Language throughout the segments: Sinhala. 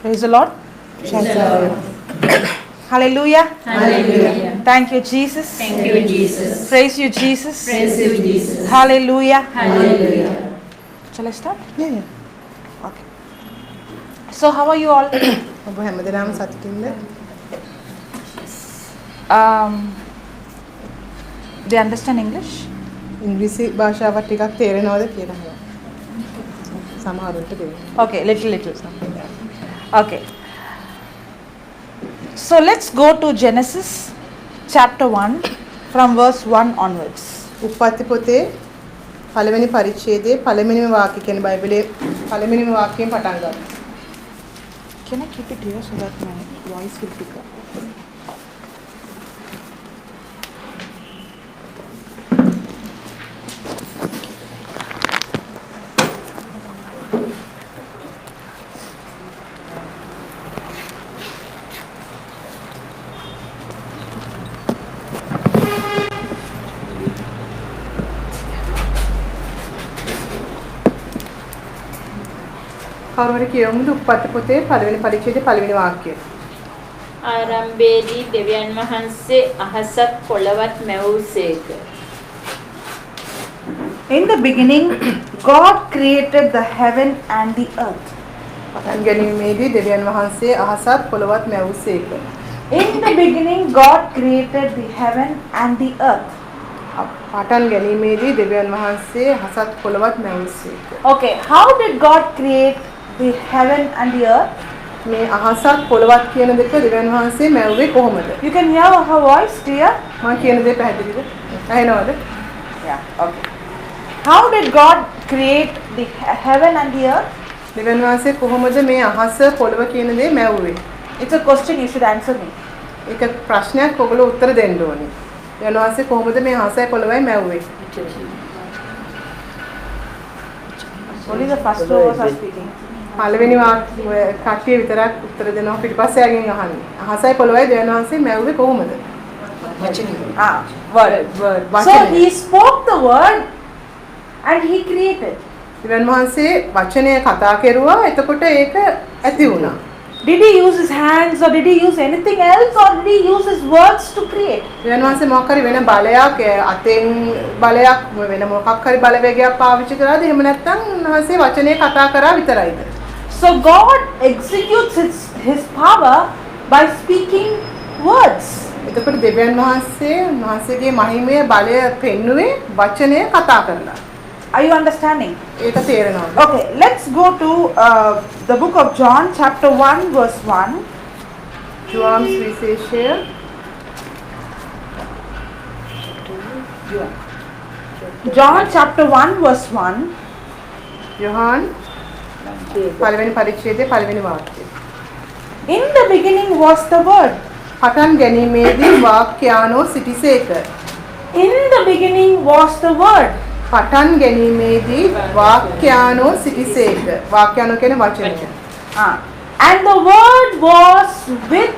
Praise the Lord. Praise the Lord. Hallelujah. Hallelujah. Thank you, Jesus. Thank you, Jesus. Praise you, Jesus. Praise you, Jesus. Hallelujah. Hallelujah. Shall I start? Yeah. Okay. So, how are you all? ඔබ හැමදෙනාම සතුටින්ද? They understand English? ඉංග්‍රීසි භාෂාව ටිකක් තේරෙනවද කියලා අහනවා. සමහරුන්ට තේරෙනවා. Okay, little, little. Okay. So let's go to Genesis chapter 1 from verse 1 onwards. උප්පත්ති පොතේ පළවෙනි පරිච්ඡේදයේ පළවෙනිම වාක්‍ය කියන්නේ බයිබලයේ පළවෙනිම වාක්‍යයෙන් පටන් ගමු. Can I keep it here so that my voice will pick up? කවුරු හරි කියවමුද උප්පත්ති පොතේ පළවෙනි පරිච්ඡේදයේ පළවෙනි වාක්‍යය? ආරම්භයේදී දෙවියන් වහන්සේ අහසත් පොළවත් මැවූසේක. In the beginning, God created the heaven and the earth. පටන් ගැනීමේදී දෙවියන් වහන්සේ අහසත් පොළවත් මැවූසේක. In the beginning, God created the heaven and the earth. පටන් ගැනීමේදී දෙවියන් වහන්සේ අහසත් පොළවත් මැවූසේක. Okay, how did God create the heaven and the earth? මේ අහසත් පොළවත් කියන දෙක දෙවියන් වහන්සේ මැව්වේ කොහොමද? You can hear her voice clear? මම කියන දේ පැහැදිලිද? ඇහෙනවද? Yeah, okay. How did God create the heaven and the earth? දෙවියන් වහන්සේ කොහොමද මේ අහස පොළව කියන දේ මැව්වේ? It's a question, you should answer me. ඒක ප්‍රශ්නයක්, ඔයගොල්ලෝ උත්තර දෙන්න ඕනේ. දෙවියන් වහන්සේ කොහොමද මේ අහසයි පොළවයි මැව්වේ? Only the first row was speaking. පළවෙනි වාක්‍ය කට්ටිය විතරක් උත්තර දෙනවා, පිටිපස්සේ අයගෙන් අහන්නේ. අහසයි පොළවයි දෙවියන් වහන්සේ මැව්වේ කොහොමද? Ah, word. Word. So වචනය. he spoke the word and he created. දෙවියන් වහන්සේ වචනය කතා කෙරුවා, එතකොට ඒක ඇති වුණා. Did he use his hands or did he use anything else or did he use his words to create? දෙවියන් වහන්සේ මොකක් හරි වෙන බලයක්, අතෙන් බලයක්, වෙන මොකක් හරි බලවේගයක් පාවිච්චි කරාද? එහෙම නැත්නම් උන්වහන්සේ වචනය කතා කරා විතරයිද? So God executes his power by speaking words. එතකොට දෙවියන් වහන්සේ උන්වහන්සේගේ මහිමය බලය පෙන්නුවේ වචනය කතා කරලා. Are you understanding? ඒක තේරෙනවද? Okay, let's go to the book of John chapter 1 verse 1. ජුවාන් සුවිශේෂය John chapter 1 verse 1. Yohan පළවෙනි පරිච්ඡේදයේ පළවෙනි වාක්‍යය. In the beginning was the word. පටන් ගැනීමේදී වාක්‍යානෝ සිටිසේක. In the beginning was the word. පටන් ගැනීමේදී වාක්‍යානෝ සිටිසේක. වාක්‍යානෝ කියන්නේ වචනය. And the word was with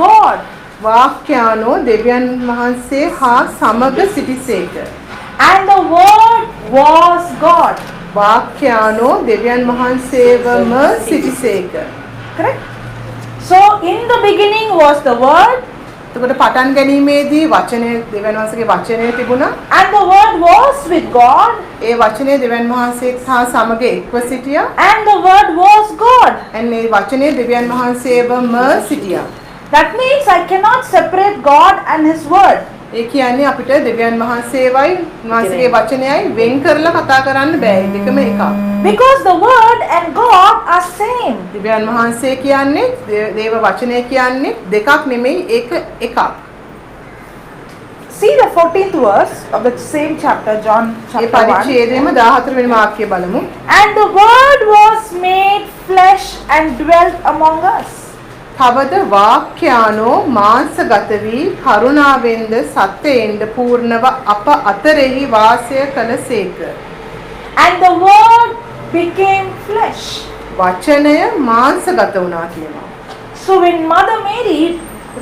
God. වාක්‍යානෝ දෙවියන් වහන්සේ හා සමග සිටිසේක. And the word was God. වාක්‍යානෝ දෙවියන් වහන්සේවම සිටිසේක. Correct? So in the beginning was the word. එතකොට පටන් ගැනීමේදී වචනය දෙවියන් වහන්සේගේ වචනය තිබුණා. And the word was with God. ඒ වචනය දෙවියන් වහන්සේ හා සමග එක්ව සිටියා. And the word was God. And ඒ වචනය දෙවියන් වහන්සේවම සිටියා. That means I cannot separate God and his word. ඒ කියන්නේ අපිට දෙවියන් වහන්සේවයි උන්වහන්සේගේ වචනයයි වෙන් කරලා කතා කරන්න බෑ. ඒ දෙකම එකක්. Because the word and God are same. දෙවියන් වහන්සේ කියන්නේ දේව වචනය කියන්නේ දෙකක් නෙමෙයි, ඒක එකක්. See the 14th verse of the same chapter, John A chapter 1. පරිච්ඡේදයේම 14 වෙනි වාක්‍යය බලමු. And the word was made flesh and dwelt among us. තවද වාක්‍යානෝ මාංශගත වී කරුණාවෙන්ද සත්‍යයෙන්ද පූර්ණව අප අතරෙහි වාසය කළසේක. And the word became flesh. වචනය මාංශගත වුණා කියනවා. So when Mother Mary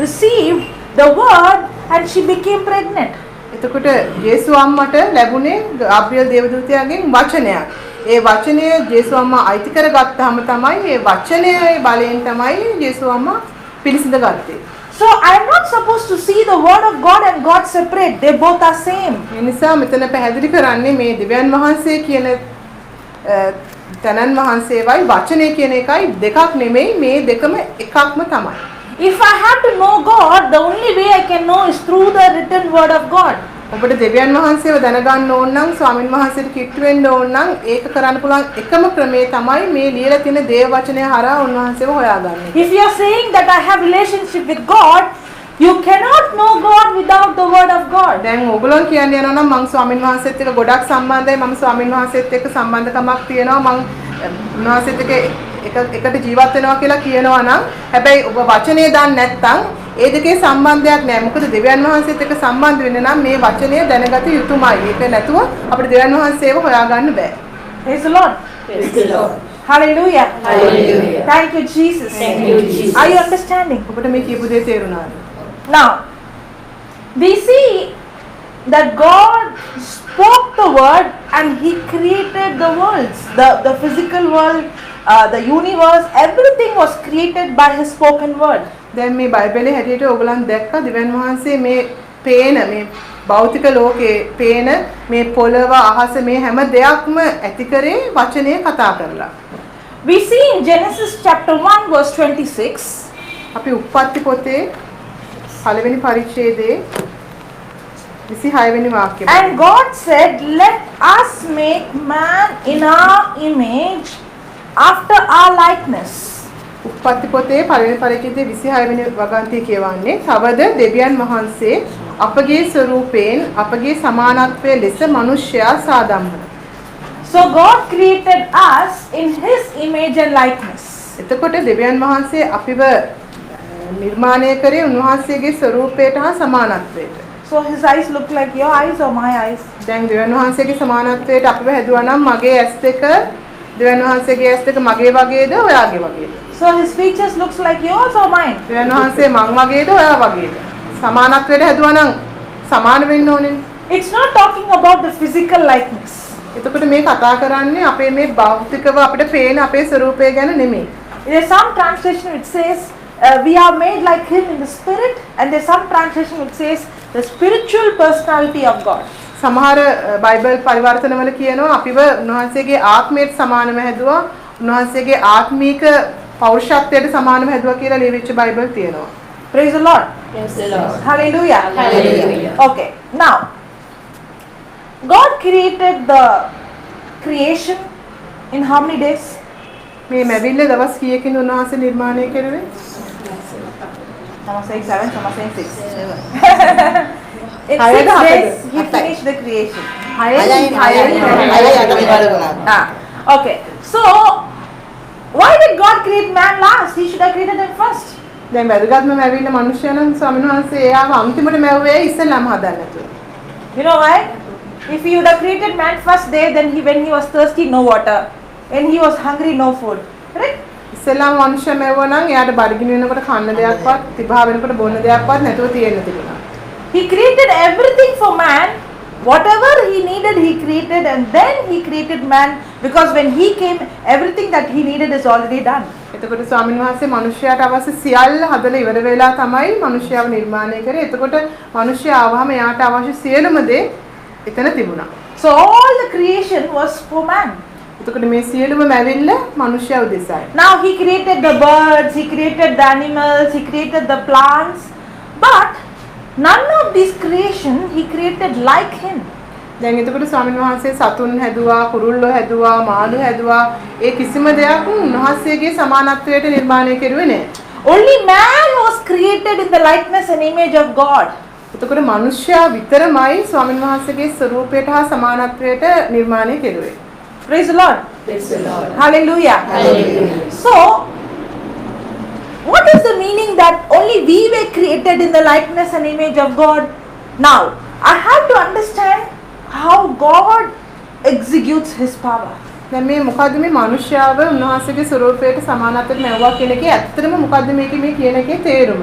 received the word and she became pregnant. එතකොට ජේසු අම්මට ලැබුණේ ගාබ්‍රියෙල් දේවදූතයාගෙන් වචනයක්. ඒ වචනය ජේසු අම්මා අයිති කරගත්තාම තමයි ඒ වචනයේ බලයෙන් තමයි ජේසු අම්මා පිළිසිඳ ගත්තේ. So I am not supposed to see the word of God and God separate. They both are same. ඒ නිසා මෙතන පැහැදිලි කරන්නේ මේ දෙවියන් වහන්සේ කියන තැනන් වහන්සේවයි වචනය කියන එකයි දෙකක් නෙමෙයි, මේ දෙකම එකක්ම තමයි. If I have to know God, the only way I can know is through the written word of God. ඔබට දෙවියන් වහන්සේව දැනගන්න ඕන නම්, ස්වාමින් වහන්සේට කිට්ටු වෙන්න ඕන නම්, ඒක කරන්න පුළුවන් එකම ක්‍රමය තමයි මේ ලියලා තියෙන දේව වචනය හරහා උන්වහන්සේව හොයාගන්න එක. If you are saying that I have relationship with God, you cannot know God without the word of God. දැන් ඕගොල්ලෝ කියන්න යනවා නම් මං ස්වාමින් වහන්සේත් එක්ක ගොඩක් සම්බන්ධයි, මම ස්වාමින් වහන්සේත් එක්ක සම්බන්ධකමක් තියෙනවා, මං උන්වහන්සේත් එක්ක එක එකට ජීවත් වෙනවා කියලා කියනවා නම්, හැබැයි ඔබ වචනය දන්නේ නැත්නම් ඒ දෙකේ සම්බන්ධයක් නෑ. මොකද දෙවියන් වහන්සේත් එක්ක සම්බන්ධ වෙන්න නම් මේ වචනය දැනගත යුතුමයි. ඒක නැතුව අපිට දෙවියන් වහන්සේව හොයාගන්න බෑ. Praise the Lord. Praise the Lord. Hallelujah. Hallelujah. Thank you, Jesus. Thank you, Jesus. Are you understanding? ඔබට මේ කියපු දේ තේරුණාද? Now, we see that God spoke the word and He created the worlds, the physical world, the universe, everything was created by His spoken word. දැන් මේ බයිබලයේ හැටියට ඔයගොල්ලන් දැක්කා දෙවියන් වහන්සේ මේ පේන මේ භෞතික ලෝකේ පේන මේ පොළව, අහස, මේ හැම දෙයක්ම ඇති කරේ වචනය කතා කරලා. We see in Genesis chapter 1 verse 26. අපි උප්පත්ති පොතේ පළවෙනි පරිච්ඡේදයේ 26 වෙනි වාක්‍යය. And God said, "Let us make man in our image, after our likeness." උප්පත්ති පොතේ පළවෙනි පරිච්ඡේදයේ 26 වෙනි වගන්තිය කියවන්නේ, තවද දෙවියන් වහන්සේ අපගේ ස්වරූපයෙන් අපගේ සමානත්වය ලෙස මනුෂ්‍යයා සාදම්හ. So God created us in His image and likeness. එතකොට දෙවියන් වහන්සේ අපිව නිර්මාණය කරේ උන්වහන්සේගේ ස්වරූපයට හා සමානත්වයට. So His eyes look like your eyes or my eyes? දැන් දෙවියන් වහන්සේගේ සමානත්වයට අපිව හැදුවා නම් මගේ ඇස් දෙක, දෙවියන් වහන්සේගේ ඇස් දෙක මගේ වගේද, ඔයාගේ වගේද? So His features looks like yours or mine? දෙවියන් වහන්සේ මං වගේද, ඔයා වගේද? සමානත්වයට හැදුවා නම් සමාන වෙන්න ඕනේ. It's not talking about the physical likeness. එතකොට මේ කතා කරන්නේ අපේ මේ භෞතිකව අපිට පේන අපේ ස්වරූපය ගැන නෙමෙයි. There's some translation which says we are made like Him in the spirit, and there's some translation which says the spiritual personality of God. සමහර බයිබල් පරිවර්තනවල කියනවා අපිව උන්වහන්සේගේ ආත්මයට සමානව හැදුවා, උන්වහන්සේගේ ආත්මීක පෞරුෂත්වයට සමානව හැදුවා කියලා ලියවිච්ච බයිබල් තියෙනවා. Praise the Lord. Praise the Lord. Hallelujah. Hallelujah. Okay, now God created the creation in how many days? මේ මැවිල්ල දවස් කීයකින්ද උන්වහන්සේ නිර්මාණය කෙරුවේ? Some are saying seven, some are saying six. In හයද 6 හතද? days, He finished the creation. හයයි. හයයි. හයයි අතට ඉවර වුණා. Ah, okay. So, why did God create man last? He should have created him first. දැන් වැදගත්ම මැවිල්ල මනුෂ්‍යයා නම් ස්වාමීන් වහන්සේ එයාව අන්තිමට මැව්වේ ඉස්සෙල්ලාම හදන්න නැතුව? You know why? If He would have created man first day, then he when he was thirsty, no water. When he was hungry, no food. Correct? ඉස්සෙල්ලාම මනුෂ්‍ය මැව්වා නම් එයාට බඩගිනි වෙනකොට කන්න දෙයක්වත්, තිබහ වෙනකොට බොන්න දෙයක්වත් නැතුව තියෙන්න තිබුණා. He created everything for man. Whatever he needed, He created, and then He created man, because when He came, everything that he needed is already done. එතකොට ස්වාමීන් වහන්සේ මනුෂ්‍යයාට අවශ්‍ය සියල්ල හදලා ඉවර වෙලා තමයි මනුෂ්‍යයාව නිර්මාණය කරේ. එතකොට මනුෂ්‍යයා ආවහම එයාට අවශ්‍ය සියලුම දේ එතන තිබුණා. So all the creation was for man. එතකොට මේ සියලුම මැවිල්ල මනුෂ්‍යයා උදෙසායි. Now He created the birds, He created the animals, He created the plants, but none of these creation He created like Him. දැන් එතකොට ස්වාමීන් වහන්සේ සතුන් හැදුවා, කුරුල්ලෝ හැදුවා, මාළු හැදුවා. ඒ කිසිම දෙයක් උන්වහන්සේගේ සමානත්වයට නිර්මාණය කෙරුවේ නෑ. Only man was created in the likeness and image of God. එතකොට මනුෂ්‍යයා විතරමයි ස්වාමීන් වහන්සේගේ ස්වරූපයට හා සමානත්වයට නිර්මාණය කෙරුවේ. Praise the Lord. Praise the Lord. Hallelujah. Hallelujah. So, what is the meaning that only we were created in the likeness and image of God? Now, I have to understand how God executes His power. දැන් මේ මොකද්ද මේ මනුෂ්‍යයාව උන්වහන්සේගේ ස්වරූපයට සමානත්වයට මැව්වා කියන එකේ ඇත්තටම මොකද්ද මේකේ මේ කියන එකේ තේරුම?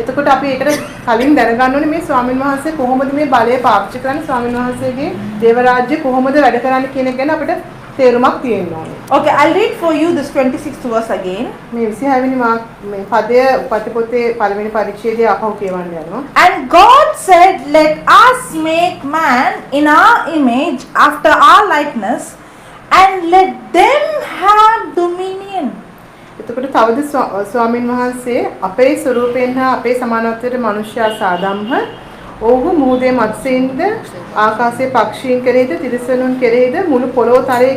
එතකොට අපි ඒකට කලින් දැනගන්න ඕනේ මේ ස්වාමින් වහන්සේ කොහොමද මේ බලය පාවිච්චි කරන්නේ, ස්වාමින් වහන්සේගේ දේව රාජ්‍ය කොහොමද වැඩ කරන්නේ කියන එක ගැන අපිට තේරුමක් තියෙන්න ඕනේ. Okay, I'll read for you this 26th verse again. මේ 26 වෙනි මේ පදය උපත්ති පොතේ පළවෙනි පරිච්ඡේදය ආපහු කියවන්න යනවා. And God said, "Let us make man in our image, after our likeness, and let them have dominion." එතකොට තවද ස්වාමින් වහන්සේ අපේ ස්වරූපයෙන් හා අපේ සමානත්වයට මනුෂ්‍යයා සාදම්හ. ඔව්හු මුහුදේ මත්ස්‍යයින්ද ආකාශයේ පක්ෂීන් කෙරෙහිද තිරිසනුන් කෙරෙහිද මුළු පොළොව තරයේ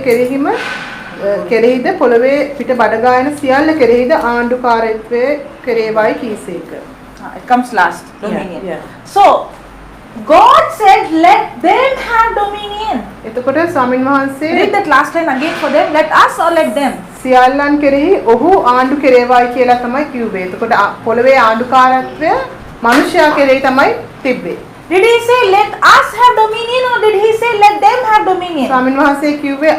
කෙරෙහිද පොළොවේ පිට බඩගායන සියල්ල කෙරෙහිද ආණ්ඩුකාරත්වයේ කෙරේවයි කීසේක. It comes last, dominion. Yeah, yeah. So God said, "Let them have dominion." එතකොට ස්වාමින් වහන්සේ Read that last line again for them. Let us or let them? සියල්ලන් කෙරෙහි ඔහු ආණ්ඩු කෙරේවයි කියලා තමයි කිව්වේ. එතකොට පොළොවේ ආණ්ඩුකාරත්වය මනුෂ්‍යයා කෙරෙහි තමයි තිබ්බේ. Did he say let us have dominion or did he say let them have dominion? ස්වාමින් වහන්සේ කිව්වේ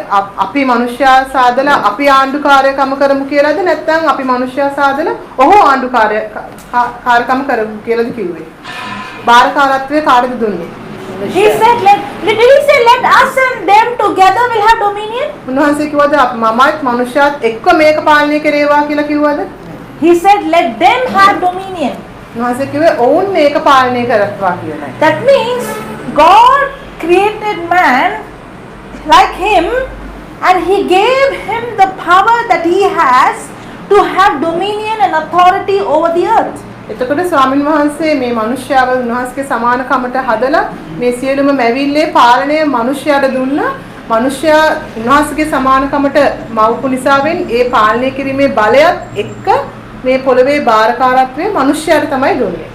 අපි මනුෂ්‍යයා සාදලා අපි ආණ්ඩුකාරකම කරමු කියලාද නැත්නම් අපි මනුෂ්‍යයා සාදලා ඔහු ආණ්ඩුකාරකම කරමු කියලාද කිව්වේ? බාරකාරත්වය කාටද දුන්නේ? He said let did he say let us and them together will have dominion? උන්වහන්සේ කිව්වද මමත් මනුෂ්‍යයාත් එක්ක මේක පාලනය කරේවා කියලා කිව්වද? He said let them have dominion. උන්වහන්සේ කිව්වේ ඔවුන් මේක පාලනය කරත්වා කියලායි. That means God created man like him and he gave him the power that he has to have dominion and authority over the earth. එතකොට ස්වාමින් වහන්සේ මේ මනුෂ්‍යයාව උන්වහන්සේගේ සමානකමට හදලා මේ සියලුම මැවිල්ලේ පාලනය මනුෂ්‍යයාට දුන්නා. මනුෂ්‍යයා උන්වහන්සේගේ සමානකමට මවපු නිසාවෙන් ඒ පාලනය කිරීමේ බලයත් එක්ක මේ පොළවේ භාරකාරත්වය මනුෂ්‍යයාට තමයි දුන්නේ.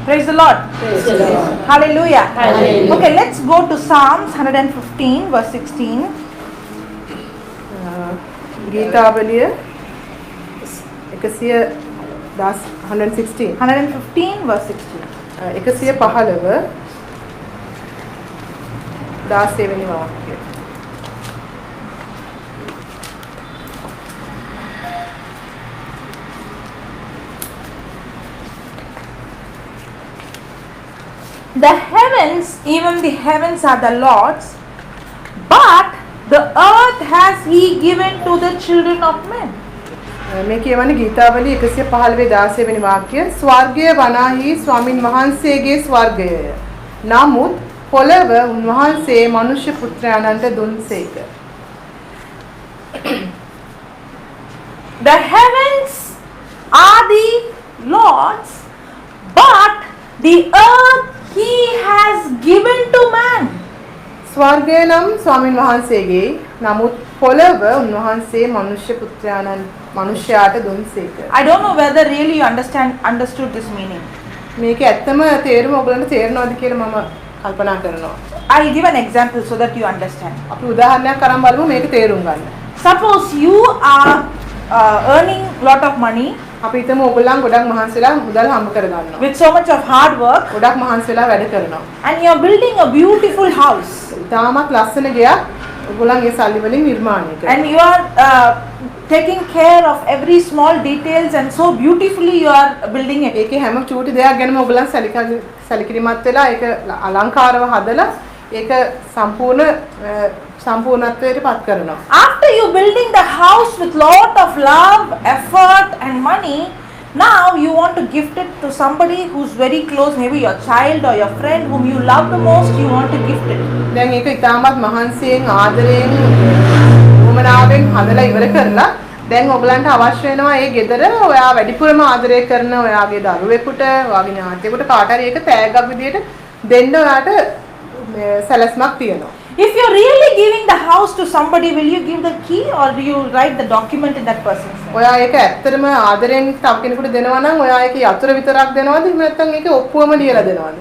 Praise the Lord. Praise the Lord. Hallelujah. Hallelujah. Okay, let's go to Psalms 115 verse 16. ගීතාවලිය 110 116 115 verse 16. 115 16 වෙනි වාක්‍යය. The heavens, even the heavens are the Lord's, but the earth has he given to the children of men. මේ කියවන්නේ ගීතාවලිය 115 16 වෙනි වාක්‍ය. ස්වර්ගය වනාහි ස්වාමින් වහන්සේගේ ස්වර්ගයය. නමුත් පොළව උන්වහන්සේ මනුෂ්‍ය පුත්‍රයාණන්ට දුන්සේක. The heavens are the Lord's, but the earth he has given to man. ස්වර්ගය නම් ස්වාමින් වහන්සේගේ, නමුත් පොළව උන්වහන්සේ මනුෂ්‍ය පුත්‍රයාණන් මනුෂ්‍යයාට දුන්සේක. I don't know whether really you understood this meaning. මේක ඇත්තම තේරුම ඔයගොල්ලන්ට තේරෙනවද කියලා මම කල්පනා කරනවා. I'll give an example so that you understand. අපි උදාහරණයක් අරන් බලමු මේක තේරුම් ගන්න. Suppose you are earning lot of money අපි හිතමු ඔයගොල්ලන් ගොඩක් මහන්සි වෙලා මුදල් හම්බ කරගන්නවා. with so much of hard work ගොඩක් මහන්සි වෙලා වැඩ කරනවා. and you're building a beautiful house ඉතාමත් ලස්සන ගෙයක් ඔයගොල්ලන් ඒ සල්ලි වලින් නිර්මාණය කරනවා. and you are taking care of every small details and so beautifully you are building it. ඒකේ හැම චූටි දෙයක් ගැනම ඔයගොල්ලන් සැලකිලිමත් වෙලා ඒක අලංකාරව හදලා ඒක සම්පූර්ණත්වයට පත් කරනවා. After you building the house with lot of love, effort and money, now you want to gift it to somebody who's very close, maybe your child or your friend whom you love the most, you want to gift it. දැන් ඒක ඉතාමත් මහන්සියෙන් ආදරයෙන් උවමනාවෙන් හදලා ඉවර කරලා දැන් ඔයගලන්ට අවශ්‍ය වෙනවා ඒ ගෙදර ඔයා වැඩිපුරම ආදරය කරන ඔයාගේ දරුවෙකුට, ඔයාගේ ඥාතියෙකුට කාට හරි ඒක තෑග්ගක් විදියට දෙන්න ඔයාට සැලැස්මක් තියෙනවා. If you're really giving the house to somebody, will you give the key or do you write the document in that person's name? ඔයා ඒක ඇත්තටම ආදරෙන් තව කෙනෙකුට දෙනවා නම් ඔයා ඒක යතුරු විතරක් දෙනවද? එහෙම නැත්නම් ඒක ඔප්පුවම ලියලා දෙනවද?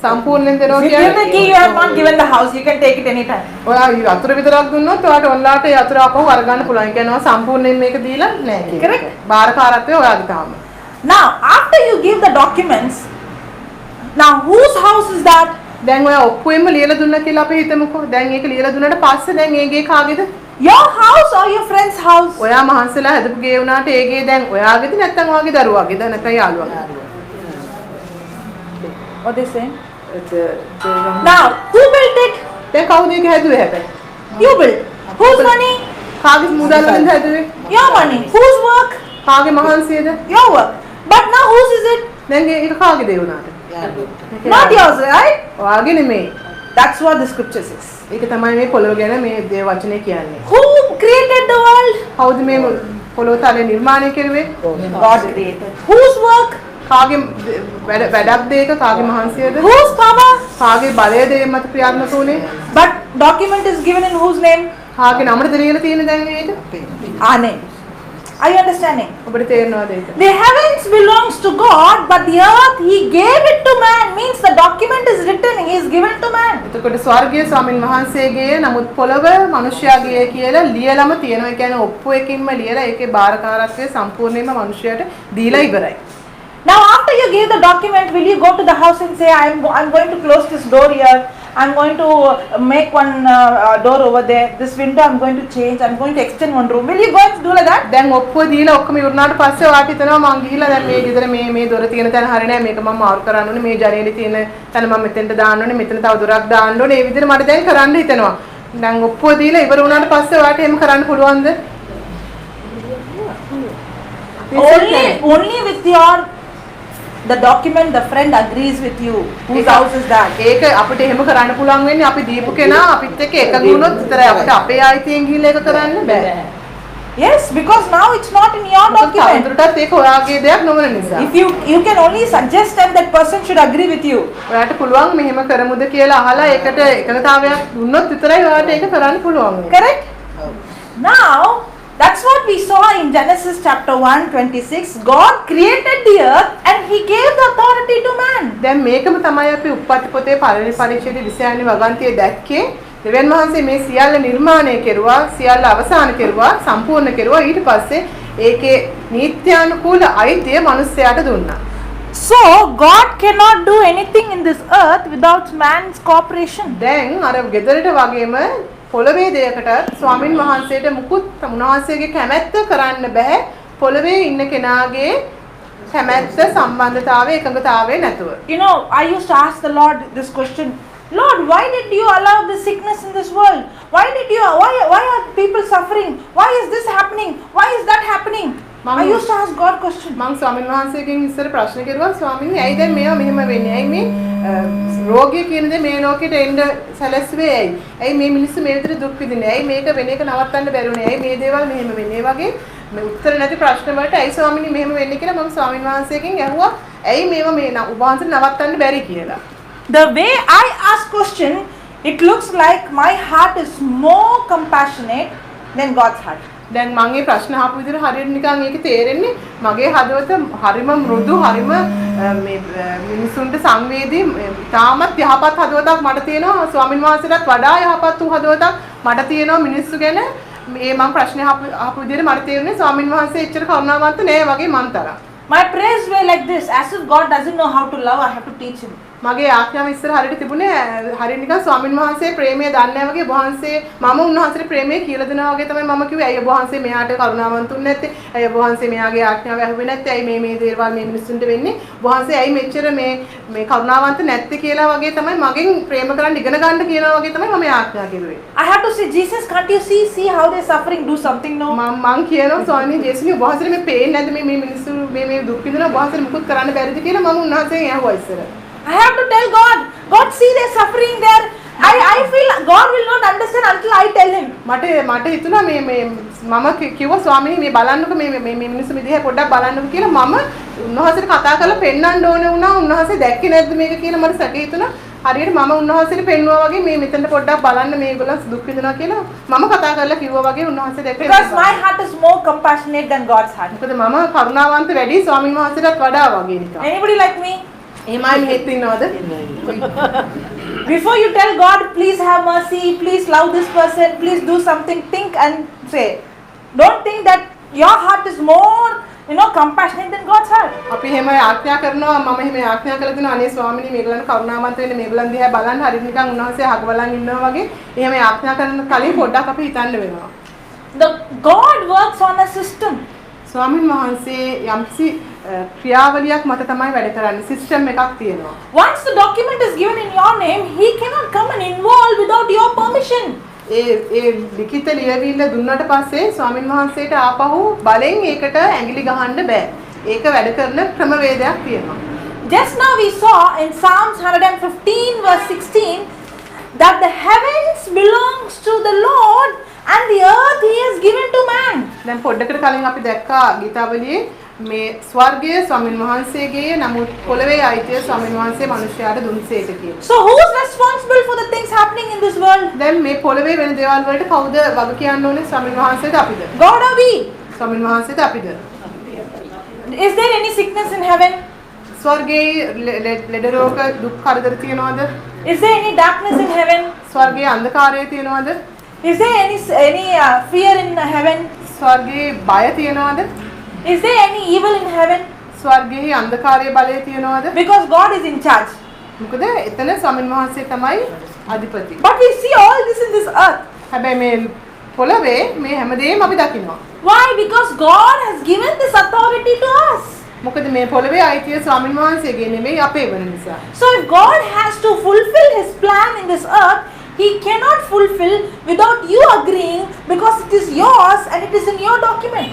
සම්පූර්ණයෙන් දෙනවා If you give the කියන්නේ key, you have not given the house. You can take it anytime. ඔයා යතුරු විතරක් දුන්නොත් ඔයාට ඔන්ලාට ඒ යතුරු ආපහු අරගන්න පුළුවන්. ඒ කියන්නේ ඔයා සම්පූර්ණයෙන් මේක දීලා නෑ කියන එක. Correct. බාරකාරත්වය ඔයාගේ තාම. Now, after you give the documents, now whose house is that? දැන් ඔයා ඔප්පුවෙන්ම ලියලා දුන්නා කියලා අපි හිතමුකෝ. දැන් ඒක ලියලා දුන්නාට පස්සේ දැන් ඒ ගේ කාගේද? Your house or your friend's house? ඔයා මහන්සිලා හදපු ගේ වුණාට ඒ ගේ දැන් ඔයාගේද නැත්නම් ඔයාගේ දරුවාගේද නැත්නම් යාළුවාගේද? What they saying? Now, who built it? දැන් කවුද ඒක හැදුවේ හැබැයි? You built. Whose money? කාගේ මුදල් වලින්ද හැදුවේ? Your money. Whose work? කාගේ මහන්සියද? Your work. But now whose is it? දැන් ඒක කාගේද ඒ වුණාට? Not yours, right? ඔයාගේ නෙමෙයි. That's what the scripture says. ඒක තමයි මේ පොළොව ගැන මේ දේව වචනේ කියන්නේ. Who created the world? කවුද මේ පොළොව තලය නිර්මාණය කෙරුවේ? God created. Whose work? කාගේ වැඩක්ද ඒක? කාගේ මහන්සියද? Whose power? කාගේ බලයද ඒ මත ක්‍රියාත්මක වුනේ? But document is given in whose name? කාගේ නමටද ලියලා තියෙන්නේ දැන් ඒක? Our name. Are you understanding? ඔබට තේරෙනවද ඒක? The heavens belongs to God, but the earth he gave it to man. Means the document is written, he is given to man. එතකොට ස්වර්ගීය ස්වාමින් වහන්සේගේ නමුත් පොළව මිනිසයාගේ කියලා ලියලම තියෙනවා. ඒ කියන්නේ ඔප්පු එකකින්ම ලියලා ඒකේ බාරකාරත්වය සම්පූර්ණයෙන්ම මිනිසයාට දීලා ඉවරයි. Now after you give the document, will you go to the house and say, I'm going to close this door here, I'm going to make one door over there, this window I'm going to change, I'm going to extend one room. Will you go and do like that? දැන් ඔප්පුව දීලා ඔක්කොම ඉවරනාට පස්සේ ඔයාට හිතෙනවා මං ගිහිල්ලා දැන් මේ ගෙදර මේ මේ දොර තියෙන තැන හරි නෑ, මේක මං මාරු කරන්න ඕනේ, මේ ජනේලේ තියෙන තැන මං මෙතෙන්ට දාන්න ඕනේ, මෙතන තව දොරක් දාන්න ඕනේ. ඒ විදිහට මට දැන් කරන්න හිතෙනවා. දැන් ඔප්පුව දීලා ඉවර වුණාට පස්සේ ඔයාට එහෙම කරන්න පුළුවන්ද? Only with your the document, the friend agrees with you. Whose house is that? ඒක අපිට එහෙම කරන්න පුළුවන් වෙන්නේ අපි දීපු කෙනා අපිත් එක්ක එකඟ වුණොත් විතරයි. අපිට අපේ අයිතියෙන් ගිහිල්ලා ඒක කරන්න බෑ. Yes, because now it's not in your මොකද document. තවදුරටත් ඒක ඔයාගේ දෙයක් නොවන නිසා. If you can only suggest and that person should agree with you. ඔයාට පුළුවන් මෙහෙම කරමුද කියලා අහලා ඒකට එකඟතාවයක් දුන්නොත් විතරයි ඔයාට ඒක කරන්න පුළුවන් වෙන්නේ. Correct? Now, that's what we saw in Genesis chapter 1:26. God created the earth and he gave the authority to man. දැන් මේකම තමයි අපි උප්පත්ති පොතේ පළවෙනි පරිච්ඡේදයේ 20 වෙනි වගන්තියේ දැක්කේ. දෙවියන් වහන්සේ මේ සියල්ල නිර්මාණය කෙරුවා, සියල්ල අවසන් කෙරුවා, සම්පූර්ණ කෙරුවා. ඊට පස්සේ ඒකේ නීත්‍යානුකූල අයිතිය මිනිස්සයාට දුන්නා. So, God cannot do anything in this earth without man's cooperation. දැන් අර ගෙදරට වගේම පොළවේ දෙයකටත් ස්වාමින් වහන්සේට මුකුත් උන්වහන්සේගේ කැමැත්ත කරන්න බෑ පොළවේ ඉන්න කෙනාගේ කැමැත්ත සම්බන්ධතාවය එකඟතාවය නැතුව. I used to ask the Lord this question. Lord, why did you allow this sickness in this world? Why did you why are people suffering? Why is this happening? Why is that happening? I used to ask God question. මං ස්වාමින් වහන්සේගෙන් ඉස්සර ප්‍රශ්න කෙරුවා, ස්වාමීනි ඇයි දැන් මේවා මෙහෙම වෙන්නේ? ඇයි මේ රෝගය කියන දේ මේ ලෝකෙට එන්න සැලැස්සුවේ ඇයි? ඇයි මේ මිනිස්සු මේ විදිහට දුක් විඳින්නේ? ඇයි මේක වෙන එක නවත්තන්න බැරි වුනේ? ඇයි මේ දේවල් මෙහෙම වෙන්නේ? ඒ වගේ මේ උත්තර නැති ප්‍රශ්න වලට ඇයි ස්වාමීනි මෙහෙම වෙන්නේ කියලා මම ස්වාමින් වහන්සේගෙන් ඇහුවා. ඇයි මේවා මේ ඔබ වහන්සේට නවත්තන්න බැරි කියලා. The way I ask question, it looks like my heart is more compassionate than God's heart. දැන් මං මේ ප්‍රශ්න අහපු විදිහට හරියට නිකන් ඒක තේරෙන්නේ මගේ හදවත හරිම මෘදු, හරිම මේ මිනිසුන්ට සංවේදී, තාමත් යහපත් හදවතක් මට තියෙනවා. ස්වාමින් වහන්සේටත් වඩා යහපත් වූ හදවතක් මට තියෙනවා මිනිස්සු ගැන. මේ මං ප්‍රශ්න අහපු විදිහට මට තේරුනේ ස්වාමින් වහන්සේ එච්චර කරුණාවන්ත නෑ වගේ මං තරම්. My prayers were like this, as if God doesn't know how to love, I have to teach him. මගේ ආඥාව ඉස්සර හරියට තිබුණේ හරියට නිකන් ස්වාමින් වහන්සේ ප්‍රේමය දන්නේ නැහැ වගේ, ඔබ වහන්සේ මම උන්වහන්සේට ප්‍රේමය කියලා දෙනවා වගේ තමයි මම කිව්වේ. ඇයි ඔබ වහන්සේ මෙයාට කරුණාවන්ත වුනේ නැත්තේ? ඇයි ඔබ වහන්සේ මෙයාගේ ආඥාව ඇහුවේ නැත්තේ? ඇයි මේ මේ දේවල් මේ මිනිස්සුන්ට වෙන්නේ? ඔබ වහන්සේ ඇයි මෙච්චර මේ මේ කරුණාවන්ත නැත්තේ කියලා වගේ තමයි මගෙන් ප්‍රේම කරන්න ඉගෙන ගන්න කියනවා වගේ තමයි මම ආඥා කෙරුවේ. I have to say, Jesus, can't you see how they're suffering? Do something now. මං කියනවා ස්වාමීන් ජේසුනි ඔබ වහන්සේට මේ පේන්නේ නැද්ද මේ මේ මිනිස්සු මේ මේ දුක් විඳිනවා, ඔබ වහන්සේට මුකුත් කරන්න බැරිද කියලා මම උන්වහන්සේගෙන් ඇහුවා ඉස්සර. I have to tell God, God, see they're suffering there. I feel God will not understand until I tell him. මට හිතුණා මේ මේ මම කිව්වා ස්වාමීනි මේ බලන්නකෝ මේ මේ මේ මිනිස්සු දිහා පොඩ්ඩක් බලන්නකෝ කියලා මම උන්වහන්සේට කතා කරලා පෙන්වන්න ඕනේ වුණා. උන්වහන්සේ දැක්කේ නැද්ද මේක කියලා මට සැක හිතුණා. හරියට මම උන්වහන්සේට පෙන්නුවා වගේ මේ මෙතනට පොඩ්ඩක් බලන්න මේගොල්ලන් දුක් විඳිනවා කියලා මම කතා කරලා කිව්වා වගේ උන්වහන්සේ දැක්කේ. Because my heart is more compassionate than God's heart. මොකද මම කරුණාවන්ත වැඩි ස්වාමීන් වහන්සේටත් වඩා වගේ නිකන්. Anybody like me? එහෙමයි මෙහෙත් ඉන්නවද? Before you tell God, please have mercy, please love this person, please do something, think and say. Don't think that your heart is more, compassionate than God's heart. අපි එහෙම ආඥා කරනවා, මම එහෙම ආඥා කළා දෙනවා, අනේ ස්වාමිනී මේගොල්ලන් කරුණාවන්ත වෙන්න, මේගොල්ලන් දිහා බලන්න හරියට නිකන් උන්වහන්සේ අහක බලන් ඉන්නවා වගේ එහෙම ආඥා කරන කලින් පොඩ්ඩක් අපි හිතන්න වෙනවා. The God works on a system. ස්වාමින් වහන්සේ යම්කිසි ක්‍රියාවලියක් මත තමයි වැඩ කරන්නේ. සිස්ටම් එකක් තියෙනවා. Once the document is given in your name, he cannot come and involve without your permission. ඒ ඒ ලිඛිත ලියවිල්ල දුන්නාට පස්සේ ස්වාමින් වහන්සේට ආපහු බලෙන් ඒකට ඇඟිලි ගහන්න බෑ. ඒක වැඩ කරන ක්‍රමවේදයක් තියෙනවා. Just now we saw in Psalms 115 verse 16 that the heavens belongs to the Lord and the earth he has given to man. දැන් පොඩ්ඩකට කලින් අපි දැක්කා ගීතාවලියේ මේ ස්වර්ගය ස්වාමින් වහන්සේගේ, නමුත් පොළවේ අයිතිය ස්වාමින් වහන්සේ මනුෂ්‍යයාට දුන්සේක කියලා. So who is responsible for the things happening in this world? දැන් මේ පොළවේ වෙන දේවල් වලට කවුද වග කියන්න ඕනේ? ස්වාමින් වහන්සේද අපිද? God or we? ස්වාමින් වහන්සේද අපිද? Is there any sickness in heaven? ස්වර්ගයේ ලෙඩ රෝග දුක් කරදර තියනවද? Is there any darkness in heaven? ස්වර්ගයේ අන්ධකාරය තියනවද? Is there any fear in heaven? ස්වර්ගයේ බය තියනවද? Is there any evil in heaven? ස්වර්ගයේ අන්ධකාරයේ බලය තියනවද? Because God is in charge. මොකද එතන ස්වාමින් වහන්සේ තමයි අධිපති. But we see all this in this earth. හැබැයි මේ පොළවේ මේ හැමදේම අපි දකිනවා. Why? Because God has given this authority to us. මොකද මේ පොළවේ අයිතිය ස්වාමින් වහන්සේගේ නෙමෙයි අපේ වන නිසා. So if God has to fulfill his plan in this earth, he cannot fulfill without you agreeing, because it is yours and it is in your document.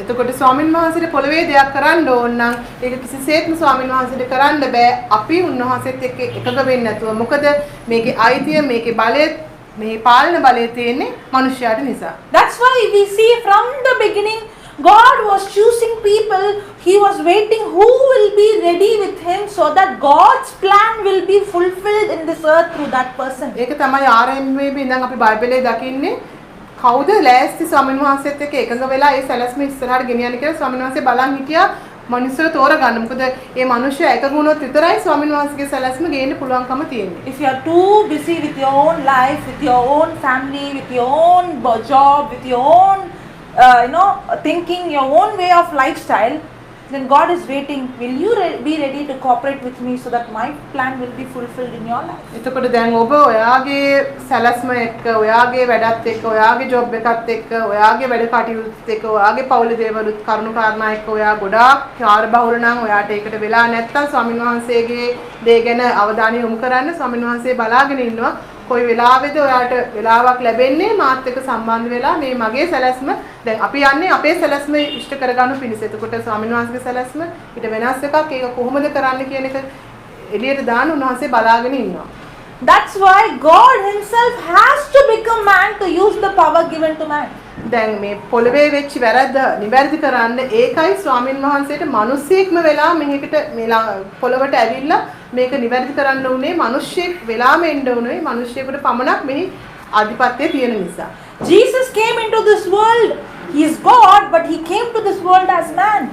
එතකොට ස්වාමින් වහන්සේට පොළවේ දෙයක් කරන්න ඕන නම් ඒක කිසිසේත්ම ස්වාමින් වහන්සේට කරන්න බෑ අපි උන්වහන්සේත් එක්ක එකඟ වෙන්නේ නැතුව. මොකද මේකේ අයිතිය, මේකේ බලය, මේ පාලන බලය තියෙන්නේ මනුෂ්‍යයාට නිසා. That's why we see from the beginning God was choosing people. He was waiting who will be ready with him so that God's plan will be fulfilled in this earth through that person. ඒක තමයි ආරම්භයේදී ඉඳන් අපි බයිබලයේ දකින්නේ කවුද ලෑස්ති ස්වාමීන් වහන්සේත් එක්ක එකඟ වෙලා ඒ සැලැස්ම ඉස්සරහට ගෙනියන්න කියලා ස්වාමීන් වහන්සේ බලන් හිටියා මනුස්සයෝ තෝරගන්න. මොකද මේ මනුස්සයා එකඟ වුණොත් විතරයි ස්වාමීන් වහන්සේගේ සැලැස්ම ගේන්න පුළුවන්කම තියෙන්නේ. If you are too busy with your own life, with your own family, with your own job, with your own thinking, your own way of lifestyle, then God is waiting. Will you be ready to cooperate with me so that my plan will be fulfilled in your life? එතකොට දැන් ඔබ ඔයාගේ සැලැස්ම එක්ක, ඔයාගේ වැඩත් එක්ක, ඔයාගේ ජොබ් එකත් එක්ක, ඔයාගේ වැඩ කටයුතුත් එක්ක, ඔයාගේ පවුලේ දේවලුත් කරුණු කාරණා එක්ක ඔයා ගොඩාක් කාර්යබහුල නම් ඔයාට ඒකට වෙලා නැත්තම් ස්වාමින් වහන්සේගේ දේ ගැන අවධානය යොමු කරන්න. ස්වාමින් වහන්සේ බලාගෙන ඉන්නවා කොයි වෙලාවෙද ඔයාට වෙලාවක් ලැබෙන්නේ මාත් එක්ක සම්බන්ධ වෙලා මේ මගේ සැලැස්ම. දැන් අපි යන්නේ අපේ සැලැස්ම ඉෂ්ට කරගනු පිණිස. එතකොට ස්වාමින් වහන්සේගේ සැලැස්ම ඊට වෙනස් එකක්. ඒක කොහොමද කරන්න කියන එක එළියට දාන්න උන්වහන්සේ බලාගෙන ඉන්නවා. That's why God Himself has to become man to use the power given to man. දැන් මේ පොළවේ වෙච්ච වැරද්ද නිවැරදි කරන්න ඒකයි ස්වාමින් වහන්සේට මිනිස්සෙක්ම වෙලා මෙහෙකට මේ පොළවට ඇවිල්ලා මේක නිවැරදි කරන්න උනේ. මිනිස්සෙක් වෙලාම එන්න උනේ මිනිස්සෙකුට පමණක් මෙහි ආධිපත්‍යය තියෙන නිසා. Jesus came into this world. He is God, but He came to this world as man.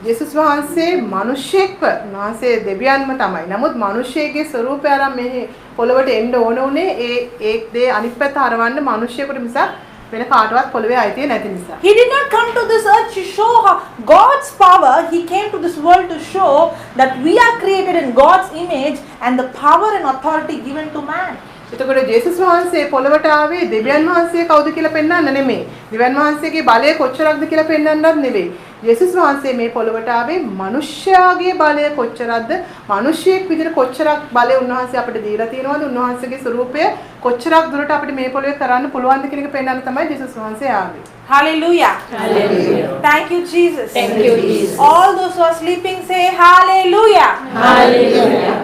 යේසුස් වහන්සේ මිනිස්සෙක්ව, උන්වහන්සේ දෙවියන්ම තමයි. නමුත් මිනිස්සෙගේ ස්වරූපය අරන් මෙහි පොළවට එන්න ඕන උනේ ඒ ඒ දේ අනිත් පැත්ත හරවන්න මිනිස්සෙකුට මිසක් වෙන කාටවත් පොළවේ අයිතිය නැති නිසා. He did not come to this earth to show how God's power. He came to this world to show that we are created in God's image and the power and authority given to man. එතකොට ජේසුස් වහන්සේ පොළවට ආවේ දෙවියන් වහන්සේ කවුද කියලා පෙන්වන්න නෙමෙයි. දෙවියන් වහන්සේගේ බලය කොච්චරක්ද කියලා පෙන්වන්නත් නෙමෙයි. ජේසුස් වහන්සේ මේ පොළවට ආවේ මනුෂ්‍යයාගේ බලය කොච්චරක්ද, මනුෂ්‍යයෙක් විදිහට කොච්චරක් බලය උන්වහන්සේ අපිට දීලා තියෙනවද, උන්වහන්සේගේ ස්වරූපය කොච්චරක් දුරට අපිට මේ පොළවේ කරන්න පුළුවන්ද කියන එක පෙන්වන්න තමයි ජේසුස් වහන්සේ ආවේ. Hallelujah. Hallelujah. Thank you, Jesus. Thank you, Jesus. All those who are sleeping, say hallelujah. Hallelujah.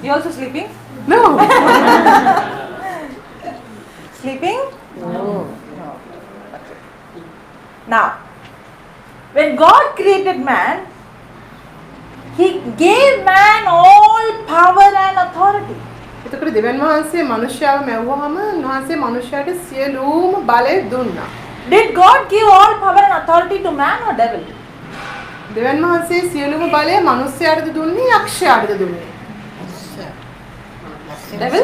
You also sleeping? No. Sleeping? No. No. Okay. Now, when God created man, He gave man all power and authority. එතකොට දෙවියන් වහන්සේ මනුෂ්‍යයාව මැව්වහම උන්වහන්සේ මනුෂ්‍යයාට සියලුම බලය දුන්නා. Did God give all power and authority to man or devil? දෙවියන් වහන්සේ සියලුම බලය මනුෂ්‍යයාටද දුන්නේ යක්ෂයාටද දුන්නේ? Devil?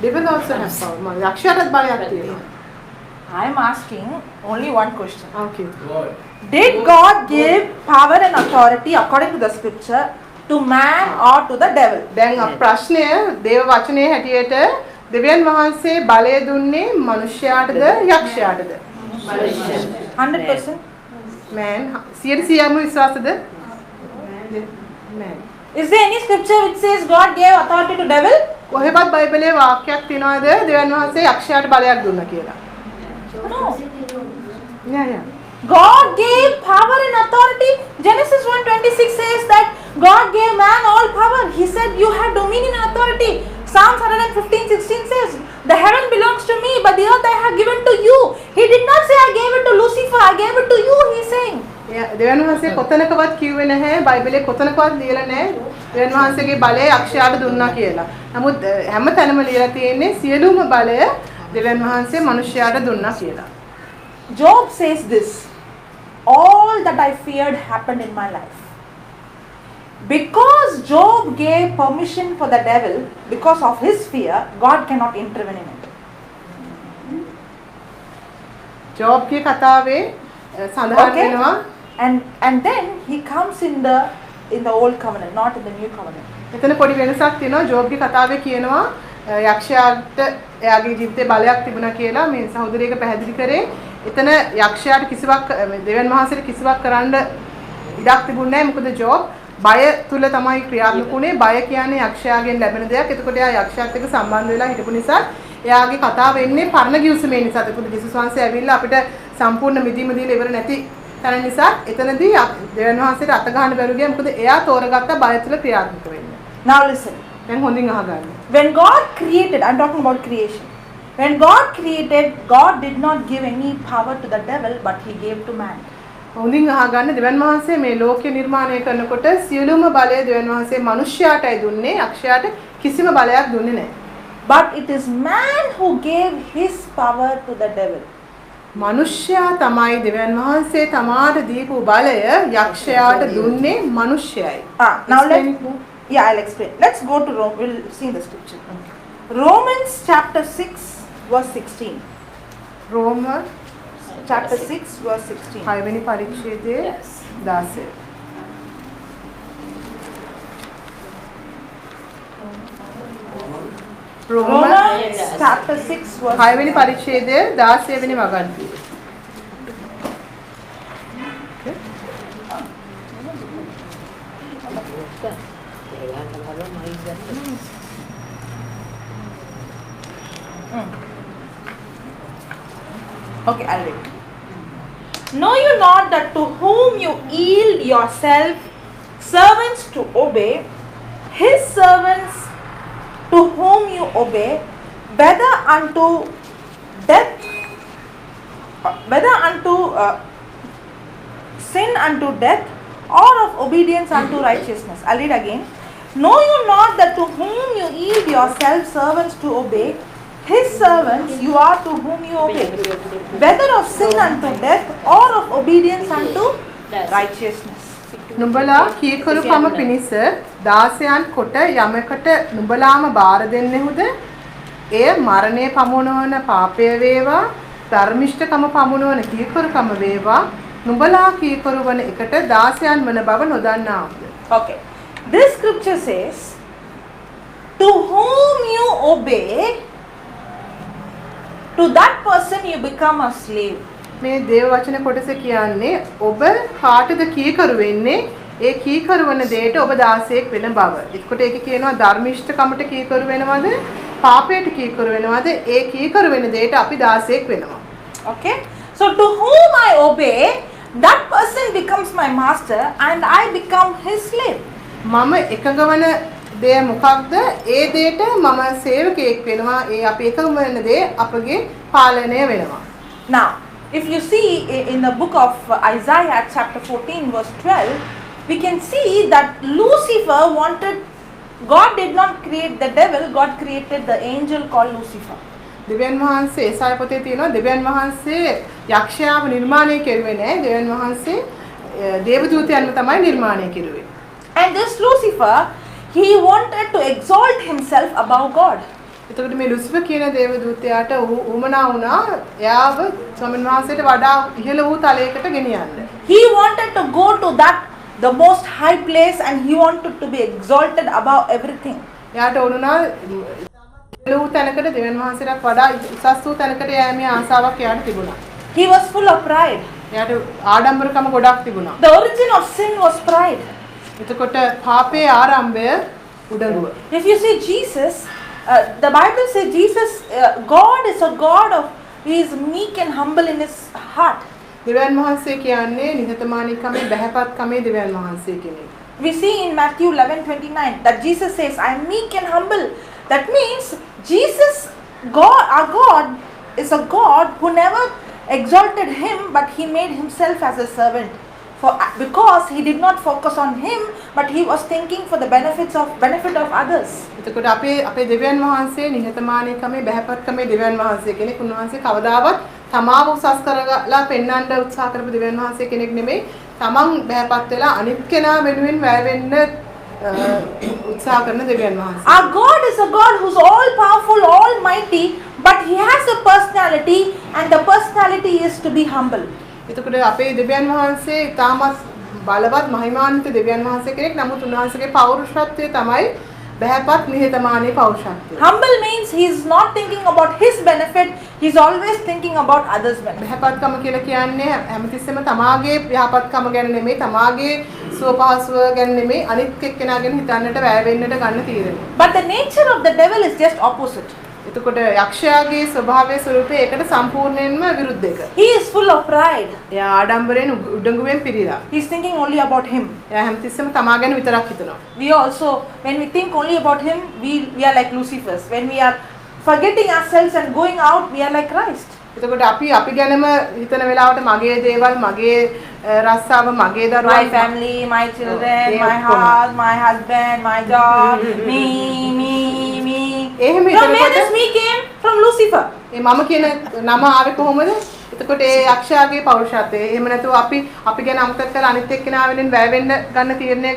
Devil also has power. යක්ෂයාටත් බලයක් තියෙනවා. I am asking only one question. Okay. Did God give power and authority according to the scripture to man or to the devil? දැන් ප්‍රශ්නය දේව වචනයේ හැටියට දෙවියන් වහන්සේ බලය දුන්නේ මනුෂ්‍යයාටද යක්ෂයාටද? 100%? Man 100%ම විශ්වාසද? Man. Is there any scripture which says God gave authority to devil? කොහෙවත් බයිබලයේ වාක්‍යයක් තියනවද දෙවියන් වහන්සේ යක්ෂයාට බලයක් දුන්නා කියලා? No. නෑ නෑ. God gave power and authority. Genesis 1:26 says that God gave man all power. He said you have dominion and authority. Psalms 115:16 says the heaven belongs to me, but the earth I have given to you. He did not say I gave it to Lucifer, I gave it to you, he is saying. දෙවියන් වහන්සේ කොතනකවත් කිව්වේ නැහැ, බයිබලයේ කොතනකවත් ලියලා නැහැ දෙවියන් වහන්සේගේ බලය යක්ෂයාට දුන්නා කියලා. නමුත් හැම තැනම ලියලා තියෙන්නේ සියලුම බලය දෙවියන් වහන්සේ මනුෂ්‍යයාට දුන්නා කියලා. Job says this, all that I feared happened in my life. Because Job gave permission for the devil, because of his fear, God cannot intervene in it. ජෝබ්ගේ කතාවේ සඳහන් වෙනවා. And then he comes in the old covenant, not in the new covenant. එතන පොඩි වෙනසක් තියෙනවා. ජෝබ්ගේ කතාවේ කියනවා යක්ෂයාට එයාගේ ජීවිතේ බලයක් තිබුණා කියලා මේ සහෝදරියක පැහැදිලි කරේ. එතන යක්ෂයාට කිසිවක් දෙවියන් වහන්සේට කිසිවක් කරන්න ඉඩක් තිබුණේ නැහැ. මොකද ජෝබ් බය තුල තමයි ක්‍රියාත්මක වුණේ. බය කියන්නේ යක්ෂයාගෙන් ලැබෙන දෙයක්. එතකොට එයා යක්ෂයාත් එක්ක සම්බන්ධ වෙලා හිටපු නිසා එයාගේ කතාව වෙන්නේ පරණ ගිවිසුමේ නිසා. එතකොට ජේසුස් වහන්සේ ඇවිල්ලා අපිට සම්පූර්ණ මිදීම දීලා ඉවර නැති තැන නිසා එතනදී දෙවියන් වහන්සේට අත ගන්න බැරුව ගියා. මොකද එයා තෝරගත්ත බය තුල ක්‍රියාත්මක වෙන්න. Now listen. දැන් හොඳින් අහගන්න. When God created, I'm talking about creation. When God created, God did not give any power to the devil, but he gave to man. හොඳින් අහගන්න, දෙවියන් වහන්සේ මේ ලෝකය නිර්මාණය කරනකොට සියලුම බලය දෙවියන් වහන්සේ මනුෂ්‍යයාටයි දුන්නේ. යක්ෂයාට කිසිම බලයක් දුන්නේ නැහැ. But it is man who gave his power to the devil. මනුෂ්‍යයා තමයි දෙවියන් වහන්සේ තමාට දීපු බලය යක්ෂයාට දුන්නේ මනුෂ්‍යයයි. Now let yeah, I'll explain. Let's go to Rome. We'll see the scripture. Romans chapter 6 verse 16. රෝම chapter 6 verse 16. 6 වෙනි පරිච්ඡේදයේ 16. Romans chapter 6 verse 6 වෙනි පරිච්ඡේදයේ 16 වෙනි වගන්තිය. Okay, I'll read. Know you not that to whom you yield yourself servants to obey, his servants to whom you obey, whether unto death, whether unto sin unto death, or of obedience unto righteousness. I'll read again. Know you not that to whom you yield yourself servants to obey, his servants you are to whom you obey, whether of sin unto death or of obedience unto righteousness. නුඹලා කීකරුකම පිණිස දාසයන් කොට යමකට නුඹලාම බාර දෙන්නෙහුද? එය මරණය පමුණවන පාපය වේවා, ධර්මිෂ්ඨකම පමුණවන කීකරුකම වේවා, නුඹලා කීකරු වන එකට දාසයන් වන බව නොදන්නාවුද? Okay. This scripture says, to whom you obey, to that person you become a slave. මේ දේව වචන කොටස කියන්නේ ඔබ කාටද කීකරු වෙන්නේ, ඒ කීකරු වන දෙයට ඔබ දාසයෙක් වෙන බව. එතකොට ඒක කියනවා ධර්මිෂ්ඨකමට කීකරු වෙනවද, පාපයට කීකරු වෙනවද, ඒ කීකරු වෙන දෙයට අපි දාසයෙක් වෙනවා. Okay? So to whom I obey, that person becomes my master and I become his slave. මම එකඟ වන දෙය මොකක්ද? ඒ දෙයට මම සේවකයෙක් වෙනවා. ඒ අපි එකඟ වෙන දේ අපගේ පාලනය වෙනවා. Now, if you see in the book of Isaiah chapter 14 verse 12, we can see that Lucifer wanted, God did not create the devil, God created the angel called Lucifer. දෙවියන් වහන්සේ ඒසාය පොතේ තියෙනවා දෙවියන් වහන්සේ යක්ෂයාව නිර්මාණය කෙරුවේ නෑ. දෙවියන් වහන්සේ දේවදූතයන්ව තමයි නිර්මාණය කෙරුවේ. And this Lucifer, he wanted to exalt himself above God. එතකොට මේ ලුසිෆර් කියන දේවදූතයාට උවමනා වුණා එයාව ස්වාමීන් වහන්සේට වඩා ඉහළ වූ තලයකට ගෙනියන්න. He wanted to go to that the most high place and he wanted to be exalted above everything. එයාට ඕන වුණා ඉහළ වූ තැනකට දෙවියන් වහන්සේටත් වඩා උසස් වූ තැනකට යෑමේ ආසාවක් එයාට තිබුණා. He was full of pride. එයාට ආඩම්බරකම ගොඩක් තිබුණා. The origin of sin was pride. එතකොට පාපයේ ආරම්භය උඩඟුව. If you see Jesus, the Bible says Jesus, God is a God of, he is meek and humble in his heart. දෙවියන් වහන්සේ කියන්නේ නිහතමානීකමේ බැහැපත්කමේ දෙවියන් වහන්සේ කෙනෙක්. We see in Matthew 11:29 that Jesus says, I am meek and humble. That means Jesus, God, our God is a God who never exalted him, but he made himself as a servant. For because he did not focus on him, but he was thinking for the benefit of others. එතකොට අපේ අපේ දෙවියන් වහන්සේ නිහතමානීකමේ බැහැපත්කමේ දෙවියන් වහන්සේ කෙනෙක්. උන්වහන්සේ කවදාවත් තමාව උසස් කරලා පෙන්වන්න උත්සාහ කරපු දෙවියන් වහන්සේ කෙනෙක් නෙමෙයි. තමන් බැහැපත් වෙලා අනිත් කෙනා වෙනුවෙන් වැය වෙන්න උත්සාහ කරන දෙවියන් වහන්සේ. Our God is a God who's all powerful, almighty, but he has a personality, and the personality is to be humble. එතකොට අපේ දෙවියන් වහන්සේ ඉතාමත් බලවත් මහිමාන්විත දෙවියන් වහන්සේ කෙනෙක්. නමුත් උන්වහන්සේගේ පෞරුෂත්වය තමයි බැහැපත් නිහතමානී පෞරුෂත්වය. Humble means he is not thinking about his benefit, he is always thinking about others' benefit. බැහැපත්කම කියලා කියන්නේ හැමතිස්සෙම තමාගේ යහපත්කම ගැන නෙමෙයි, තමාගේ සුව පහසුව ගැන නෙමෙයි, අනිත් එක්කෙනා ගැන හිතන්නට වැය වෙන්නට ගන්න තීරණය. But the nature of the devil is just opposite. එතකොට යක්ෂයාගේ ස්වභාවය ස්වරූපය ඒකට සම්පූර්ණයෙන්ම විරුද්ධ එක. He is full of pride. එයා ආඩම්බරයෙන් උඩඟුවෙන් පිරීලා. He is thinking only about him. එයා හැමතිස්සෙම තමා ගැන විතරක් හිතනවා. We also, when we think only about him, we are like Lucifer. When we are forgetting ourselves and going out, we are like Christ. එතකොට අපි අපි ගැනම හිතන වෙලාවට මගේ දේවල්, මගේ රස්සාව, මගේ My දරුවන්, family, my children, A my ඔක්කොම. house, my husband, my job, me, me, me. එහෙම From where හිතනකොට this me came? From Lucifer. ඒ මම කියන නම ආවේ කොහොමද? එතකොට ඒ යක්ෂයාගේ පෞරුෂත්වය. එහෙම නැතුව අපි අපි ගැන අමතක කරලා අනිත් එක්කෙනා වෙනුවෙන් වැය වෙන්න ගන්න තීරණය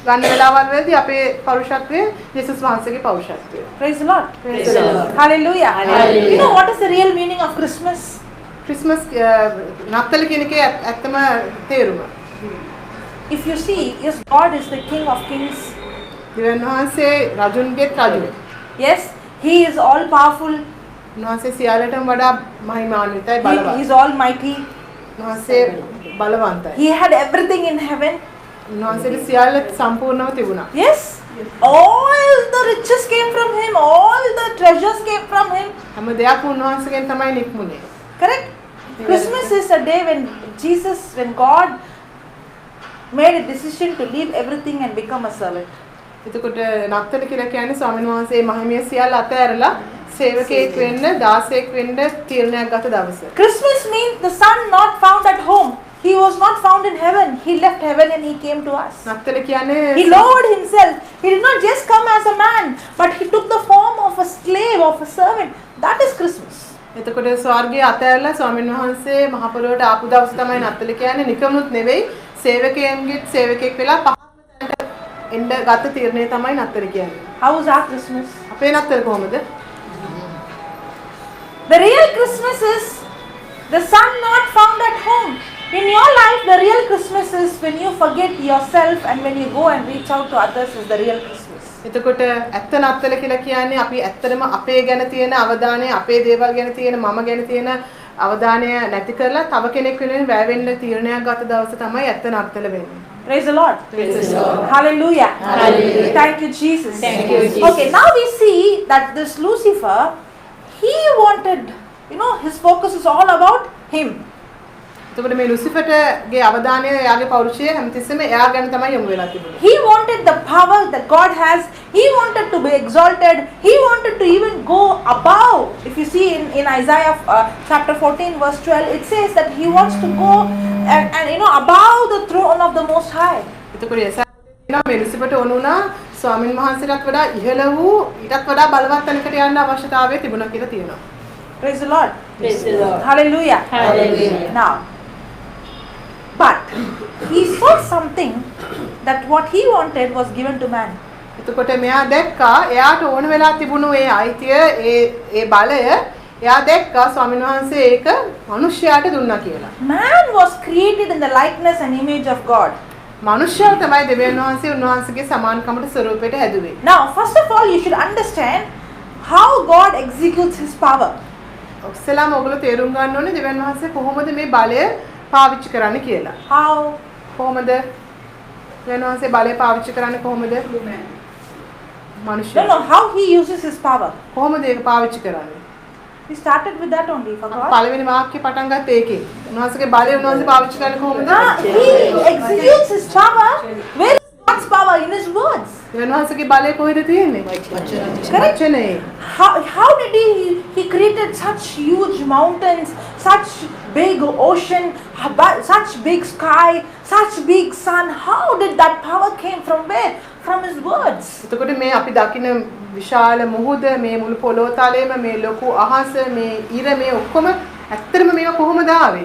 ගන්න වෙලාවල් වලදී අපේ පෞරුෂත්වය යේසුස් වහන්සේගේ පෞරුෂත්වය. Praise the Lord. Praise the Lord. Hallelujah. Hallelujah. You know what is the real meaning of Christmas? Christmas නත්තල කියන එකේ ඇත්තම තේරුම. If you see, yes, God is the King of Kings. දෙවියන් වහන්සේ රජුන්ගේත් රජු. Yes, He is all powerful. උන්වහන්සේ සියල්ලටම වඩා මහිමාන්විතයි He බලවත්. is almighty. උන්වහන්සේ බලවන්තයි. He had everything in heaven. උන්වහන්සේට සියල්ල සම්පූර්ණව තිබුණා. Yes, all the riches came from him, all the treasures came from him. හැම දෙයක්ම උන්වහන්සේගෙන් තමයි නික්මුනේ. Correct? Christmas is a day when Jesus, when God made a decision to leave everything and become a servant. එතකොට නත්තල කියලා කියන්නේ ස්වාමීන් වහන්සේ මහිමය සියල්ල අතෑරලා සේවකයෙක් වෙන්න, දාසයෙක් වෙන්න තීරණයක් ගත දවස. Christmas means the son not found at home. He was not found in heaven. He left heaven and he came to us. නත්තල කියන්නේ He lowered himself. He did not just come as a man, but he took the form of a slave, of a servant. That is Christmas. එතකොට ස්වර්ගයේ අතෑරලා ස්වාමීන් වහන්සේ මහ පොළොවට ආපු දවස තමයි නත්තල කියන්නේ. නිකමුත් නෙවෙයි, සේවකයන්ගේත් සේවකයෙක් වෙලා පහත්ම තැනට එන්න ගත තීරණය තමයි නත්තල කියන්නේ. How is our Christmas? අපේ නත්තල කොහොමද? The real Christmas is the son not found at home. In your life, the real Christmas is when you forget yourself and when you go and reach out to others is the real Christmas. එතකොට ඇත්ත නත්තල කියලා කියන්නේ අපි ඇත්තටම අපේ ගැන තියෙන අවධානය, අපේ දේවල් ගැන තියෙන, මම ගැන තියෙන අවධානය නැති කරලා තව කෙනෙක් වෙනුවෙන් වැය වෙන්න තීරණයක් ගත දවස තමයි ඇත්ත නත්තල වෙන්නේ. Praise the Lord. Praise the Lord. Hallelujah. Hallelujah. Thank you, Jesus. Thank you, Jesus. Okay, now we see that this Lucifer, he wanted, his focus is all about him. එතකොට මේ ලුසිෆර්ටගේ අවධානය එයාගේ පෞරුෂය හැමතිස්සෙම එයා ගැන තමයි යොමු වෙලා තිබුණේ. He wanted the power that God has. He wanted to be exalted. He wanted to even go above. If you see in Isaiah chapter 14 verse 12, it says that he wants to go and above the throne of the Most High. එතකොට යසායා කියනවා මේ ලුසිෆර්ට ඕන වුණා ස්වාමින් වහන්සේටත් වඩා ඉහළ වූ ඊටත් වඩා බලවත් තැනකට යන්න අවශ්‍යතාවය තිබුණා කියලා තියෙනවා. Praise the Lord. Praise the Lord. Hallelujah. Hallelujah. Now, but he saw something that what he wanted was given to man. එතකොට මෙයා දැක්කා එයාට ඕන වෙලා තිබුණු ඒ අයිතිය ඒ ඒ බලය එයා දැක්කා ස්වාමීන් වහන්සේ ඒක මිනිස්යාට දුන්නා කියලා. Man was created in the likeness and image of God. මනුෂ්‍යයා තමයි දෙවියන් වහන්සේ උන්වහන්සේගේ සමානකමට ස්වරූපයට හැදුවේ. Now, first of all, you should understand how God executes his power. ඉස්සෙල්ලාම ඔයගොල්ලෝ තේරුම් ගන්න ඕනේ දෙවියන් වහන්සේ කොහොමද මේ බලය පාවිච්චි කරන්න කියලා. How? කොහොමද? දෙවියන් වහන්සේ බලය පාවිච්චි කරන්නේ කොහොමද? මනුෂ්‍යයා. No, no, how he uses his power. කොහොමද ඒක පාවිච්චි කරන්නේ? He started with that only, forgot. පළවෙනි වාක්‍ය පටන් ගත්තේ ඒකේ. උන්වහන්සේගේ බලය උන්වහන්සේ පාවිච්චි කරන්නේ කොහොමද? He executes his power. Where is God's power? In his words. දෙවියන් වහන්සේගේ බලය කොහෙද තියෙන්නේ? වචනේ. How did he created such huge mountains, such big ocean, such big sky, such big sun? How did that power came from where? From his words. එතකොට මේ අපි දකින විශාල මුහුද, මේ මුළු පොළොව තලයේම මේ ලොකු අහස, මේ ඉර, මේ ඔක්කොම ඇත්තටම මේවා කොහොමද ආවේ?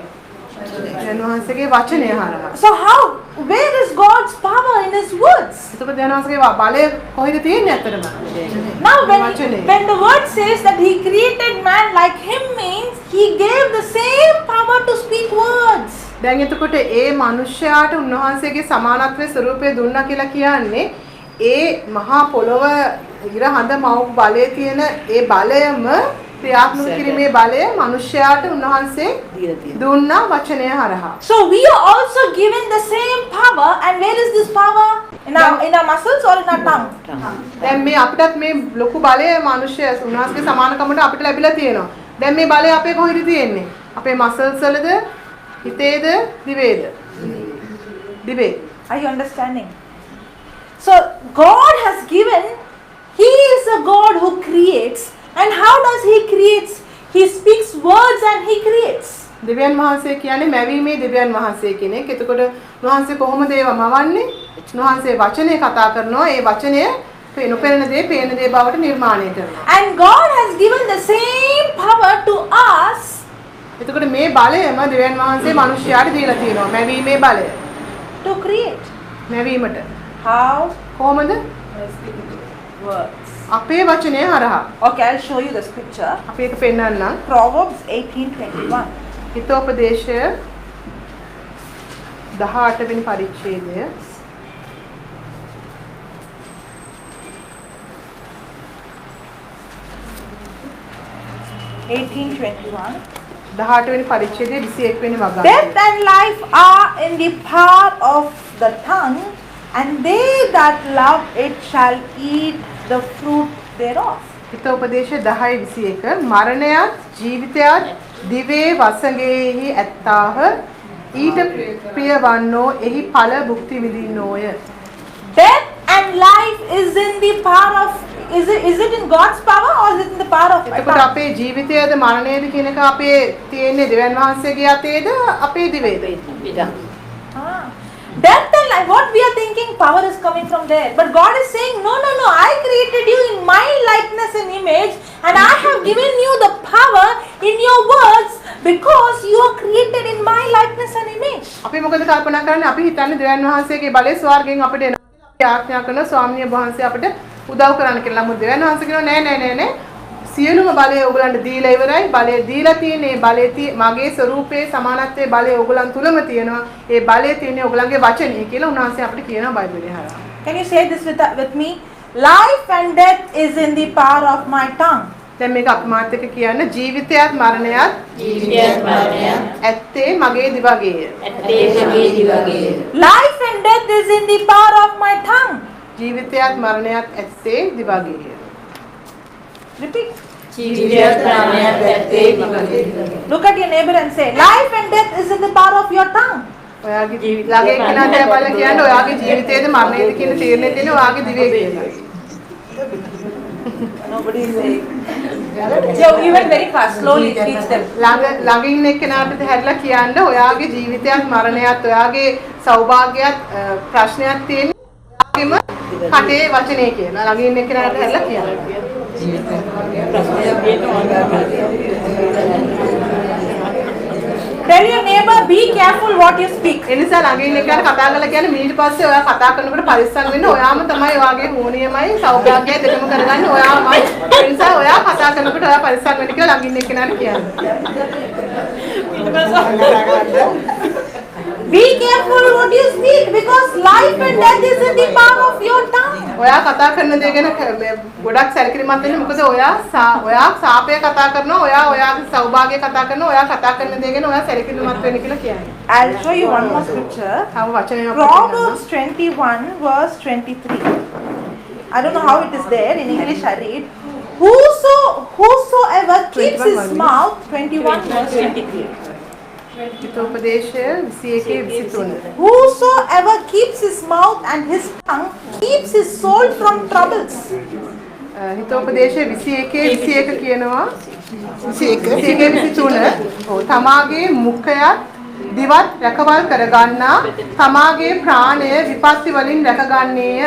දෙවියන් වහන්සේගේ වචනය හරහා. So how, where is God's power in his words? එතකොට දෙවියන් වහන්සේගේ බලය කොහෙද තියෙන්නේ ඇත්තටම? Now when the word says that he created man like him means he gave the same power to speak words. දැන් එතකොට ඒ මනුෂ්‍යයාට උන්වහන්සේගේ සමානත්වයේ ස්වරූපය දුන්නා කියලා කියන්නේ ඒ මහා පොළොව ඉර හඳ මව් බලය තියෙන ඒ බලයම ක්‍රියාත්මක කිරීමේ බලය මනුෂ්‍යයාට උන්වහන්සේ දුන්නා වචනය හරහා. So we are also given the same power, and where is this power? In our muscles or in our tongue? දැන් මේ අපිටත් මේ ලොකු බලය මනුෂ්‍ය උන්වහන්සේගේ සමානකමට අපිට ලැබිලා තියෙනවා. දැන් මේ බලය අපේ කොහෙද තියෙන්නේ? අපේ මසල්ස් වලද, හිතේද, දිවේද? දිවේ. Are you understanding? So God has given, he is a God who creates, and how does he creates? He speaks words and he creates. දෙවියන් වහන්සේ කියන්නේ මැවීමේ දෙවියන් වහන්සේ කෙනෙක්. එතකොට උන්වහන්සේ කොහොමද ඒව මවන්නේ? උන්වහන්සේ වචනය කතා කරනවා. ඒ වචනය නොපෙනෙන දේ පේන දේ බවට නිර්මාණය කරනවා. And God has given the same power to us. එතකොට මේ බලයම දෙවියන් වහන්සේ මනුෂ්‍යයාට දීලා තියෙනවා. මැවීමේ බලය. To create. මැවීමට. How? කොහොමද? Words. අපේ වචනය හරහා. Okay, I'll show you the scripture. අපි ඒක පෙන්නන්නම්. Proverbs 18:21. හිතෝපදේශය 18 වෙනි පරිච්ඡේදය. 18 වෙනි පරිච්ඡේදයේ 21 වෙනි වගාව. Death and life are in the power of the tongue, and they that love it shall eat the fruit thereof. හිතෝපදේශ 10:21 මරණයත් ජීවිතයත් දිවේ වසඟෙහි ඇත්තාහ, ඊට ප්‍රියවන්නෝ එහි ඵල භුක්ති විඳින්නෝය. Death and life is in the power of, is it in God's power or is it in the power of my එතකොට tongue? අපේ ජීවිතයද මරණයද කියන එක අපේ තියෙන්නේ දෙවියන් වහන්සේගේ අතේද අපේ දිවේද? Death and life, what we are thinking power is coming from there, but God is saying no, no, no, I created you in my likeness and image, and I have given you the power in your words because you are created in my likeness and image. අපි මොකද කල්පනා කරන්නේ? අපි හිතන්නේ දෙවියන් වහන්සේගේ බලය ස්වර්ගයෙන් අපිට එනවා කියලා. අපි ආඥා කරන ස්වාමිනිය වහන්සේ අපිට උදව් කරන්න කියලා. නමුත් දෙවියන් වහන්සේ කියනවා නෑ නෑ නෑ නෑ, සියලුම බලය ඔයගලන්ට දීලා ඉවරයි. බලය දීලා තියෙන්නේ බලය මගේ ස්වරූපයේ සමානත්වයේ බලය ඔයගලන් තුලම තියෙනවා. ඒ බලය තියෙන්නේ ඔයගලන්ගේ වචනේ කියලා උන්වහන්සේ අපිට කියනවා බයිබලයේ හරහා. Can you say this with me? Life and death is in the power of my tongue. දැන් මේක අපි මාත් එක්ක කියන්න, ජීවිතයත් මරණයත් ඇත්තේ මගේ දිවගේය. ඇත්තේ මගේ දිවගේය. Life and death is in the power of my tongue. ජීවිතයත් මරණයත් ඇත්තේ දිවගේය. Repeat. ජීවිතයත් මරණයත් ඇත්තේ මගේ දිවගේය. Look at your neighbor and say, life and death is in the power of your tongue. ඔයාගේ ළඟ එක්කෙනා දිහා බලලා කියන්න, ඔයාගේ ජීවිතයේද මරණයද කියන තීරණය තියෙන්නේ ඔයාගේ දිවේ කියලා. Nobody is saying. So you went very fast. Slowly teach them. ළඟ ඉන්න එක්කෙනාට හැරිලා කියන්න, ඔයාගේ ජීවිතයත් මරණයත් ඔයාගේ සෞභාග්‍යයත් ප්‍රශ්නයක් තියෙන්නේ ඔයාගේම කටේ වචනේ කියලා. ළඟ ඉන්න එක්කෙනාට හැරිලා කියන්න. Tell your neighbor, be careful what you speak. ඒ නිසා ළඟ ඉන්න එක්කෙනාට කතා කරලා කියන්නේ ඊට පස්සේ ඔයා කතා කරනකොට පරිස්සම් වෙන්න, ඔයාම තමයි ඔයාගේ හෝනියමයි සෞභාග්‍යයයි දෙකම කරගන්නේ ඔයාමයි. ඒ නිසා ඔයා කතා කරනකොට ඔයා පරිස්සම් වෙන්න කියලා ළඟ ඉන්න එක්කෙනාට කියන්න. Be careful what you speak, because life and death is in the power of your tongue. ඔයා කතා කරන දේ ගැන මේ ගොඩක් සැලකිලිමත් වෙන්න. මොකද ඔයා ඔයා සාපය කතා කරනවා, ඔයා ඔයාගේ සෞභාග්‍ය කතා කරනවා, ඔයා කතා කරන දේ ගැන ඔයා සැලකිලිමත් වෙන්න කියලා කියන්නේ. I'll show you one more scripture. තව වචනයක්. Proverbs 21 verse 23. I don't know how it is there. In English I read, Whosoever keeps his mouth, 21 verse 23. හිතෝපදේශය 21 23. Whosoever keeps his mouth and his tongue keeps his soul from troubles. හිතෝපදේශය 21 21 කියනවා. 21 21 23. ඔව්, තමාගේ මුඛයත් දිවත් රැකවල් කරගන්නා තමාගේ ප්‍රාණය විපත්ති වලින් රැකගන්නේය.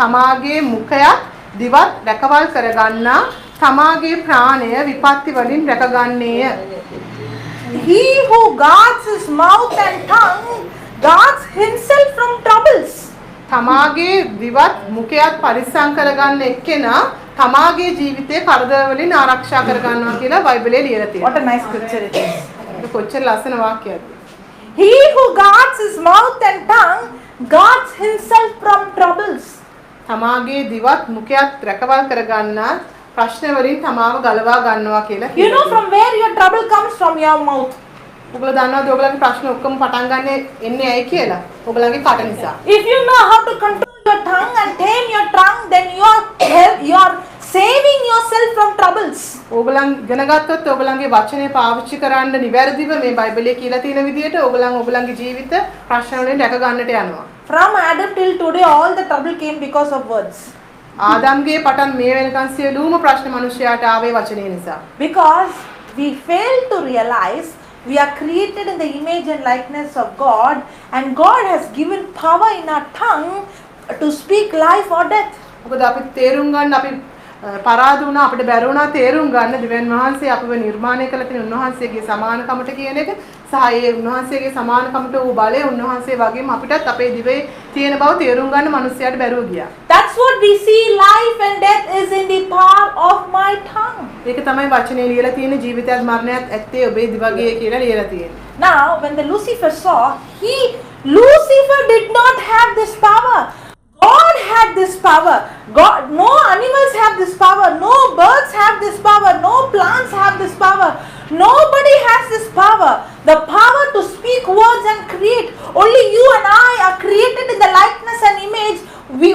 තමාගේ මුඛයත් දිවත් රැකවල් කරගන්නා තමාගේ ප්‍රාණය විපත්ති වලින් රැකගන්නේය. He who guards his mouth and tongue guards himself from troubles. තමාගේ දිවත් මුඛයත් පරිස්සම් කරගන්න එක්කෙනා තමාගේ ජීවිතය කරදර වලින් ආරක්ෂා කරගන්නවා කියලා බයිබලයේ ලියලා What තියෙනවා. a nice scripture it is. ඒක කොච්චර ලස්සන වාක්‍යයක්ද? He who guards his mouth and tongue guards himself from troubles. තමාගේ දිවත් මුඛයත් රැකවල් කරගන්නා ප්‍රශ්න වලින් තමාව ගලවා ගන්නවා කියලා You know from where your trouble comes from? Your mouth. ඔයගොල්ලෝ දන්නවද ඔයගොල්ලන්ගේ ප්‍රශ්න ඔක්කොම පටන් ගන්නෙ එන්නේ ඇයි කියලා? ඔයගොල්ලන්ගේ කට නිසා. If you know how to control your tongue and tame your tongue, then you are saving yourself from troubles. ඕගොල්ලන් ඉගෙන ගත්තොත් ඕගොල්ලන්ගේ වචනේ පාවිච්චි කරන්න නිවැරදිව මේ බයිබලයේ කියලා තියෙන විදිහට ඕගොල්ලන් ඕගොල්ලන්ගේ ජීවිත ප්‍රශ්න වලින් රැක ගන්නට යනවා. From Adam till today, all the trouble came because of words. ආදම්ගේ පටන් මේ වෙනකන් සියලුම ප්‍රශ්න මිනිස්යාට ආවේ වචනේ නිසා. Because we fail to realize we are created in the image and likeness of God, and God has given power in our tongue to speak life or death. මොකද අපි තේරුම් ගන්න අපි පරාද වුණා, අපිට බැරි වුණා තේරුම් ගන්න දෙවියන් වහන්සේ අපව නිර්මාණය කළ තියෙන උන්වහන්සේගේ සමානකමට කියන එක සහ ඒ උන්වහන්සේගේ සමානකමට වූ බලය උන්වහන්සේ වගේම අපිටත් අපේ දිවේ තියෙන බව තේරුම් ගන්න මිනිස්යාට බැරුව ගියා. That's what we see, life and death is in the power of my tongue. ඒක තමයි වචනේ ලියලා තියෙන ජීවිතයත් මරණයත් ඇත්තේ ඔබේ දිවගේ කියලා ලියලා තියෙන්නේ. Now, when the Lucifer saw, Lucifer did not have this power. God had this power. God, no animals have this power. No birds have this power. No plants have this power. Nobody has this power. The power to speak words and create. Only you and I are created in the likeness and image. We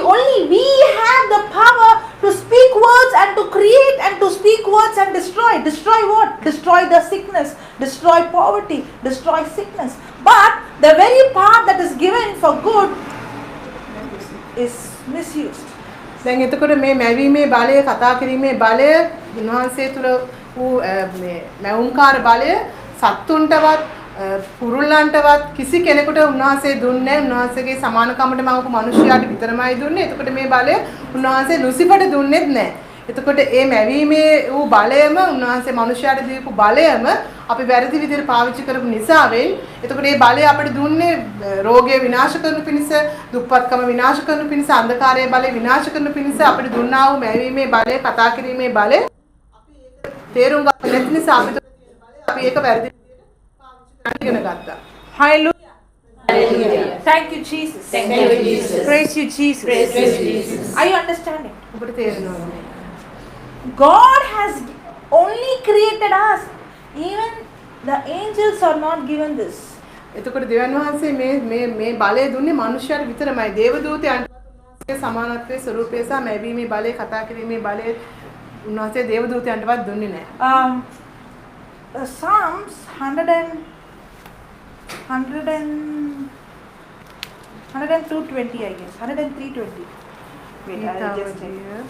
have the power to speak words and to create and to speak words and destroy. Destroy what? Destroy the sickness, destroy poverty, destroy sickness. But the very power that is given for good is misused. දැන් එතකොට මේ මැවීමේ බලය, කතා කිරීමේ බලය, උන්වහන්සේ තුල වූ මේ මැවුම්කාර බලය සත්තුන්ටවත් කුරුල්ලන්ටවත් කිසි කෙනෙකුට උන්වහන්සේ දුන්නේ නැහැ. උන්වහන්සේගේ සමානකමට මවපු මිනිසයාට විතරමයි දුන්නේ. එතකොට මේ බලය උන්වහන්සේ ලුසිෆර්ට දුන්නෙත් නැහැ. එතකොට ඒ මැවීමේ වූ බලයම උන්වහන්සේ මිනිසයාට දීපු බලයම අපි වැරදි විදිහට පාවිච්චි කරපු නිසාවෙන් එතකොට ඒ බලය අපිට දුන්නේ රෝගය විනාශ කරනු පිණිස, දුප්පත්කම විනාශ කරනු පිණිස, අන්ධකාරයේ බලය විනාශ කරනු පිණිස අපිට දුන්නා වූ මැවීමේ බලය, කතා කිරීමේ බලය අපි ඒක තේරුම් ගන්න නැති නිසා අපි තුළ තියෙන බලය අපි ඒක වැරදි විදිහට පාවිච්චි කරන්න ඉගෙන ගත්තා. Hallelujah. Hallelujah. Thank you, Jesus. Thank you, Jesus. Praise you, Jesus. Praise you, Jesus. Are you understanding? ඔබට තේරෙනවද? God has only created us. Even the angels are not given this. එතකොට දෙවියන් වහන්සේ මේ මේ මේ බලය දුන්නේ මනුෂ්‍යයාට විතරමයි. දේවදූතයන්ට උන්වහන්සේගේ සමානත්වයේ ස්වරූපය සහ මැවීමේ බලය, කතා කිරීමේ බලය උන්වහන්සේ දේවදූතයන්ටවත් දුන්නේ නැහැ. Psalms 100 and 100 and 102:20, I guess. 103:20. Wait, I'll just check. ගීතාවලිය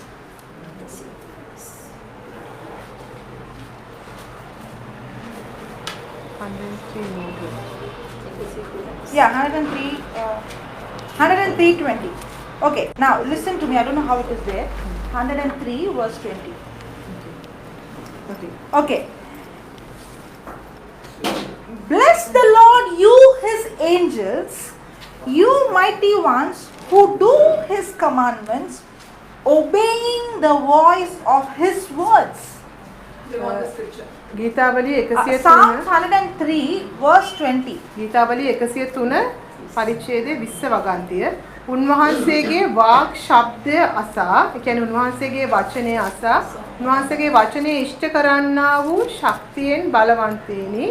103. Yeah, 103, 103:20. Okay, now listen to me. I don't know how it is there. 103 verse 20. Okay. Okay. Bless the Lord, you his angels, you mighty ones who do his commandments, obeying the voice of his words. ගීතාවලිය 103. Psalms 103 verse 20. ගීතාවලිය 103 පරිච්ඡේදයේ 20 වගන්තිය. උන්වහන්සේගේ වාක් ශබ්දය අසා, ඒ කියන්නේ උන්වහන්සේගේ වචනය අසා, උන්වහන්සේගේ වචනය ඉෂ්ට කරන්නා වූ ශක්තියෙන් බලවන්තේනි,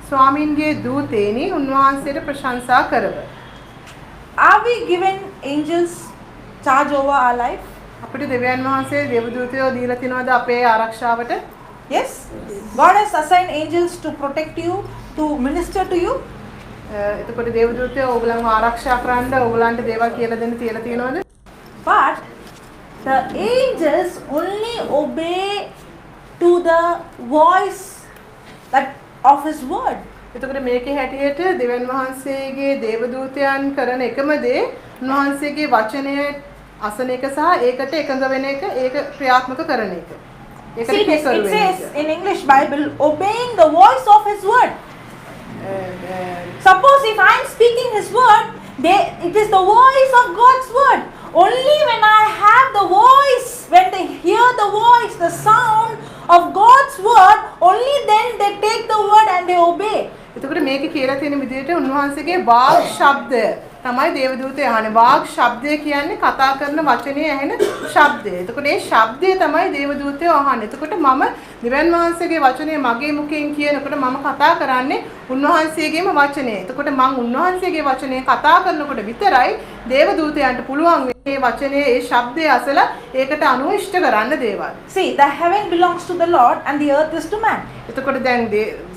ස්වාමින්ගේ දූතේනි උන්වහන්සේට ප්‍රශංසා කරව. Are we given angels charge over our life? අපිට දෙවියන් වහන්සේ දේවදූතයෝ දීලා තිනවද අපේ ආරක්ෂාවට? Yes. God has assigned angels to protect you, to minister to you. එතකොට දේවදූතයෝ ඕගොල්ලන්ව ආරක්ෂා කරන්න ඕගොල්ලන්ට දේවල් කියලා දෙන්න තියලා තියෙනවද? But the angels only obey to the voice that of his word. එතකොට මේකේ හැටියට දෙවියන් වහන්සේගේ දේවදූතයන් කරන එකම දේ උන්වහන්සේගේ වචනය අසන එක සහ ඒකට එකඟ වෙන එක, ඒක ක්‍රියාත්මක කරන එක. ඒකට See this, කීකරු it වෙන says එක. In English Bible, obeying the voice of his word. Suppose if I am speaking his word, it is the voice of God's word. Only when I have the voice, when they hear the voice, the sound of God's word, only then they take the word and they obey. එතකොට මේකේ කියලා තියෙන විදිහට උන්වහන්සේගේ වාක් ශබ්දය තමයි දේවදූතය අහන්නේ. වාක් ශබ්දය කියන්නේ කතා කරන වචනේ ඇහෙන ශබ්දය. එතකොට ඒ ශබ්දය තමයි දේවදූතයෝ අහන්නේ. එතකොට මම දෙවියන් වහන්සේගේ වචනය මගේ මුඛයෙන් කියනකොට මම කතා කරන්නේ උන්වහන්සේගේම වචනය. එතකොට මං උන්වහන්සේගේ වචනය කතා කරනකොට විතරයි දේවදූතයන්ට පුළුවන් මේ වචනේ ඒ ශබ්දය අසලා ඒකට අනුව ඉෂ්ට කරන්න දේවල්. See, the heaven belongs to the Lord and the earth is to man. එතකොට දැන්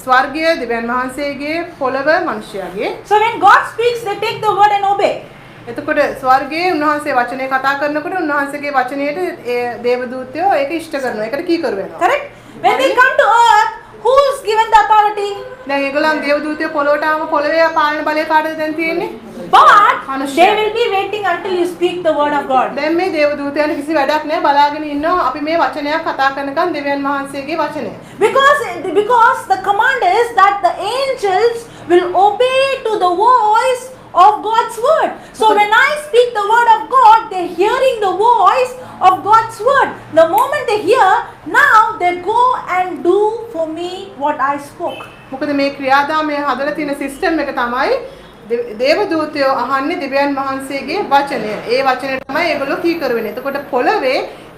ස්වර්ගය දෙවියන් වහන්සේගේ, පොළව මනුෂ්‍යයාගේ. So when God speaks, they take the word and obey. එතකොට ස්වර්ගයේ උන්වහන්සේ වචනය කතා කරනකොට උන්වහන්සේගේ වචනයට ඒ දේවදූතයෝ ඒක ඉෂ්ට කරනවා. ඒකට කීකරු වෙනවා. Correct? When they come to earth, who is given the authority? දැන් ඒගොල්ලන් දේවදූතයෝ පොළොවට ආවම පොළවේ පාලන බලය කාටද දැන් තියෙන්නේ? But මනුෂ්‍යයා. They will be waiting until you speak the word of God. දැන් මේ දේවදූතයන් කිසි වැඩක් නෑ, බලාගෙන ඉන්නවා අපි මේ වචනයක් කතා කරනකන් දෙවියන් වහන්සේගේ වචනය. Because the command is that the angels will obey to the voice of God's word. So when I speak the word of God, they're hearing the voice of God's word. The moment they hear, now they go and do for me what I spoke. මොකද මේ ක්‍රියාදාමය හදලා තියෙන සිස්ටම් එක තමයි දේවදූතයෝ අහන්නේ දෙවියන් වහන්සේගේ වචනය. ඒ වචනය තමයි ඒගොල්ලෝ කීකරු වෙන්නේ. එතකොට පොළවේ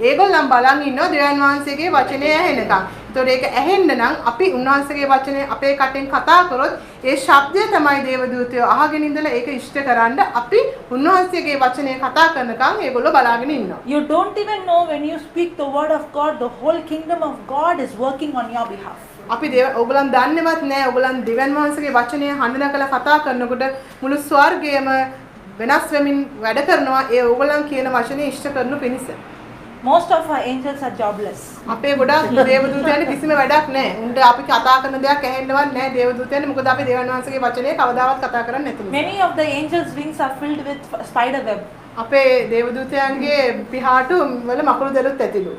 ඒගොල්ලන් බලන් ඉන්නවා දෙවියන් වහන්සේගේ වචනය ඇහෙනකන්. එතකොට ඒක ඇහෙන්න නම් අපි උන්වහන්සේගේ වචනය අපේ කටෙන් කතා කරොත් ඒ ශබ්දය තමයි දේවදූතයෝ අහගෙන ඉඳලා ඒක ඉෂ්ට කරන්න අපි උන්වහන්සේගේ වචනය කතා කරනකන් ඒගොල්ලෝ බලාගෙන ඉන්නවා. You don't even know, when you speak the word of God, the whole kingdom of God is working on your behalf. අපි දේව ඔයගොල්ලන් දන්නේවත් නෑ, ඔයගොල්ලන් දෙවියන් වහන්සේගේ වචනය හඬ නගලා කතා කරනකොට මුළු ස්වර්ගයම වෙනස් වෙමින් වැඩ කරනවා ඒ ඔයගොල්ලන් කියන වචනය ඉෂ්ට කරනු පිණිස. Most of our angels are jobless. අපේ ගොඩාක් දේවදූතයන්ට කිසිම වැඩක් නෑ. උන්ට අපි කතා කරන දෙයක් ඇහෙන්නවත් නෑ දේවදූතයන්ට. මොකද අපි දෙවියන් වහන්සේගේ වචනය කවදාවත් කතා කරන්නේ නැති නිසා. Many of the angels' wings are filled with spider web. අපේ දේවදූතයන්ගේ පිහාටු වල මකුළු දැලුත් ඇතිලු.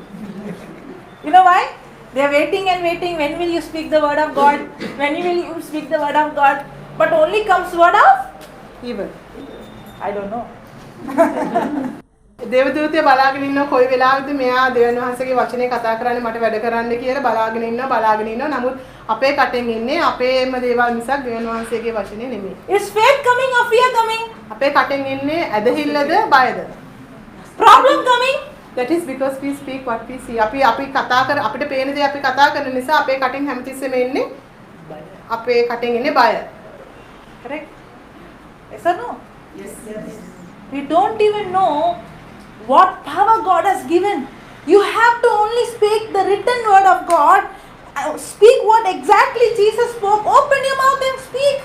You know why? They are waiting and waiting. When will you speak the word of God? When will you speak the word of God? But only comes word of Evil. I don't know. දේවදූතය බලාගෙන ඉන්නවා කොයි වෙලාවෙද මෙයා දෙවියන් වහන්සේගේ වචනේ කතා කරන්නේ මට වැඩ කරන්න කියලා බලාගෙන ඉන්නවා, බලාගෙන ඉන්නවා. නමුත් අපේ කටෙන් එන්නේ අපේම දේවල් මිසක් දෙවියන් වහන්සේගේ වචනේ නෙමෙයි. Is faith coming or fear coming? අපේ කටෙන් එන්නේ ඇදහිල්ලද බයද? Problem coming? That is because we speak what we see. අපි අපි කතා කර අපිට පේන දේ අපි කතා කරන නිසා අපේ කටෙන් හැමතිස්සෙම එන්නේ අපේ කටෙන් එන්නේ බය. Correct? Yes or no? Yes. We don't even know what power God has given. You have to only speak the written word of God. Speak what exactly Jesus spoke. Open your mouth and speak.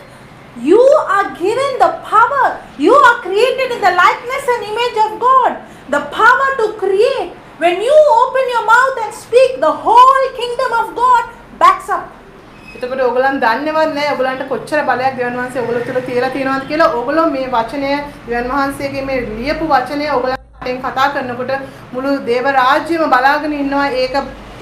You are given the power. You are created in the likeness and image of God. The power to create. When you open your mouth and speak, the whole kingdom of God backs up. එතකොට ඔයගොල්ලන් දන්නේවත් නැහැ ඔයගොල්ලන්ට කොච්චර බලයක් දෙවියන් වහන්සේ ඔයගොල්ලෝ තුළ තියලා තියෙනවද කියලා. ඔයගොල්ලෝ මේ වචනය, දෙවියන් වහන්සේගේ මේ ලියපු වචනය ඔයගොල්ලන් කටෙන් කතා කරනකොට මුළු දේව රාජ්‍යම බලාගෙන ඉන්නවා ඒක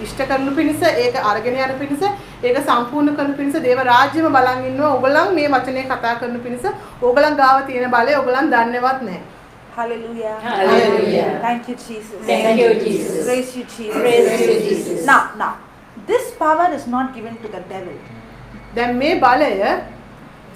ඉෂ්ට කරනු පිණිස, ඒක අරගෙන යන පිණිස, ඒක සම්පූර්ණ කරනු පිණිස දේව රාජ්‍යම බලන් ඉන්නවා ඔයගොල්ලන් මේ වචනය කතා කරනු පිණිස. ඔයගොල්ලන් ගාව තියෙන බලය ඔයගොල්ලන් දන්නේවත් නැහැ. Hallelujah. Hallelujah. Thank you, Jesus. Thank you, Jesus. Praise you, Jesus. Praise you, Jesus. Now, this power is not given to the devil දැන් මේ බලය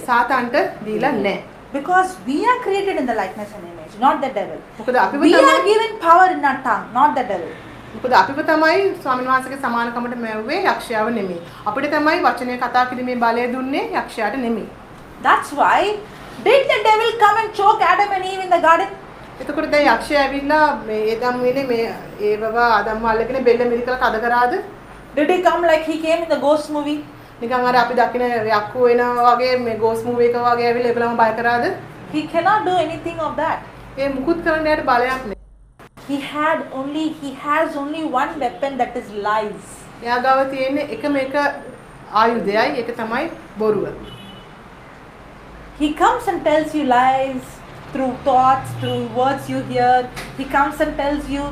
සාතන්ට දීලා නැහැ. Because we are created in the likeness and image, not the devil. මොකද අපිව We are තමයි given power in our tongue, not the devil. මොකද අපිව තමයි ස්වාමීන් වහන්සේගේ සමානකමට මැව්වේ, යක්ෂයාව නෙමෙයි. අපිට තමයි වචනය කතා කිරීමේ බලය දුන්නේ, යක්ෂයාට නෙමෙයි. That's why, did the devil come and choke Adam and Eve in the garden? එතකොට දැන් යක්ෂයා ඇවිල්ලා මේ ඒදම් වෙනේ මේ ඒවව ආදම්ව අල්ලගෙන බෙල්ල මිරිකලා තද කරාද? Did he come like he came in the ghost movie? නිකන් අර අපි දකින යක්කු වෙනවා වගේ මේ ගෝස් මූවි එක වගේ ඇවිල්ලා ඒගොල්ලන්ව බය කරාද? He cannot do anything of that. ඒ මුකුත් කරන්න එයාට බලයක් නෑ. He has only one weapon, that is lies. එයා ගාව තියෙන එකම එක ආයුධයයි, ඒක තමයි බොරුව. He comes and tells you lies through thoughts, through words you hear. He comes and tells you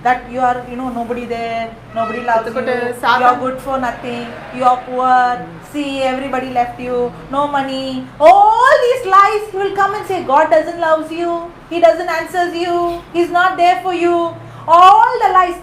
that you are, nobody there, nobody loves you, එතකොට you Satan are good for nothing, you are poor, see, everybody left you, no money. All these lies he will come and say, God doesn't love you, he doesn't answer you, he's not there for you. All the lies.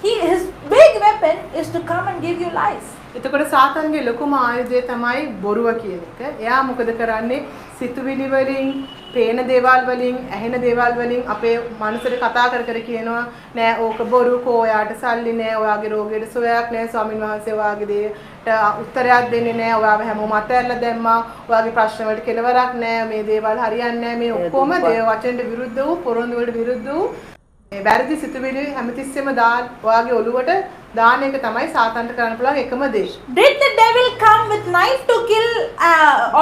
His big weapon is to come and give you lies. එතකොට සාතන්ගේ ලොකුම ආයුධය තමයි බොරුව කියන එක. එයා මොකද කරන්නේ? සිතුවිලි වලින්, පේන දේවල් වලින්, ඇහෙන දේවල් වලින් අපේ මනසට කතා කර කර කියනවා නෑ ඕක බොරු, කෝ ඔයාට සල්ලි නෑ, ඔයාගේ රෝගයට සුවයක් නෑ, ස්වාමින් වහන්සේ ඔයාගේ දේට උත්තරයක් දෙන්නේ නෑ, ඔයාව හැමෝම අතහැරලා දැම්මා, ඔයාගේ ප්‍රශ්න වලට කෙලවරක් නෑ, මේ දේවල් හරියන්නේ නෑ, මේ ඔක්කොම දේව වචනට විරුද්ධ වූ, පොරොන්දු වලට විරුද්ධ වූ මේ වැරදි සිතුවිලි හැමතිස්සෙම ඔයාගේ ඔළුවට දාන එක තමයි සාතන්ට කරන්න පුළුවන් එකම දේ. Did the devil come with knife to kill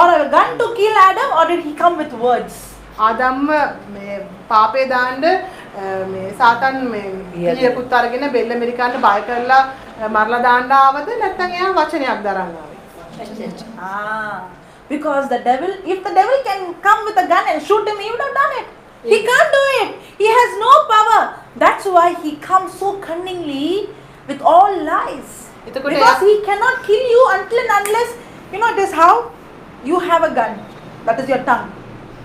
or a gun to kill Adam, or did he come with words? ආදම්ව මේ පාපේ දාන්න මේ සාතන් මේ පිහියකුත් අරගෙන බෙල්ල මිරිකන්න බය කරලා මරලා දාන්න ආවද, නැත්නම් එයා වචනයක් දරන්න ආවේ? Because the devil, if the devil can come with a gun and shoot him, he would have done it. He can't do it. He has no power. That's why he comes so cunningly with all lies. එතකොට Because he cannot kill you until and unless, it is how you have a gun. That is your tongue.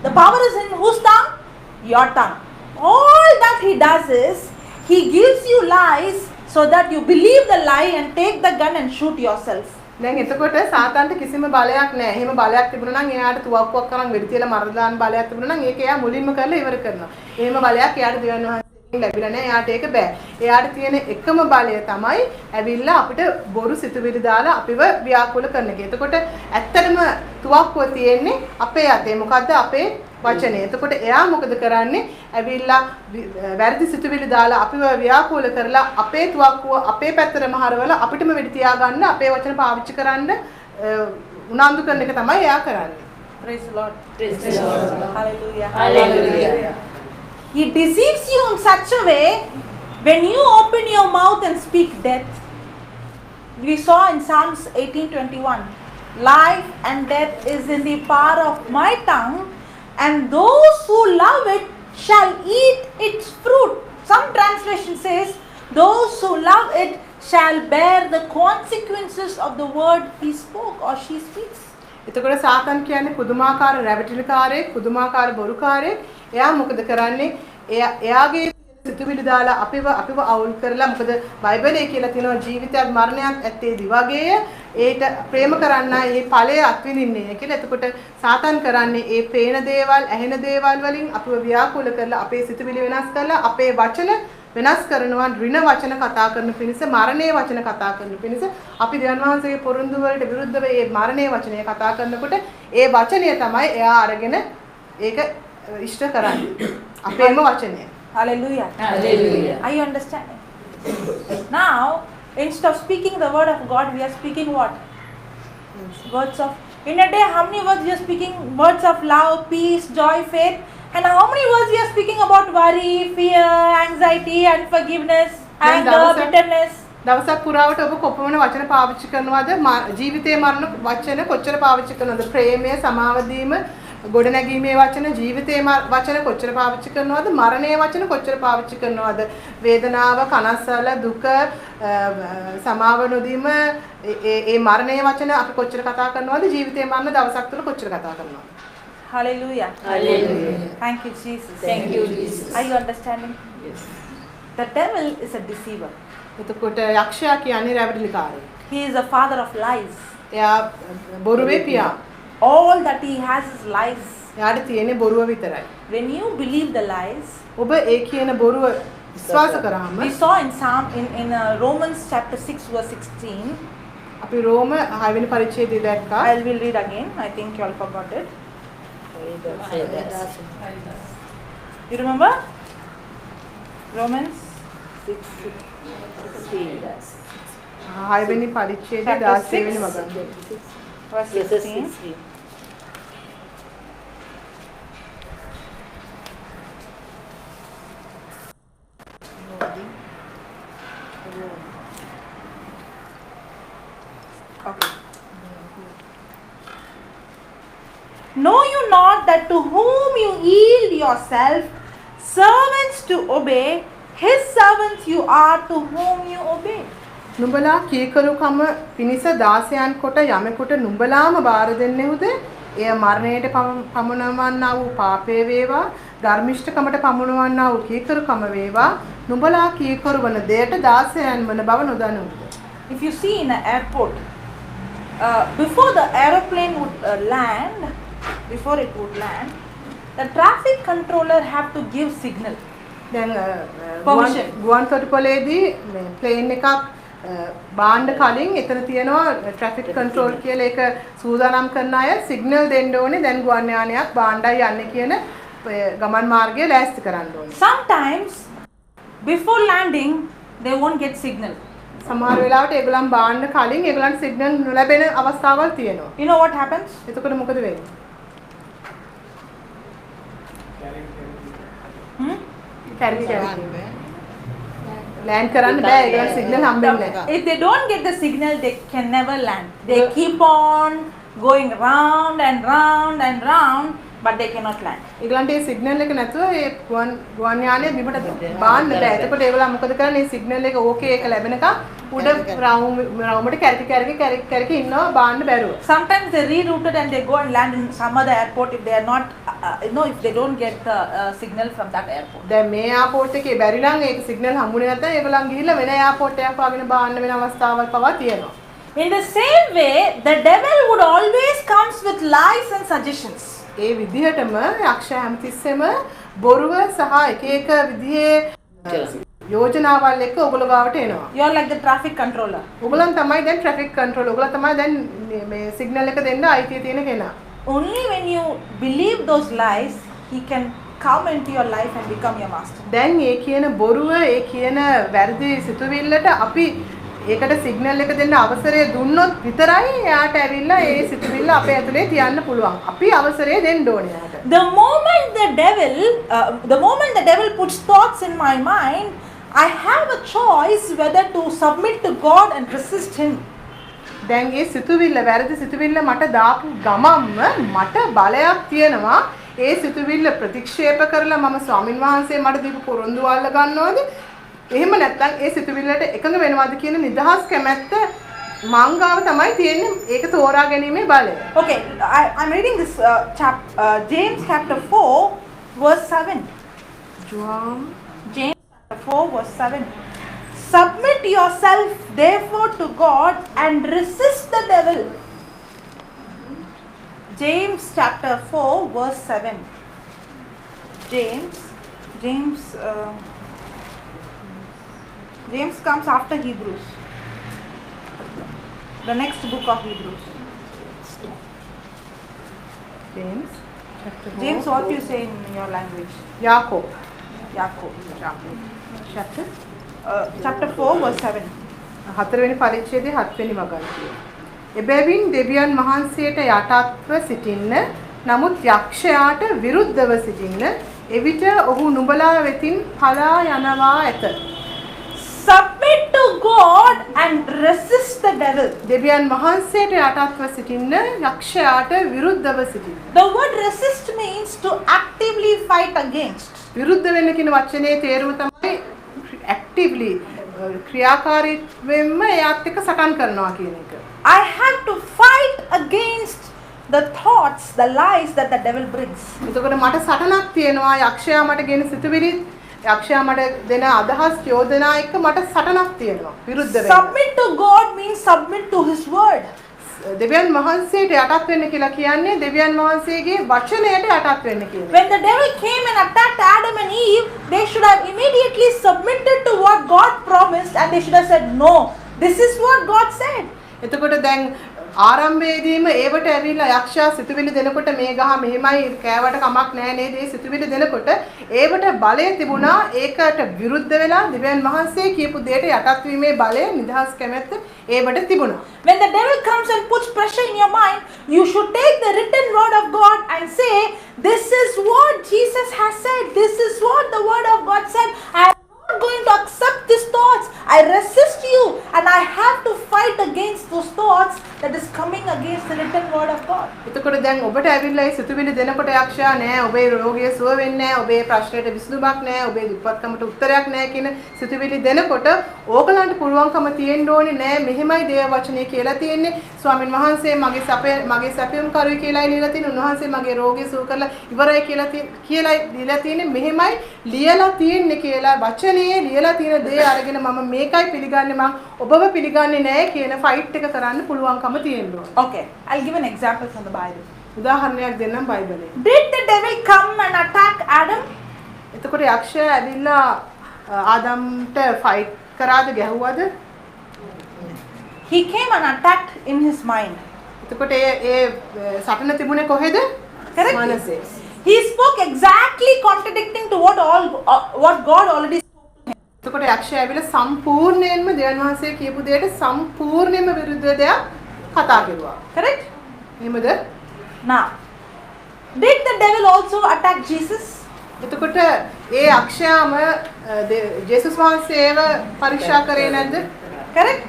The power is in whose tongue? Your tongue. All that he does is, he gives you lies so that you believe the lie and take the gun and shoot yourself. දැන් එතකොට සාතන්ට කිසිම බලයක් නැහැ. එහෙම බලයක් තිබුණා නම් එයාට තුවක්කුවක් අරන් වෙඩි තියලා මරලා දාන්න බලයක් තිබුණා නම් ඒක එයා මුලින්ම කරලා ඉවර කරනවා. එහෙම බලයක් එයාට දෙවියන් වහන්සේගෙන් ලැබිලා නැහැ. එයාට ඒක බෑ. එයාට තියෙන එකම බලය තමයි ඇවිල්ලා අපිට බොරු සිතුවිලි දාලා අපිව ව්‍යාකූල කරන එක. එතකොට ඇත්තටම තුවක්කුව තියෙන්නේ අපේ අතේ. මොකද්ද අපේ වචනය. එතකොට එයා මොකද කරන්නේ? ඇවිල්ලා වැරදි සිතුවිලි දාලා අපිව ව්‍යාකූල කරලා අපේ තුවක්කුව අපේ පැත්තටම හරවලා අපිටම වෙඩි තියාගන්න අපේ වචන පාවිච්චි කරන්න උනන්දු කරන එක තමයි එයා කරන්නේ. Praise the Lord. Praise the Lord. Hallelujah. Hallelujah. He deceives you in such a way, when you open your mouth and speak death. We saw in Psalms 18:21, life and death is in the power of my tongue, and those who love it shall eat its fruit. Some translation says, those who love it shall bear the consequences of the word he spoke or she speaks. එතකොට සාතන් කියන්නේ පුදුමාකාර රැවටිලිකාරයෙක්, පුදුමාකාර බොරුකාරයෙක්. එයා මොකද කරන්නේ? එයාගේ සිතුවිලි දාලා අපිව අවුල් කරලා, මොකද බයිබලයේ කියලා තියෙනවා ජීවිතයක් මරණයක් ඇත්තේ දිවගේය, ඒට ප්‍රේම කරන්න ඒ ඵලය අත්විඳින්නේය කියලා. එතකොට සාතන් කරන්නේ ඒ පේන දේවල්, ඇහෙන දේවල් වලින් අපිව ව්‍යාකූල කරලා අපේ සිතුවිලි වෙනස් කරලා අපේ වචන වෙනස් කරනවා, ඍණ වචන කතා කරන පිණිස, මරණයේ වචන කතා කරන පිණිස. අපි දෙවියන් වහන්සේගේ පොරොන්දු වලට විරුද්ධව ඒ මරණයේ වචනය කතා කරනකොට ඒ වචනය තමයි එයා අරගෙන ඒක ඉෂ්ට කරන්නේ, අපේම වචනය. Hallelujah. Hallelujah. Are you understanding? Now, instead of speaking the word of God, we are speaking what? Words of, in a day, how many words you are speaking? Words of love, peace, joy, faith. And how many words you are speaking about worry, fear, anxiety, unforgiveness, anger, bitterness? දවසක් පුරාවට ඔබ කොපමණ වචන පාවිච්චි කරනවද? ජීවිතේ මරණ වචන කොච්චර පාවිච්චි කරනවද? ප්‍රේමය, සමාව දීම, ගොඩනැගීමේ වචන, ජීවිතේ වචන කොච්චර පාවිච්චි කරනවද? මරණයේ වචන කොච්චර පාවිච්චි කරනවද? වේදනාව, කනස්සල්ල, දුක, සමාව නොදීම, ඒ මරණයේ වචන අපි කොච්චර කතා කරනවද? ජීවිතේ මරණ දවසක් තුළ කොච්චර කතා කරනවද? Hallelujah. Hallelujah. Thank you, Jesus. Thank you, Jesus. Are you understanding? Yes. The devil is a deceiver. එතකොට යක්ෂයා කියන්නේ රැවටිලිකාරයෙක්. He is the father of lies. එයා බොරුවේ පියා. All that he has is lies. එයාට තියෙන්නේ බොරුව විතරයි. When you believe the lies, ඔබ ඒ කියන බොරුව විශ්වාස කරාම we saw in Psalm in Romans chapter 6 verse 16. අපි රෝම 6 වෙනි පරිච්ඡේදය දැක්කා. I will read again. I think you all forgot it. You remember? Romans 6:16. 6 වෙනි පරිච්ඡේදය 16 වෙනි වගන්තිය. Verse 16. Okay. Know you not that to whom you yield yourself servants to obey, his servants you are to whom you obey. නුඹලා කීකරුකම පිණිස දාසයන් කොට යමෙකුට නුඹලාම බාර දෙන්නෙහුද? එය මරණයට පමුණවන්නා වූ පාපය වේවා, ධර්මිෂ්ඨකමට පමුණවන්නා වූ කීකරුකම වේවා, නුඹලා කීකරු වන දෙයට දාසයන් වන බව නොදනුද? If you see in an airport, before the aeroplane would land, before it would land, the traffic controller have to give signal. දැන් ගුවන් තොටුපළේදී මේ ප්ලේන් එකක් බාණ්ඩ කලින් එතන තියෙනවා ට්‍රැෆික් කන්ට්‍රෝල් කියලා ඒක සූදානම් කරන අය සිග්නල් දෙන්න ඕනේ. දැන් ගුවන් යානයක් බාණ්ඩයි යන්නේ කියන ගමන් මාර්ගය ලෑස්ති කරන්න ඕනේ. Sometimes before landing they won't get signal. සමහර වෙලාවට ඒගොල්ලන් බාන්න කලින් ඒගොල්ලන්ට සිග්නල් නොලැබෙන අවස්ථාවල් තියෙනවා. You know what happens? එතකොට මොකද වෙන්නේ? කැරකි කැරකි. ලෑන්ඩ් කරන්න බෑ, ඒගොල්ලන් සිග්නල් හම්බෙන්නේ නැහැ. If they don't get the signal, they can never land. They keep on going round and round and round, but they cannot land. ඒගොල්ලන්ට ඒ සිග්නල් එක නැතුව ඒ ගුවන් යානය බිමට බාන්න බෑ. එතකොට ඒගොල්ලන් මොකද කරන්නේ? ඒ සිග්නල් එක ඕකේ එක ලැබෙනකම් උඩ රවුමට කැරකි කැරකි කැරකි කැරකි ඉන්නවා බාන්න බැරුව. Sometimes they rerouted and they go and land in some other airport if they are not you know, if they don't get the signal from that airport. දැන් මේ එයාපෝට් එකේ බැරි නම් ඒක සිග්නල් හම්බුනේ නැත්නම් ඒගොල්ලන් ගිහිල්ලා වෙන එයාපෝට් එකක් වගෙන බාන්න වෙන අවස්ථාවල් පවා තියෙනවා. In the same way, the devil would always comes with lies and suggestions. ඒ විදිහටම යක්ෂයා හැමතිස්සෙම බොරුව සහ එක එක විදිහේ යෝජනාවල් එක්ක ඔයගොල්ලෝ ගාවට එනවා. You are like the traffic controller. ඔයගොල්ලන් තමයි දැන් ට්‍රැෆික් කන්ට්‍රෝල්. ඔයගොල්ලෝ තමයි දැන් මේ සිග්නල් එක දෙන්න අයිතිය තියෙන කෙනා. Only when you believe those lies, he can come into your life and become your master. දැන් ඒ කියන බොරුව, ඒ කියන වැරදි සිතුවිල්ලට අපි ඒකට සිග්නල් එක දෙන්න අවසරය දුන්නොත් විතරයි එයාට ඇවිල්ලා ඒ සිතුවිල්ල අපේ ඇතුලේ තියන්න පුළුවන්. අපි අවසරය දෙන්න ඕනේ එයාට. The moment the devil puts thoughts in my mind, I have a choice whether to submit to God and resist him. දැන් ඒ සිතුවිල්ල, වැරදි සිතුවිල්ල මට දාපු ගමන්ම මට බලයක් තියෙනවා ඒ සිතුවිල්ල ප්‍රතික්ෂේප කරලා මම ස්වාමින් වහන්සේ මට දීපු පොරොන්දු අල්ල ගන්නවද? එහෙම නැත්නම් ඒ සිතුවිල්ලට එකඟ වෙනවද කියන නිදහස් කැමැත්ත මං ගාව තමයි තියෙන්නේ. ඒක තෝරා ගැනීමේ බලය. Okay, I'm reading this James chapter 4 verse 7. James chapter 4 verse 7. Submit yourself therefore to God and resist the devil. James chapter 4 verse 7. James comes after Hebrews. The next book of Hebrews. James chapter 4. James, what do you say in your language? Yakob. Yakob. Chapter? Chapter 4 verse 7. හතරවෙනි පරිච්ඡේදයේ හත්වෙනි වගන්තිය. එබැවින් දෙවියන් වහන්සේට යටත්ව සිටින්න, නමුත් යක්ෂයාට විරුද්ධව සිටින්න, එවිට ඔහු නුඹලා වෙතින් පලා යනවා ඇත. Submit to God and resist the devil. දෙවියන් වහන්සේට යටත්ව සිටින්න, යක්ෂයාට විරුද්ධව සිටින්න. The word resist means to actively fight against. විරුද්ධ වෙන්න කියන වචනේ තේරුම තමයි ඇක්ටිව්ලි ක්‍රියාකාරීත්වයෙන්ම එයාත් එක්ක සටන් කරනවා කියන එක. I have to fight against the thoughts, the lies that the devil brings. එතකොට මට සටනක් තියෙනවා යක්ෂයා මට ගෙන සිතුවිලි, යක්ෂයා මට දෙන අදහස් යෝජනා එක්ක මට සටනක් තියෙනවා විරුද්ධ වෙන්න. Submit to God means submit to his word. දෙවියන් වහන්සේට යටත් වෙන්න කියලා කියන්නේ දෙවියන් වහන්සේගේ වචනයට යටත් වෙන්න කියන එක. When the devil came and attacked Adam and Eve, they should have immediately submitted to what God promised and they should have said, "No, this is what God said." එතකොට දැන් ආරම්භයේදීම ඒවට ඇවිල්ලා යක්ෂයා සිතුවිලි දෙනකොට මේ ගහ මෙහෙමයි කෑවට කමක් නෑ නේද ඒ සිතුවිලි දෙනකොට ඒවට බලය තිබුණා ඒකට විරුද්ධ වෙලා දෙවියන් වහන්සේ කියපු දෙයට යටත් වීමේ බලය නිදහස් කැමැත්ත ඒවට තිබුණා. When the devil comes and puts pressure in your mind, you should take the written word of God and say, "This is what Jesus has said. This is what the word of God said. I am not going to accept these thoughts. I resist you and I have to fight against those thoughts that is coming against the written word of God." එතකොට දැන් ඔබට ඇවිල්ලා ඒ සිතුවිලි දෙනකොට යක්ෂයා නෑ ඔබේ රෝගය සුව වෙන්නේ නෑ ඔබේ ප්‍රශ්නෙට විසඳුමක් නෑ ඔබේ දුප්පත්කමට උත්තරයක් නෑ කියන සිතුවිලි දෙනකොට ඕගලන්ට පුළුවන්කම තියෙන්න ඕනේ නෑ මෙහෙමයි දේව වචනේ කියලා තියෙන්නේ ස්වාමින් වහන්සේ මගේ සැප මගේ සැපයුම් කරුයි කියලායි ලියලා තියෙන්නේ උන්වහන්සේ මගේ රෝගය සුව කරලා ඉවරයි කියලා කියලායි ලියලා තියෙන්නේ මෙහෙමයි ලියලා තියෙන්නේ කියලා වචනේ ලියලා තියෙන දේ අරගෙන මම මේකයි පිළිගන්නේ මං ඔබව පිළිගන්නේ නෑ කියන ෆයිට් එක කරන්න පුළුවන්කම තියෙන්න ඕනේ. Okay, I'll give an example from the Bible. උදාහරණයක් දෙන්නම් බයිබලේ. Did the devil come and attack Adam? එතකොට යක්ෂයා ඇවිල්ලා ආදම්ට ෆයිට් කරාද ගැහුවද? He came and attacked in his mind. එතකොට ඒ ඒ සටන තිබුණේ කොහෙද? Correct? මනසේ. He spoke exactly contradicting to what God already spoke to him. එතකොට යක්ෂයා ඇවිල්ලා සම්පූර්ණයෙන්ම දෙවියන් වහන්සේ කියපු දෙයට සම්පූර්ණයෙන්ම විරුද්ධ දෙයක් කතා කෙරුවා. Correct? එහෙමද? Now, did the devil also attack Jesus? එතකොට ඒ යක්ෂයාම ජේසුස් වහන්සේව පරීක්ෂා කරේ නැද්ද? Correct?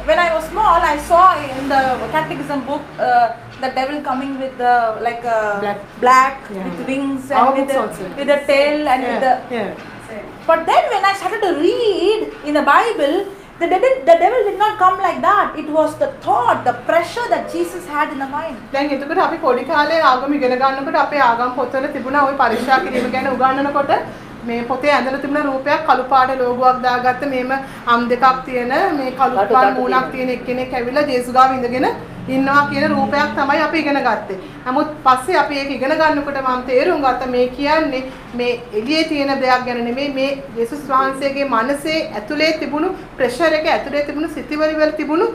When I was small, I saw in the catechism book the devil coming with the like Black. Black with wings and Our with books the, also. With the tail and with the But then when I started to read in the Bible, the devil did not come like that. It was the thought, the pressure that Jesus had in the mind. දැන් එතකොට අපි පොඩි කාලේ ආගම ඉගෙන ගන්නකොට අපේ ආගම් පොත්වල තිබුණා ඔය පරීක්ෂා කිරීම ගැන උගන්වනකොට මේ පොතේ ඇඳලා තිබුණ රූපයක් කළු පාට ලෝගුවක් දාගත්ත මේම අම් දෙකක් තියෙන මේ කළු කටු පාට තටු මූණක් තියෙන එක්කෙනෙක් ඇවිල්ලා ජේසු ගාව ඉඳගෙන ඉන්නවා කියන රූපයක් තමයි අපි ඉගෙන ගත්තේ. නමුත් පස්සේ අපි ඒක ඉගෙන ගන්නකොට මම තේරුම් ගත්තා මේ කියන්නේ මේ එළියේ තියෙන දෙයක් ගැන නෙමෙයි මේ ජේසුස් වහන්සේගේ මනසේ ඇතුලේ තිබුණු ප්‍රෙෂර් එක ඇතුලේ තිබුණු සිතුවිලි වල තිබුණු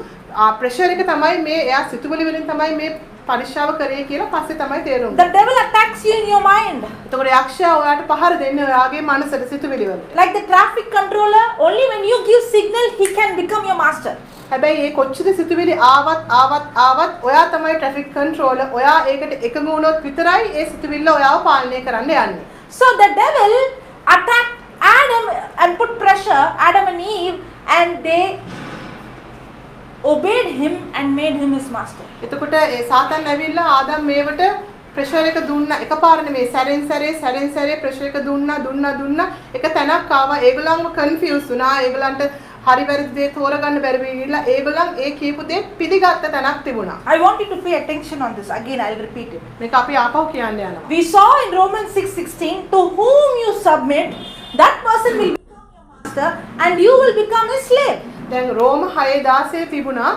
ආ ප්‍රෙෂර් එක තමයි මේ එයා සිතුවිලි වලින් තමයි මේ පරීක්ෂාව කරේ කියලා පස්සේ තමයි තේරුම් The ගත්තේ. devil attacks you in your mind. එතකොට යක්ෂයා ඔයාට පහර දෙන්නේ ඔයාගේ මනසට සිතුවිලි වලට. Like the traffic controller, only when you give signal, he can become your master. හැබැයි ඒ කොච්චර සිතුවිලි ආවත් ආවත් ආවත් ඔයා තමයි ට්‍රැෆික් කන්ට්‍රෝලර්. ඔයා ඒකට එකඟ වුණොත් විතරයි ඒ සිතුවිල්ල ඔයාව පාලනය කරන්න යන්නේ. So the devil attacked Adam and put pressure, Adam and Eve, and they obeyed him and made him his master. එතකොට ඒ සාතන් ඇවිල්ලා ආදම් මේවට ප්‍රෙෂර් එක දුන්නා එකපාර නෙමෙයි සැරෙන් සැරේ සැරෙන් සැරේ ප්‍රෙෂර් එක දුන්නා දුන්නා දුන්නා එක තැනක් ආවා ඒගොල්ලන්ව කන්ෆියුස් වුණා ඒගොල්ලන්ට හරි වැරදි දේ තෝරගන්න බැරි වෙලා ඒගොල්ලන් ඒ කියපු දේ පිළිගත්ත තැනක් තිබුණා. I want you to pay attention on this. Again, I'll repeat it. මේක අපි ආපහු කියන්න යනවා. We saw in Romans 6:16, to whom you submit, that person will become your master and you will become his slave. දැන් රෝම 6:16 තිබුණා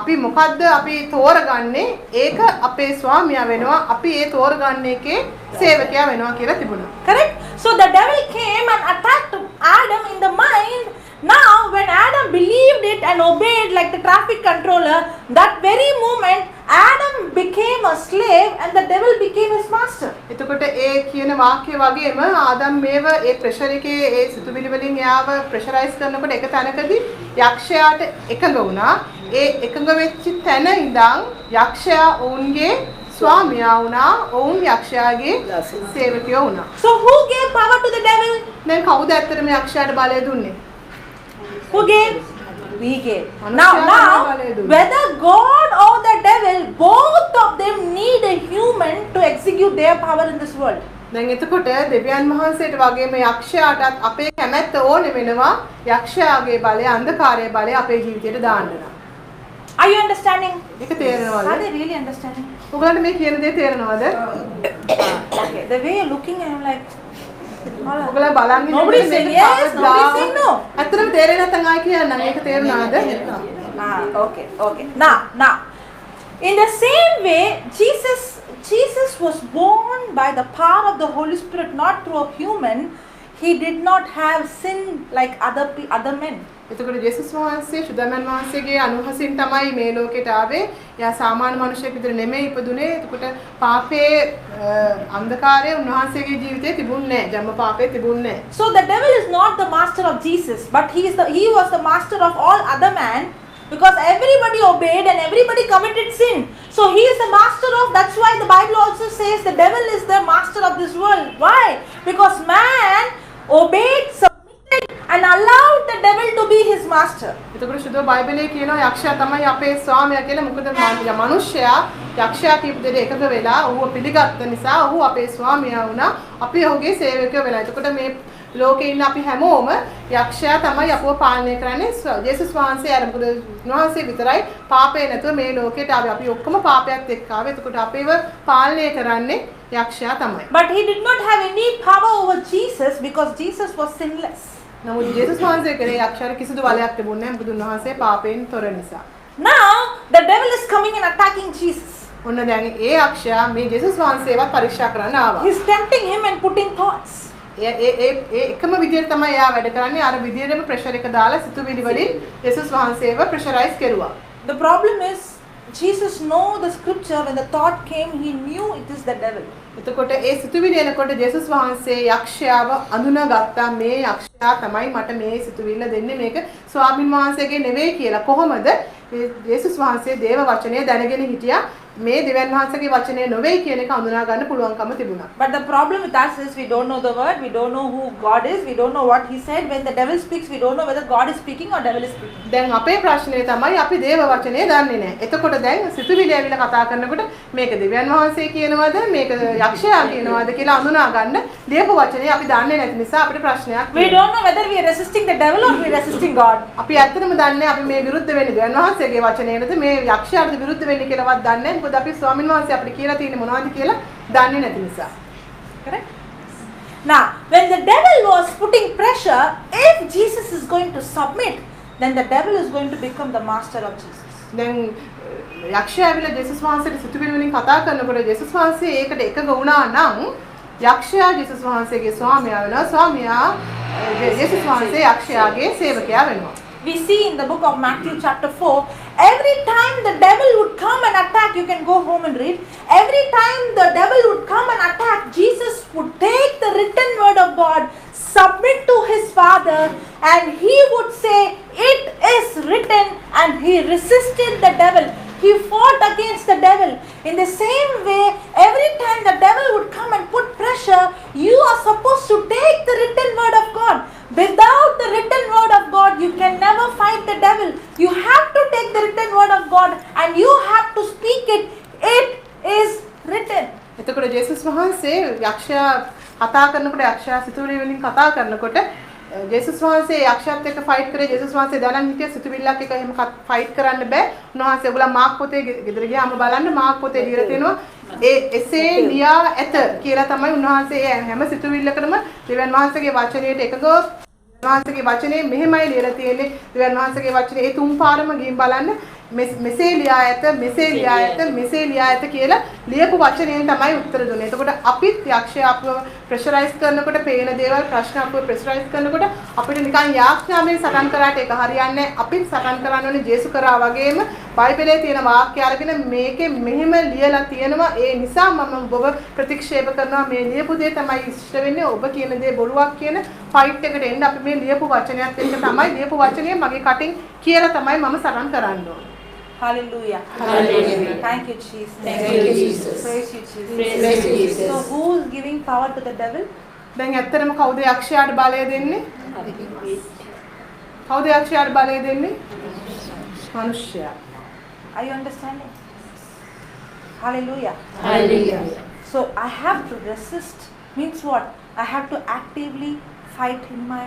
අපි මොකද්ද අපි තෝරගන්නේ ඒක අපේ ස්වාමියා වෙනවා අපි ඒ තෝරගන්න එකේ සේවකයා වෙනවා කියලා තිබුණා. Correct? So the devil came and attacked Adam in the mind. Now, when Adam believed it and obeyed like the traffic controller, that very moment Adam became a slave and the devil became his master. එතකොට ඒ කියන වාක්‍ය වගේම ආදම් මේව ඒ ප්‍රෙෂර් එකේ ඒ සිතුවිලි වලින් එයාව ප්‍රෙෂරයිස් කරනකොට එක තැනකදී යක්ෂයාට එකඟ වුණා. ඒ එකඟ වෙච්ච තැන ඉඳන් යක්ෂයා ඔවුන්ගේ ස්වාමියා වුණා. ඔවුන් යක්ෂයාගේ සේවකයෝ වුණා. So, who gave power to the devil? දැන් කවුද ඇත්තටම යක්ෂයාට බලය දුන්නේ? Who gave? We gave. Now, මනුෂ්‍යයා now, තමයි බලය දුන්නේ. whether God or the devil, both of them need a human to execute their power in this world. දැන් එතකොට දෙවියන් වහන්සේට වගේම යක්ෂයාටත් අපේ කැමැත්ත ඕනේ වෙනවා යක්ෂයාගේ බලය අන්ධකාරයේ බලය අපේ ජීවිතයට දාන්න නම්. Are you understanding? ඒක තේරෙනවද? Are they really understanding? ඔයගොල්ලන්ට මේ කියන දේ තේරෙනවද? Okay, the way you're looking, I'm like, ඔයගොල්ලෝ බලන් ඉන්නේ Nobody saying yes, nobody saying no. ඇත්තටම තේරෙන්නේ නැත්නම් ආයි කියන්නම්. ඒක තේරුණාද? Ah, okay. Now, In the same way, Jesus was born by the power of the Holy Spirit, not through a human. He did not have sin like other men. එතකොට ජේසුස් වහන්සේ ශුද්ධාත්මයන් වහන්සේගේ අනුහසින් තමයි මේ ලෝකෙට ආවේ. එයා සාමාන්‍ය මනුෂ්‍යයෙක් විදිහට නෙමෙයි ඉපදුනේ. එතකොට පාපයේ අන්ධකාරය උන්වහන්සේගේ ජීවිතේ තිබුණේ නැහැ. ජන්ම පාපේ තිබුණේ නැහැ. So the devil is not the master of Jesus, but he was the master of all other man, because everybody obeyed and everybody committed sin. So he is the master of, that's why the Bible also says the devil is the master of this world. Why? Because man obeyed, submitted and allowed the devil to be his master. එතකොට ශුද්ධ බයිබලයේ කියනවා යක්ෂයා තමයි අපේ ස්වාමියා කියලා. මොකද මනුෂ්‍යයා යක්ෂයා කියපු දෙයට එකඟ වෙලා ඔහුව පිළිගත්ත නිසා ඔහු අපේ ස්වාමියා වුණා. අපි ඔහුගේ සේවකයෝ වෙලා. එතකොට මේ ලෝකේ ඉන්න අපි හැමෝම යක්ෂයා තමයි අපව පාලනය කරන්නේ. ජේසුස් වහන්සේ අර මොකද උන්වහන්සේ විතරයි පාපේ නැතුව මේ ලෝකයට ආවේ. අපි ඔක්කොම පාපයත් එක්ක ආවේ. එතකොට අපේව පාලනය කරන්නේ යක්ෂයා තමයි. But he did not have any power over Jesus because Jesus was sinless. නමුත් ජේසුස් වහන්සේ කරේ යක්ෂයාට කිසිදු බලයක් තිබුණේ නැහැ. මොකද උන්වහන්සේ පාපයෙන් තොර නිසා. Now the devil is coming and attacking Jesus. ඔන්න දැන් ඒ යක්ෂයා මේ ජේසුස් වහන්සේවත් පරීක්ෂා කරන්න ආවා. He's tempting him and putting thoughts. ඒ ඒ ඒ ඒ එකම විදියට තමයි එයා වැඩ කරන්නේ. අර විදියටම ප්‍රෙෂර් එක දාලා සිතුවිලි වලින් ජේසුස් වහන්සේව ප්‍රෙෂරයිස් කෙරුවා. The problem is Jesus know the scripture. When the thought came, he knew it is the devil. එතකොට ඒ සිතුවිලි එනකොට ජේසුස් වහන්සේ යක්ෂයාව අඳුනගත්තා. මේ යක්ෂයා තමයි මට මේ සිතුවිල්ල දෙන්නේ, මේක ස්වාමින් වහන්සේගේ නෙවෙයි කියලා. කොහොමද? ජේසුස් වහන්සේ දේව වචනය දැනගෙන හිටියා. මේ දෙවියන් වහන්සේගේ වචනය නොවේ කියන එක අඳුනා ගන්න පුළුවන්කම තිබුණා. But the problem with us is we don't know the word, we don't know who God is, we don't know what he said. When the devil speaks, we don't know whether God is speaking or devil is speaking. දැන් අපේ ප්‍රශ්නය තමයි අපි දේව වචනය දන්නේ නැහැ. එතකොට දැන් සිතුවිලි ඇවිල්ලා කතා කරනකොට මේක දෙවියන් වහන්සේ කියනවද මේක යක්ෂයා කියනවද කියලා අඳුනා ගන්න ලියපු වචනය අපි දන්නේ නැති නිසා අපිට ප්‍රශ්නයක් We තියෙනවා. don't know whether we are resisting the devil or we are resisting God. අපි ඇත්තටම දන්නේ අපි මේ විරුද්ධ වෙන්නේ දෙවියන් වහන්සේගේ වචනයටද මේ යක්ෂයාටද විරුද්ධ වෙන්නේ කියලාවත් දන්නේ නැහැ. මොකද අපි ස්වාමින් වහන්සේ අපිට කියලා තියෙන්නේ මොනවද කියලා දන්නේ නැති නිසා. Correct? Now, when the devil was putting pressure, if Jesus is going to submit, then the devil is going to become the master of Jesus. දැන් යක්ෂයා ඇවිල්ලා ජේසුස් වහන්සේට සිතුවිලි වලින් කතා කරනකොට ජේසුස් වහන්සේ ඒකට එකඟ වුණා නම් යක්ෂයා ජේසුස් වහන්සේගේ ස්වාමියා වෙනවා. ස්වාමියා ජේසුස් වහන්සේ යක්ෂයාගේ සේවකයා වෙනවා. We see in the book of Matthew, chapter 4, every time the devil would come and attack, you can go home and read. Every time the devil would come and attack, Jesus would take the written word of God, submit to his Father, and he would say, "It is written," and he resisted the devil. He fought against the devil. In the same way, every time the devil would come and put pressure, you are supposed to take the written word of God. Without the written word of God, you can never fight the devil. You have to take the written word of God and you have to speak it. It is written. එතකොට ජේසුස් වහන්සේ යක්ෂයා කතා කරනකොට යක්ෂයා සිතුවිලි වලින් කතා කරනකොට ජේසුස් වහන්සේ යක්ෂයාත් එක්ක ෆයිට් කරේ. ජේසුස් වහන්සේ දැනන් හිටිය සිතුවිල්ලක් එක්ක එහෙම ෆයිට් කරන්න බෑ. උන්වහන්සේ ඔයගොල්ලෝ මාක් පොතේ ගෙදර ගියාම බලන්න මාක් පොතේ ලියලා තියෙනවා ඒ එසේ ලියා ඇත කියලා තමයි උන්වහන්සේ ඒ හැම සිතුවිල්ලකටම දෙවියන් වහන්සේගේ වචනයට එකඟව වහන්සේගේ වචනේ මෙහෙමයි ලියලා තියෙන්නේ. දෙවියන් වහන්සේගේ වචනේ ඒ තුන් පාරම ගිහින් බලන්න මෙසේ ලියා ඇත, මෙසේ ලියා ඇත, මෙසේ ලියා ඇත කියලා ලියපු වචනයෙන් තමයි උත්තර දුන්නේ. එතකොට අපිත් යක්ෂයා අපව ප්‍රෙෂරයිස් කරනකොට පේන දේවල් ප්‍රශ්න අපව ප්‍රෙෂරයිස් කරනකොට අපිට නිකන් යාඥාවෙන් සටන් කරාට ඒක හරියන්නේ නැහැ. අපිත් සටන් කරන්න ඕනේ ජේසු කරා වගේම බයිබලයේ තියෙන වාක්‍ය අරගෙන මේකේ මෙහෙම ලියලා තියෙනවා. ඒ නිසා මම ඔබව ප්‍රතික්ෂේප කරනවා. මේ ලියපු දේ තමයි ඉෂ්ට වෙන්නේ. ඔබ කියන දේ බොරුවක් කියන ෆයිට් එකට එන්න අපි මේ ලියපු වචනයත් එක්ක තමයි ලියපු වචනය මගේ කටින් කියලා තමයි මම සටන් කරන්න ඕනේ. Hallelujah. Hallelujah. Thank you, Jesus. Thank you, Jesus. Praise you, Jesus. Praise you, Jesus. So, who is giving power to the devil? දැන් ඇත්තටම කවුද යක්ෂයාට බලය දෙන්නේ? කවුද යක්ෂයාට බලය දෙන්නේ? මනුෂ්‍යයා. Are you understanding? Hallelujah. Hallelujah. So, I have to resist means what? I have to actively fight in my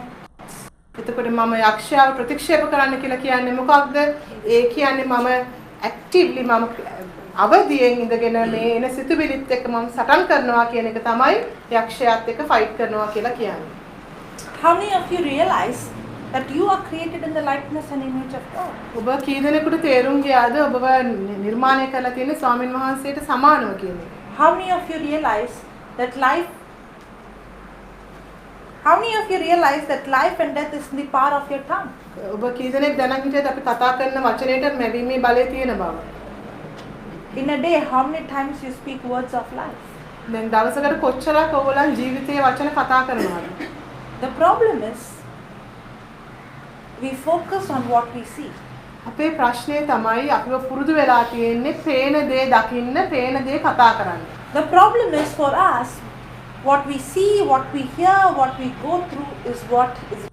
එතකොට මම යක්ෂයාව ප්‍රතික්ෂේප කරන්න කියලා කියන්නේ මොකක්ද? ඒ කියන්නේ මම ඇක්ටිව්ලි මම අවදියෙන් ඉඳගෙන මේ එන සිතුවිලිත් එක්ක මම සටන් කරනවා කියන එක තමයි යක්ෂයාත් එක්ක ෆයිට් කරනවා කියලා කියන්නේ. How many of you realize that you are created in the likeness and image of God? ඔබ කී දෙනෙකුට තේරුම් ගියාද ඔබව නිර්මාණය කරලා තියෙන්නේ ස්වාමින් වහන්සේට සමානව කියන එක? How many of you realize that life How many of you realize that life and death is in the power of your tongue? ඔබ කී දෙනෙක් දැනන් හිටියද අපි කතා කරන වචනයට මැවීමේ බලය තියෙන බව? In a day, how many times you speak words of life? දැන් දවසකට කොච්චරක් ඔයගොල්ලන් ජීවිතයේ වචන කතා කරනවද? The problem is we focus on what we see. අපේ ප්‍රශ්නය තමයි අපිව පුරුදු වෙලා තියෙන්නේ පේන දේ දකින්න, පේන දේ කතා කරන්න. The problem is for us, what we see, what we hear, what we go through is what is real.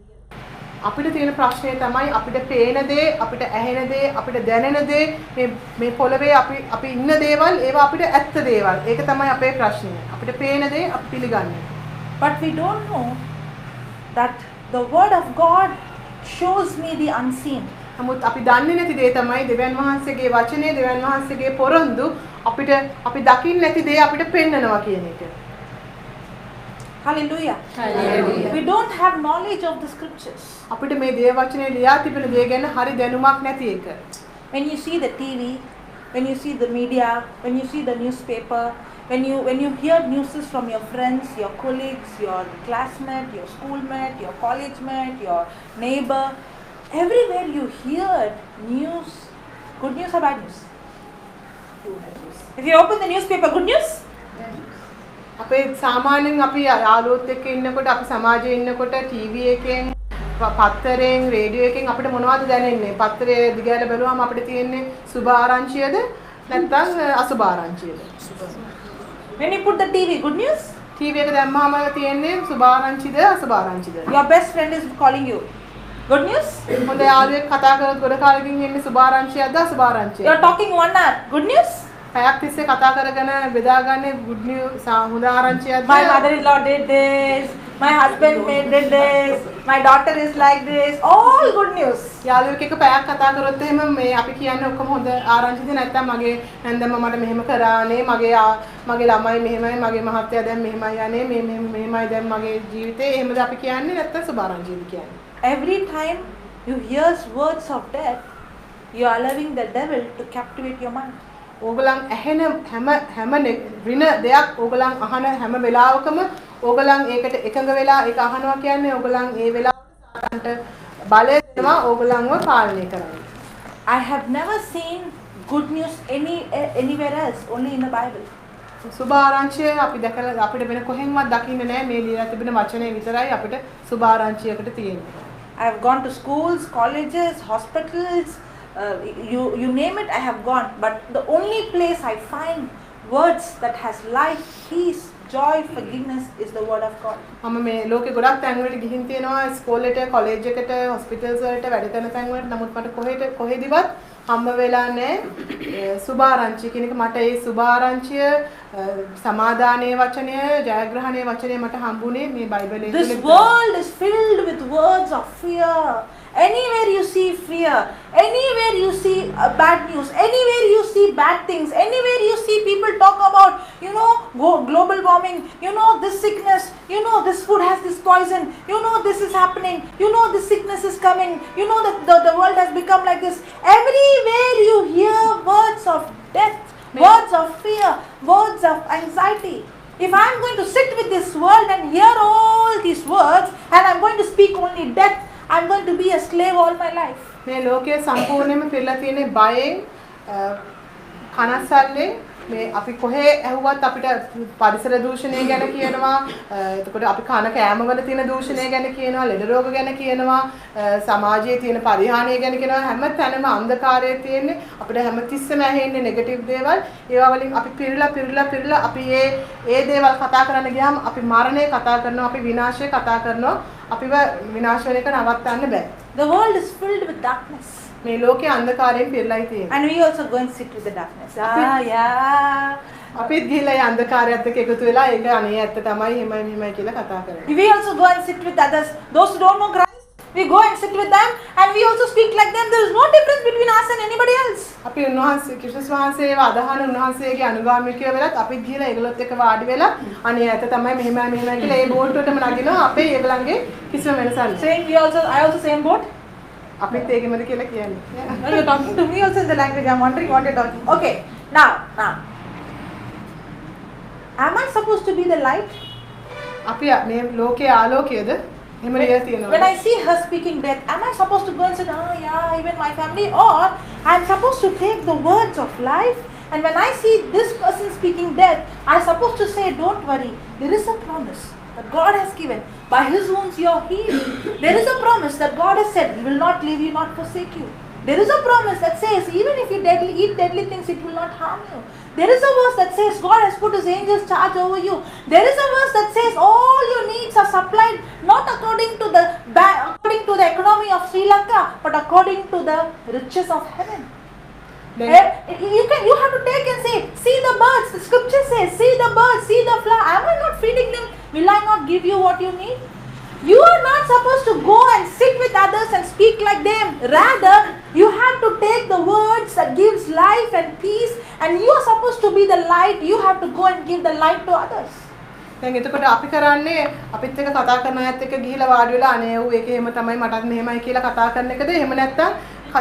අපිට තියෙන ප්‍රශ්නය තමයි අපිට පේන දේ, අපිට ඇහෙන දේ, අපිට දැනෙන දේ, මේ මේ පොළවේ අපි අපි ඉන්න දේවල් ඒවා අපිට ඇත්ත දේවල්. ඒක තමයි අපේ ප්‍රශ්නය. අපිට පේන දේ අපි පිළිගන්නේ. But we don't know that the word of God shows me the unseen. නමුත් අපි දන්නේ නැති දේ තමයි දෙවියන් වහන්සේගේ වචනය, දෙවියන් වහන්සේගේ පොරොන්දු අපිට අපි දකින්න නැති දේ අපිට පෙන්නනවා කියන එක. Hallelujah. Hallelujah. We don't have knowledge of the scriptures. අපිට මේ දේව වචනේ ලියා තිබෙන දේ ගැන හරි දැනුමක් නැති එක. When you see the TV, when you see the media, when you see the newspaper, when you hear news from your friends, your colleagues, your classmate, your schoolmate, your college mate, your neighbor, everywhere you hear news, good news or bad news? If you open the newspaper, good news? අපේ සාමාන්‍යයෙන් අපි යාළුවොත් එක්ක ඉන්නකොට, අපි සමාජයේ ඉන්නකොට, ටීවී එකෙන්, පත්තරෙන්, රේඩියෝ එකෙන් අපිට මොනවද දැනෙන්නේ? පත්තරේ දිගහැරලා බැලුවම අපිට තියෙන්නේ සුභ ආරංචියද නැත්නම් අසුභ ආරංචියද? When you put the TV, good news? TV එක දැම්මහම තියෙන්නේ සුභ ආරංචිද අසුභ ආරංචිද? Your best friend is calling you. Good news? හොඳ යාළුවෙක් කතා කරොත් ගොඩ කාලෙකින් එන්නේ සුභ ආරංචියක්ද අසුභ ආරංචියක්ද? You're talking one hour. Good news? පැයක් තිස්සේ කතා කරගෙන බෙදාගන්නේ good news, හොඳ ආරංචියක්ද? My mother-in-law did this. My husband made did this. My daughter is like this. All good news. යාළුවෙක් එක්ක පැයක් කතා කරොත් එහෙම මේ අපි කියන්නේ ඔක්කොම හොඳ ආරංචිද නැත්නම් මගේ නැන්දම්ම මට මෙහෙම කරානේ, මගේ ළමයි මෙහෙමයි, මගේ මහත්තයා දැන් මෙහෙමයි, අනේ මේ මෙහෙම මෙහෙමයි දැන් මගේ ජීවිතේ, එහෙමද අපි කියන්නේ නැත්නම් සුභ ආරංචිද කියන්නේ? Every time you hear words of death, you are allowing the devil to captivate your mind. ඕගලන් ඇහෙන හැම හැම ඍණ දෙයක් ඕගලන් අහන හැම වෙලාවකම ඕගලන් ඒකට එකඟ වෙලා ඒක අහනවා කියන්නේ ඕගලන් ඒ වෙලාවට සාතන්ට බලය දෙනවා ඕගලන්ව පාලනය කරන්න. I have never seen good news anywhere else, only in the Bible. සුභ ආරංචිය අපි දැකලා අපිට වෙන කොහෙන්වත් දකින්න නෑ. මේ ලියලා තිබෙන වචනේ විතරයි අපිට සුභ ආරංචියකට තියෙන්නේ. I have gone to schools, colleges, hospitals, you name it, I have gone. But the only place I find words that has life, peace, joy, forgiveness is the word of God. මම මේ ලෝකේ ගොඩක් තැන් වලට ගිහින් තියෙනවා, ඉස්කෝලේට, කොලෙජ් එකට, හොස්පිටල්ස් වලට, වැඩ කරන තැන් වලට. නමුත් මට කොහෙට කොහෙදිවත් හම්බ වෙලා නෑ සුභාරංචිය කියන එක. මට ඒ සුභාරංචිය, සමාදානයේ වචනය, ජයග්‍රහණයේ වචනය මට හම්බුනේ මේ බයිබලයේ This තුල විතරයි. World is filled with words of fear. Anywhere you see fear, anywhere you see bad news, anywhere you see bad things, anywhere you see people talk about, global warming, this sickness, this food has this poison, this is happening, this sickness is coming, that the world has become like this. Everywhere you hear words of death, words of fear, words of anxiety. If I'm going to sit with this world and hear all these words and I'm going to speak only death, I'm going to be a slave all my life. මේ ලෝකය සම්පූර්ණයෙන්ම පිරලා තියෙන බයෙන්, කනස්සල්ලෙන්. මේ අපි කොහේ ඇහුවත් අපිට පරිසර දූෂණය ගැන කියනවා. එතකොට අපි කන කෑමවල තියෙන දූෂණය ගැන කියනවා, ලෙඩ රෝග ගැන කියනවා, සමාජයේ තියෙන පරිහානිය ගැන කියනවා. හැම තැනම අන්ධකාරය තියෙන්නේ. අපිට හැම තිස්සෙම ඇහෙන්නේ නෙගටිව් දේවල්. ඒවා වලින් අපි පිරিলা පිරিলা පිරিলা අපි ඒ ඒ දේවල් කතා කරන්න ගියාම අපි මරණය කතා කරනවා, අපි විනාශය කතා කරනවා. අපිව විනාශ වෙන එක නවත්තන්න බෑ. The world is filled with darkness. මේ ලෝකේ අන්ධකාරයෙන් පිරලයි තියෙන්නේ. And we also go and sit with the darkness. Ah, yeah. අපිත් ගිහිල්ලා ඒ අන්ධකාරයත් එක්ක එකතු වෙලා ඒක අනේ ඇත්ත තමයි, එහෙමයි මෙහෙමයි කියලා කතා කරනවා. We also go and sit with others. Those who don't know Christ, We go and sit with them and we also speak like them. There is no difference between us and anybody else. අපි උන්වහන්සේ ක්‍රිස්තුස් වහන්සේව අදහන උන්වහන්සේගේ අනුගාමිකයෝ වෙලත් අපි ගිහලා ඒගොල්ලොත් එක්ක වාඩි වෙලා අනේ ඇත තමයි මෙහෙමයි මෙහෙමයි කියලා ඒ බෝට්ටුවටම නගිනවා. අපේ ඒගොල්ලන්ගේ කිසිම වෙනසක් නැහැ. Same, we also, I also same boat. අපිත් ඒකෙමද කියලා කියන්නේ. No, you're talking to me also in the language. I'm wondering what you're talking. Okay, now. Am I supposed to be the light? අපි මේ ලෝකයේ ආලෝකයද? එහෙම ලියලා තියෙනවා. When I see her speaking death, am I supposed to go and say, "Oh yeah, even my family," or I'm supposed to take the words of life? And when I see this person speaking death, I'm supposed to say, "Don't worry, there is a promise that God has given. By His wounds you are healed." There is a promise that God has said, He will not leave you, not forsake you. There is a promise that says, even if you eat deadly things, it will not harm you. There is a verse that says, God has put His angels charge over you. There is a verse that says, all your needs are supplied not according to the economy of Sri Lanka, but according to the riches of heaven. දැන් You have to take and say, "See the birds." The scripture says, "See the birds, see the flower. Am I not feeding them? Will I not give you what you need?" You are not supposed to go and sit with others and speak like them. Rather, you have to take the words that gives life and peace, and you are supposed to be the light. You have to go and give the light to others. දැන් එතකොට අපි කරන්නේ අපිත් එක්ක කතා කරන අයත් එක්ක ගිහිලා වාඩි වෙලා අනේ ඌ ඒක එහෙම තමයි මටත් මෙහෙමයි කියලා කතා කරන එකද? එහෙම නැත්නම්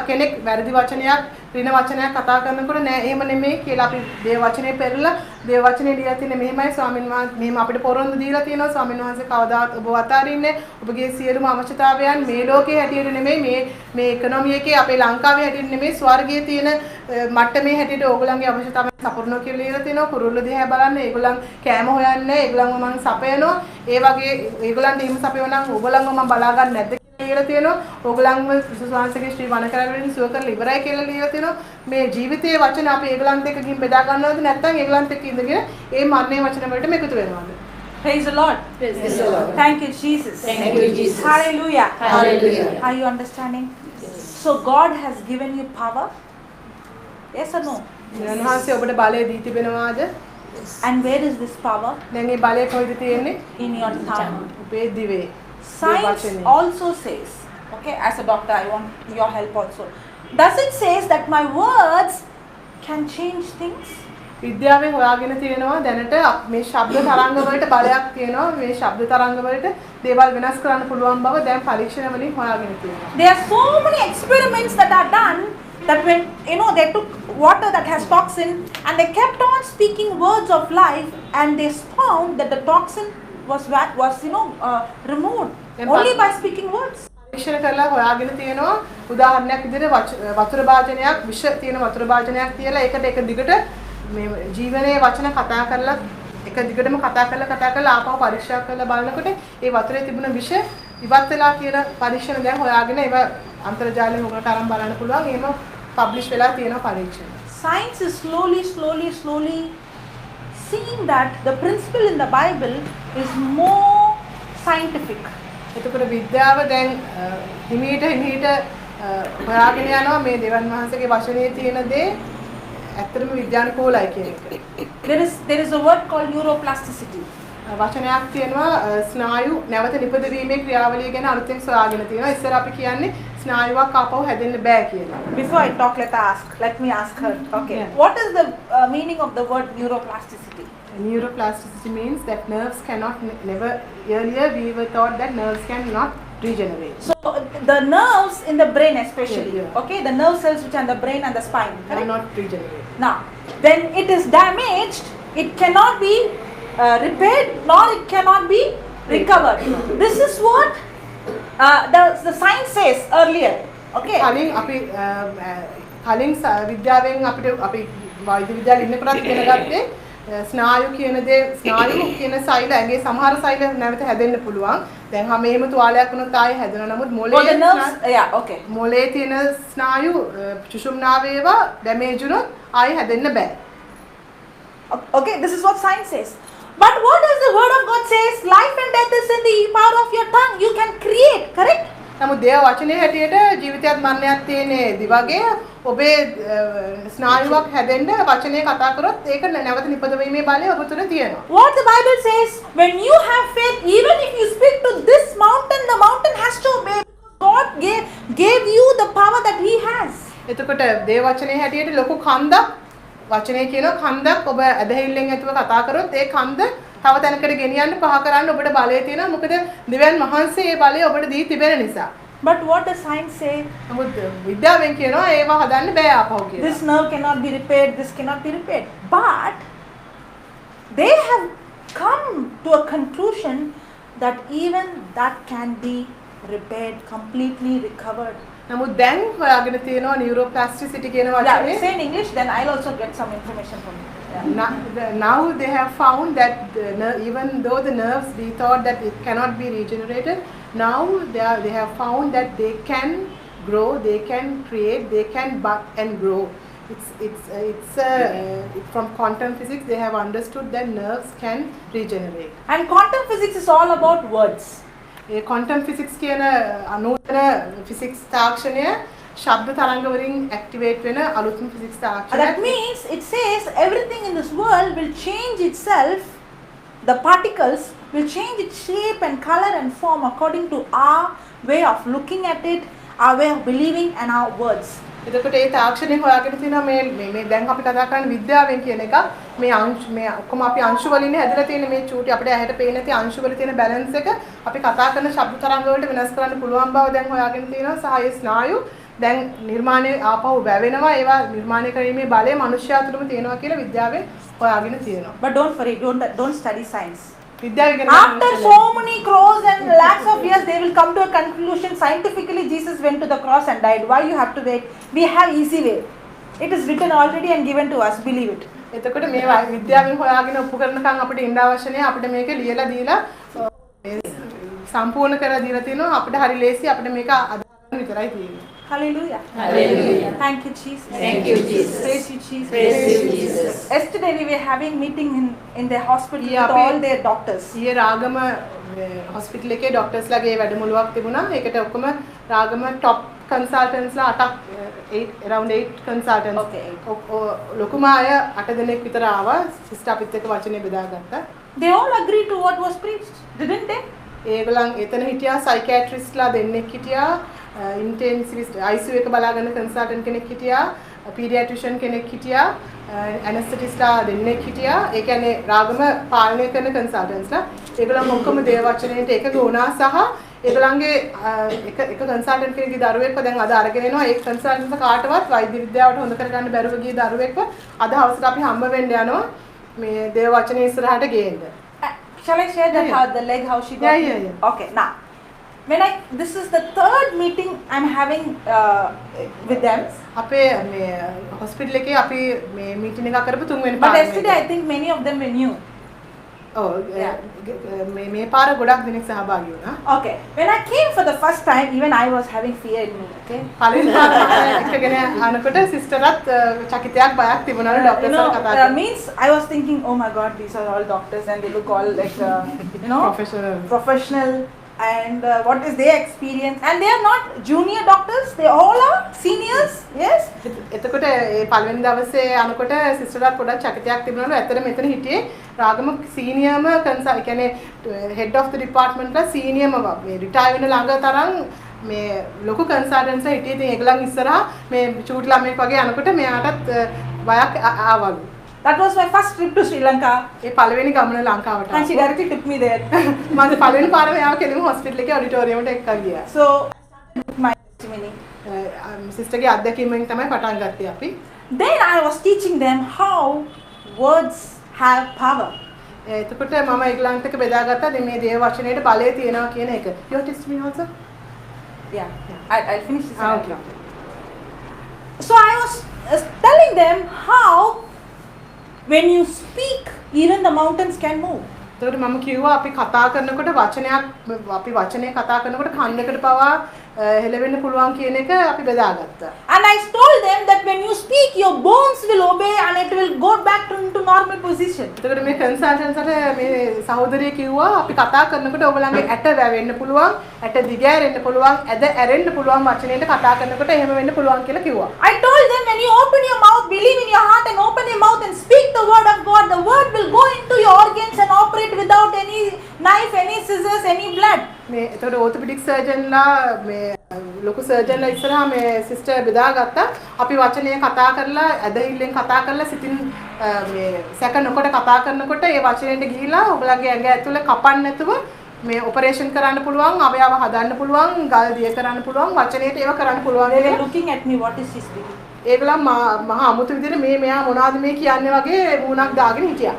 කෙනෙක් වැරදි වචනයක්, ඍණ වචනයක් කතා කරනකොට නෑ එහෙම නෙමෙයි කියලා අපි දේව වචනේ පෙරලා, දේව වචනේ ලියලා තියෙන මෙහෙමයි, ස්වාමින් වහන්සේ මෙහෙම අපිට පොරොන්දු දීලා තියෙනවා, ස්වාමින් වහන්සේ කවදාවත් ඔබව අතාරින්නේ, ඔබගේ සියලුම අවශ්‍යතාවයන් මේ ලෝකයේ හැටියට නෙමෙයි, මේ මේ ඉකොනොමි එකේ අපේ ලංකාවේ හැටියට නෙමෙයි, ස්වර්ගයේ තියෙන මට්ටමේ හැටියට ඕගොල්ලන්ගේ අවශ්‍යතාවයන් සපුරනවා කියලා ලියලා තියෙනවා. කුරුල්ල දිහා බලන්න, ඒගොල්ලන් කෑම හොයන්නේ, ඒගොල්ලන්ව මං සපයනවා. ඒ වගේ ඒගොල්ලන්ට එහෙම සපයනවා නම් ඕගොල්ලන්ව මං බලා ගන්න නැද්ද කියලා ලියලා තියෙනවා. ඕගොල්ලන්ව ක්‍රිස්තුස් වහන්සේගේ ශ්‍රී වනකරවලින් වලින් සුව කරලා ඉවරයි කියලා ලියලා තියෙනවා. මේ ජීවිතයේ වචන අපි ඒගොල්ලන්ත් එක්ක ගිහින් බෙදා ගන්නවද, නැත්නම් ඒගොල්ලන්ත් එක්ක ඉඳගෙන ඒ මරණයේ වචන වලටම එකතු වෙනවද? Praise the Lord. Praise the Lord. Thank you, Jesus. Thank you, Jesus. Hallelujah. Hallelujah. Are you understanding? So God has given you power. Yes or no? උන්වහන්සේ ඔබට බලය දී තිබෙනවාද? And where is this power? දැන් මේ බලය කොහෙද තියෙන්නේ? In your tongue. ඔබේ දිවේ. Science වචනේ. also says, okay, as a doctor, I want your help also. Does it says that my words can change things? විද්‍යාවෙන් හොයාගෙන තියෙනවා දැනට මේ ශබ්ද තරංග වලට බලයක් තියෙනවා. මේ ශබ්ද තරංග වලට දේවල් වෙනස් කරන්න පුළුවන් බව දැන් පරීක්ෂණ වලින් හොයාගෙන තියෙනවා. There are so many experiments that are done that when they took water that has toxin and they kept on speaking words of life, and they found that the toxin was removed Then only by speaking words. පරීක්ෂණ කරලා හොයාගෙන තියෙනවා. උදාහරණයක් විදිහට වතුර භාජනයක්, විෂ තියෙන වතුර භාජනයක් තියලා ඒකට එක දිගට මේ ජීවනයේ වචන කතා කරලා, එක දිගටම කතා කරලා කතා කරලා ආපහු පරීක්ෂා කරලා බලනකොට ඒ වතුරේ තිබුණ විෂ ඉවත් වෙලා කියන පරීක්ෂණ දැන් හොයාගෙන ඒවා අන්තර්ජාලයෙන් ඔයාලට අරන් බලන්න පුළුවන්. එහෙම පබ්ලිෂ් වෙලා තියෙන පරීක්ෂණ. Science is slowly, slowly, slowly seeing that the principle in the Bible is more scientific. එතකොට විද්‍යාව දැන් හිමීට හිමීට හොයාගෙන යනවා මේ දෙවන් වහන්සේගේ වචනේ තියෙන දේ ඇත්තටම විද්‍යානුකූලයි කියන එක. There is a word called neuroplasticity. වචනයක් තියෙනවා, ස්නායු නැවත නිපදවීමේ ක්‍රියාවලිය ගැන අලුතෙන් සොයාගෙන තියෙනවා. ඉස්සර අපි කියන්නේ ස්නායුවක් ආපහු හැදෙන්න බෑ කියලා. Before I talk, let ask. Let me ask her. Okay. Yeah. What is the meaning of the word neuroplasticity? Neuroplasticity means that nerves cannot never, earlier we were taught that nerves cannot regenerate. So the nerves in the brain especially, okay, the nerve cells which are in the brain and the spine, correct? Cannot regenerate. Now, when it is damaged, it cannot be repaired, nor it cannot be recovered. This is what the science says earlier. Okay. කලින් අපි කලින් විද්‍යාවෙන් අපිට අපි වෛද්‍ය විද්‍යාවේ ඉන්නකොටත් ඉගෙන ගත්තේ ස්නායු කියන දේ, ස්නායු කියන සෛල, ඇඟේ සමහර සෛල නැවත හැදෙන්න පුළුවන්. දැන් හැම තුවාලයක් වුණොත් ආයෙ හැදෙනවා. නමුත් මොලේ Oh, the nerves, yeah, okay. මොලේ තියෙන ස්නායු සුෂුම්නාව ඒවා ඩැමේජ් වුණොත් ආයෙ හැදෙන්න බෑ. Okay, this is what science says. But what does the word of God says? Life and death is in the power of your tongue. You can create, correct? නමුත් දේව වචනේ හැටියට ජීවිතයත් මරණයත් තියෙන්නේ දිවගේ. ඔබේ ස්නායුවක් හැදෙන්න වචනේ කතා කරොත් ඒක නැවත නිපදවීමේ බලය ඔබ තුළ තියෙනවා. What the Bible says, when you have faith, even if you speak to this mountain, the mountain has to obey. God gave you the power that He has. එතකොට දේව වචනේ හැටියට ලොකු කන්දක් වචනේ කියනවා කන්දක් ඔබ ඇදහිල්ලෙන් ඇතුව කතා කරොත් ඒ කන්ද තව තැනකට ගෙනියන්න පහ කරන්න ඔබට බලය තියෙනවා. මොකද දෙවියන් වහන්සේ ඒ බලය ඔබට දී තිබෙන නිසා. But what does science say? නමුත් විද්‍යාවෙන් කියනවා ඒවා හදන්න බෑ ආපහු කියලා. This nerve cannot be repaired, this cannot be repaired. But they have come to a conclusion that even that can be repaired, completely recovered. නමුත් දැන් හොයාගෙන තියෙනවා නියුරෝප්ලාස්ටිසිටි කියන Yeah, වචනේ. say in English, then I'll also get some information from you. Yeah. Now they have found that even though the nerves, we thought that it cannot be regenerated, now they have found that they can grow, they can create, they can bud and grow. It's from quantum physics they have understood that nerves can regenerate. And quantum physics is all about words. A quantum physics කියන නූතන ෆිසික්ස් තාක්ෂණය ශබ්ද තරංග වලින් ඇක්ටිවේට් වෙන අලුත්ම physics That තාක්ෂණයක්. means it says everything in this world will change itself, the particles will change its shape and color and form according to our way of looking at it, our way of believing, and our words. එතකොට ඒ තාක්ෂණය හොයාගෙන තියෙනවා මේ මේ මේ දැන් අපි කතා කරන්නේ විද්‍යාවෙන් කියන එක මේ අංශු මේ ඔක්කොම අපි අංශු වලින් හැදලා තියෙන මේ චූටි අපිට ඇහැට පේන්නේ නැති අංශු වල තියෙන බැලන්ස් එක අපි කතා කරන ශබ්ද තරංග වලට වෙනස් කරන්න පුළුවන් බව දැන් හොයාගෙන තියෙනවා සහ ඒ ස්නායු දැන් නිර්මාණය ආපහු වැවෙනවා ඒවා නිර්මාණය කිරීමේ බලය මනුෂ්‍යයා තුළම තියෙනවා කියලා විද්‍යාවෙන් හොයාගෙන තියෙනවා. But don't worry, don't study science. විද්‍යාව ඉගෙන ගන්න After so many crores and lakhs of years, they will come to a conclusion. Scientifically, Jesus went to the cross and died. Why you have to wait? We have easy way. It is written already and given to us. Believe it. එතකොට මේ විද්‍යාවෙන් හොයාගෙන ඔප්පු කරනකම් අපිට ඉන්න අවශ්‍ය නැහැ. අපිට මේක ලියලා දීලා මේ සම්පූර්ණ කරලා දීලා තියෙනවා. අපිට හරි ලේසි. අපිට මේක අදාහගන්න විතරයි තියෙන්නේ. Hallelujah. Hallelujah. Thank you, Jesus. Thank you, Jesus. Praise you, Jesus. Praise you, Jesus. Yesterday we were having meeting in the hospital Yeah, with all their doctors. ඊයේ රාගම හොස්පිටල් එකේ ඩොක්ටර්ස්ලාගේ වැඩමුළුවක් තිබුණා. ඒකට ඔක්කොම රාගම ටොප් කන්සල්ටන්ට්ස්ලා අටක් 8 around 8 consultants. Okay, eight. ලොකුම අය අට දෙනෙක් විතර ආවා. සිස්ටර් අපිත් එක්ක වචනේ බෙදාගත්තා. They all agreed to what was preached, didn't they? ඒගොල්ලන් එතන හිටියා සයිකියාට්‍රිස්ට්ලා දෙන්නෙක් හිටියා, ඉන්ටෙන්සිවිස්ට් ICU එක බලාගන්න කන්සල්ටන්ට් කෙනෙක් හිටියා, පීඩියාට්‍රිෂියන් කෙනෙක් හිටියා, ඇනස්තටිස්ට්ලා දෙන්නෙක් හිටියා. ඒ කියන්නේ රාගම පාලනය කරන කන්සල්ටන්ට්ස්ලා. ඒගොල්ලන් ඔක්කොම දේව වචනයට එකඟ වුණා සහ ඒගොල්ලන්ගේ එක එක කන්සල්ටන්ට් කෙනෙක්ගේ දරුවෙක්ව දැන් අද අරගෙන එනවා. ඒ කන්සල්ටන්ට්ස් කාටවත් වෛද්‍ය විද්‍යාවට හොඳ කරගන්න බැරුව ගිය දරුවෙක්ව අද හවසට අපි හම්බ වෙන්න යනවා මේ දේව වචනේ ඉස්සරහට ගේන්න. Shall I share that Yeah, how the leg, how she got? Yeah. Okay, now when I this is the third meeting I'm having with them. අපේ මේ හොස්පිටල් එකේ අපි මේ මීටින් එකක් කරපු තුන්වෙනි But පාර yesterday I think many of them were new. ඔව් Yeah. මේ මේ පාර ගොඩක් දෙනෙක් සහභාගී වුණා. Okay, when I came for the first time, even I was having fear in me. Okay. පළවෙනි පාර මම එක්කගෙන අනකොට සිස්ටරත් චකිතයක් බයක් තිබුණාලු You know, ඩොක්ටර්ස්ලා කතා කරලා. means I was thinking, oh my God, these are all doctors and they look all like Professional. Professional, and what is their experience? And they are not junior doctors; they all are seniors. Yes. එතකොට ඒ පළවෙනි දවසේ අනකොට සිස්ටර්ලාත් පොඩක් චකිතයක් තිබුණාලු. ඇත්තටම මෙතන හිටියේ රාගම සීනියර්ම කන්සල්, ඒ කියන්නේ හෙඩ් ඔෆ් the department ලා සීනියර්ම මේ රිටයර් වෙන ළඟ තරම් මේ ලොකු කන්සල්ටන්ට්ස්ලා හිටියේ. ඉතින් ඒගොල්ලන් ඉස්සරහා මේ චූටි ළමයෙක් වගේ යනකොට මෙයාටත් බයක් ආවලු. That was my first trip to Sri Lanka, ඒ පළවෙනි ගමන ලංකාවට. And she directly took me there. මම පළවෙනි පාරම එයාව කෙලින්ම හොස්පිටල් එකේ ඔඩිටෝරියමට එක්කන් ගියා. So I started with my testimony. සිස්ටර්ගේ අත්දැකීමෙන් තමයි පටන් ගත්තේ අපි. Then I was teaching them how words have power. එතකොට මම ඒගොල්ලන්ට එක්ක බෙදාගත්තා දැන් මේ දේව වචනයට බලය තියෙනවා කියන එක. Your testimony also? Yeah, I'll finish this. Ah, and I'll okay. come. So I was telling them how when you speak, even the mountains can move. එතකොට මම කිව්වා අපි කතා කරනකොට වචනයක් අපි වචනේ කතා කරනකොට කන්දකට පවා හෙලවෙන්න පුළුවන් කියන එක අපි බෙදාගත්තා. And I told them that when you speak, your bones will obey and it will go back into normal position. එතකොට මේ කන්සල්ටන්ට්ස්ට මේ සහෝදරිය කිව්වා අපි කතා කරනකොට ඔයගොල්ලන්ගේ ඇට වැවෙන්න පුළුවන්, ඇට දිගෑරෙන්න පුළුවන්, ඇද ඇරෙන්න පුළුවන් වචනයට කතා කරනකොට එහෙම වෙන්න පුළුවන් කියලා කිව්වා. I told them when you open your mouth, believe in your heart and open your mouth and speak the word of God, the word will go into your organs and operate without any knife, any scissors, any blood. මේ එතකොට ඕතොපෙඩික් සර්ජන්ලා මේ ලොකු සර්ජන්ලා ඉස්සරහා මේ සිස්ටර් බෙදාගත්තා. අපි වචනය කතා කරලා ඇදහිල්ලෙන් කතා කරලා සිතින් මේ සැක නොකොට කතා කරනකොට ඒ වචනයට ගිහිලා ඔයගලගේ ඇඟ ඇතුලේ කපන්න නැතුව මේ ඔපරේෂන් කරන්න පුළුවන්, අවයව හදන්න පුළුවන්, ගල් දිය කරන්න පුළුවන්, වචනයට ඒව කරන්න පුළුවන් They were කියලා. looking at me, what is she speaking? ඒගොල්ලන් මහා අමුතු විදිහට මේ මෙයා මොනවද මේ කියන්නේ වගේ මූණක් දාගෙන හිටියා.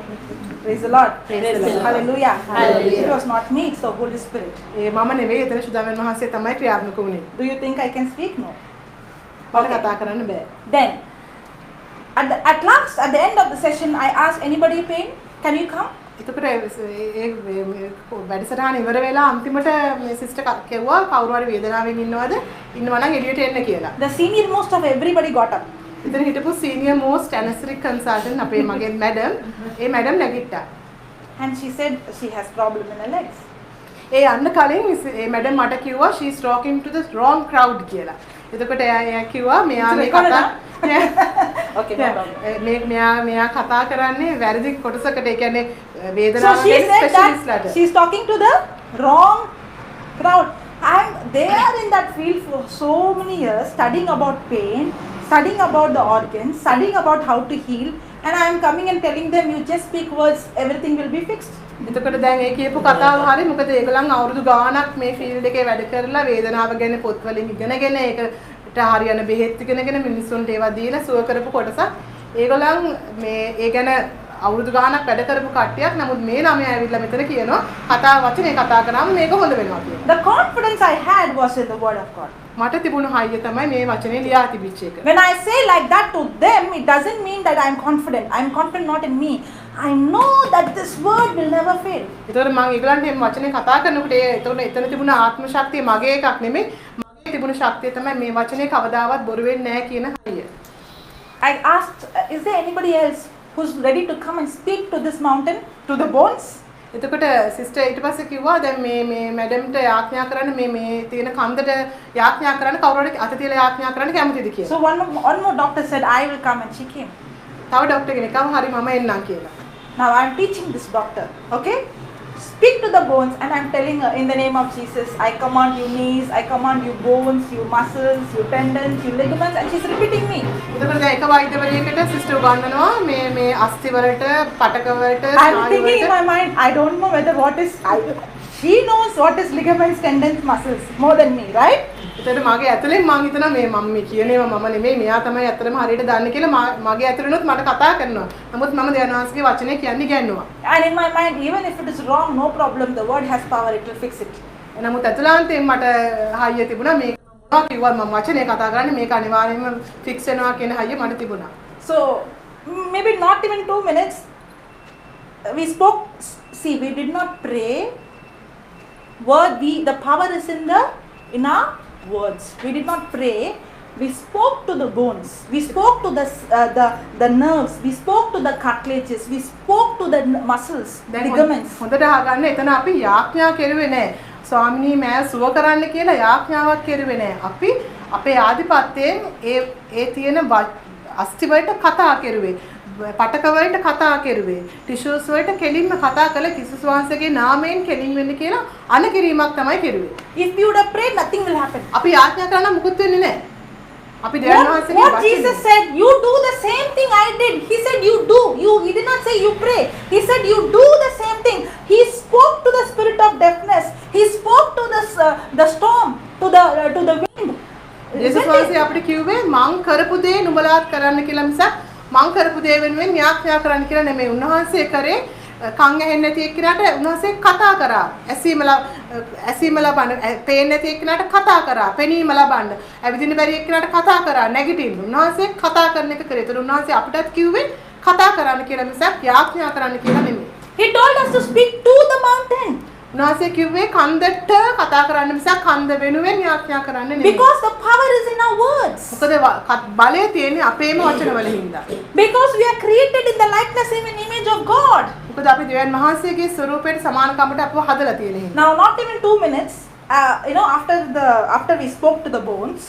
Praise the Lord. Praise the Lord. Hallelujah. Hallelujah. It was not me, it's the Holy Spirit. ඒ මම නෙවෙයි, එතන ශුද්ධාත්මයන් වහන්සේ තමයි ක්‍රියාත්මක වුණේ. Do you think I can speak? No. මට Okay. කතා කරන්න බෑ. Then, at last, at the end of the session, I asked, anybody pain? Can you come? එතකොට ඒ ඒ වැඩසටහන ඉවර වෙලා අන්තිමට මේ සිස්ටර් කිව්වා කවුරු හරි වේදනාවෙන් ඉන්නවද? ඉන්නවා නම් එළියට එන්න කියලා. The senior most of everybody got up. එතන හිටපු සීනියර් මෝස්ට් ඇනස්තටික් කන්සල්ටන්ට් අපේ මගේ මැඩම්, ඒ මැඩම් නැගිට්ටා. And she said she has problem in her legs. ඒ යන්න කලින් ඒ මැඩම් මට කිව්වා she is talking to the wrong crowd කියලා. එතකොට එයා එයා කිව්වා මෙයා මේ recorded, කතා Okay, no problem. මේ මෙයා මෙයා කතා කරන්නේ වැරදි කොටසකට. ඒ කියන්නේ So වේදනාව she ගැන said that ස්පෙෂලිස්ට්ලාට. she's talking to the wrong crowd. And they are in that field for so many years, studying about pain, studying about the organs, studying about how to heal. And I am coming and telling them, you just speak words, everything will be fixed. එතකොට දැන් ඒ කියපු කතාව හරි, මොකද ඒගොල්ලන් අවුරුදු ගාණක් මේ ෆීල්ඩ් එකේ වැඩ කරලා වේදනාව ගැන පොත් වලින් ඉගෙනගෙන ඒකට හරියන බෙහෙත් ඉගෙනගෙන මිනිස්සුන්ට ඒවා දීලා සුව කරපු කොටසක්. ඒගොල්ලන් මේ ඒ ගැන අවුරුදු ගාණක් වැඩ කරපු කට්ටියක්. නමුත් මේ ළමයා ඇවිල්ලා මෙතන කියනවා කතා වචනේ කතා කරාම මේක හොඳ වෙනවා කියලා. The confidence I had was in the word of God. මට තිබුණු හයිය තමයි මේ වචනේ ලියා තිබිච්ච එක. When I say like that to them, it doesn't mean that I am confident. I am confident not in me. I know that this word will never fail. එතකොට මං ඒගොල්ලන්ට මේ වචනේ කතා කරනකොට ඒ එතකොට එතන තිබුණ ආත්ම ශක්තිය මගේ එකක් නෙමෙයි. මගේ තිබුණු ශක්තිය තමයි මේ වචනේ කවදාවත් බොරු වෙන්නේ නැහැ කියන හයිය. I asked, is there anybody else who's ready to come and speak to this mountain, to the bones? එතකොට සිස්ටර් ඊට පස්සේ කිව්වා දැන් මේ මේ මැඩම්ට යාඥා කරන්න මේ මේ තියෙන කන්දට යාඥා කරන්න කවුරු හරි අත තියලා යාඥා කරන්න කැමතිද කියලා. So one more doctor said, I will come, and she came. තව ඩොක්ටර් කෙනෙක් ආවා හරි මම එන්නම් කියලා. Now I'm teaching this doctor, okay? Speak to the bones, and I'm telling her, in the name of Jesus, I command you knees, I command you bones, you muscles, you tendons, you ligaments, and she's repeating me. එතකොට දැන් එක වෛද්‍යවරියකට සිස්ටර් උගන්වනවා මේ මේ අස්ථි වලට, පටක වලට, I'm ස්නායු thinking in වලට. my mind, I don't know whether what is, she knows what is ligaments, tendons, muscles more than me, right? එතකොට මගේ ඇතුලෙන් මං හිතනවා මේ මම මේ කියන ඒවා මම නෙමෙයි මෙයා තමයි ඇත්තටම හරියට දන්නේ කියලා මගේ ඇතුලෙනුත් මට කතා කරනවා. නමුත් මම දෙවියන් වහන්සේගේ වචනේ කියන්නේ ඉගැන්නුවා. And in my mind, even if it is wrong, no problem, the word has power, it will fix it. නමුත් ඇතුළාන්තයෙන් මට හයිය තිබුණා මේක මොනවා කිව්වත් මම වචනේ කතා කරන්නේ මේක අනිවාර්යයෙන්ම ෆික්ස් වෙනවා කියන හයිය මට තිබුණා. So maybe not even 2 minutes, we spoke, see, we did not pray. Word, we, the power is in our words. We did not pray. We spoke to the bones. We spoke to the nerves. We spoke to the cartilages. We spoke to the muscles, දැන් ligaments. හොඳට අහගන්න, එතන අපි යාඥා කෙරුවේ නෑ. ස්වාමිනී මෑ සුව කරන්න කියලා යාඥාවක් කෙරුවේ නෑ. අපි අපේ ආධිපත්‍යයෙන් ඒ ඒ තියෙන අස්ථි වලට කතා කෙරුවේ. පටක වලට කතා කෙරුවේ. ටිෂුස් වලට කෙලින්ම කතා කළ ක්‍රිස්තුස් වහන්සේගේ නාමයෙන් කෙලින් වෙන්න කියලා අණ කිරීමක් තමයි කෙරුවේ. If we would have prayed, nothing will happen. අපි යාඥා කරා නම් මුකුත් වෙන්නේ නෑ. අපි දෙවියන් වහන්සේගේ What වචනේ Jesus said, you do the same thing I did. He said you do. He did not say you pray. He said you do the same thing. He spoke to the spirit of deafness. He spoke to the storm, to the wind. යේසුස් Isn't it? වහන්සේ අපිට කිව්වේ මං කරපු දේ නුඹලාත් කරන්න කියලා මිසක් මං කරපු දේ වෙනුවෙන් යාඥා කරන්න කියලා නෙමෙයි. උන්වහන්සේ කරේ කන් ඇහෙන්නේ නැති එක්කිනාට උන්වහන්සේ කතා කරා. ඇසීම ලබන්න, පේන්නේ නැති එක්කිනාට කතා කරා. පෙනීම ලබන්න. ඇවිදින්න බැරි එක්කිනාට කතා කරා. නැගිටින්න. උන්වහන්සේ කතා කරන එක කරේ. ඒතර උන්වහන්සේ අපිටත් කිව්වේ කතා කරන්න කියලා මිසක් යාඥා කරන්න කියලා නෙමෙයි. He told us to speak to the mountain. උන්වහන්සේ කිව්වේ කන්දට කතා කරන්න මිසක් කන්ද වෙනුවෙන් යාඥා කරන්න නෙමෙයි. Because the power is in our words. මොකද බලය තියෙන්නේ අපේම වචනවල හින්දා. Because we are created in the likeness and image of God. මොකද අපි දෙවියන් වහන්සේගේ ස්වරූපයට සමානකමට අපව හදලා තියෙන හින්දා. Now, not even 2 minutes, after we spoke to the bones,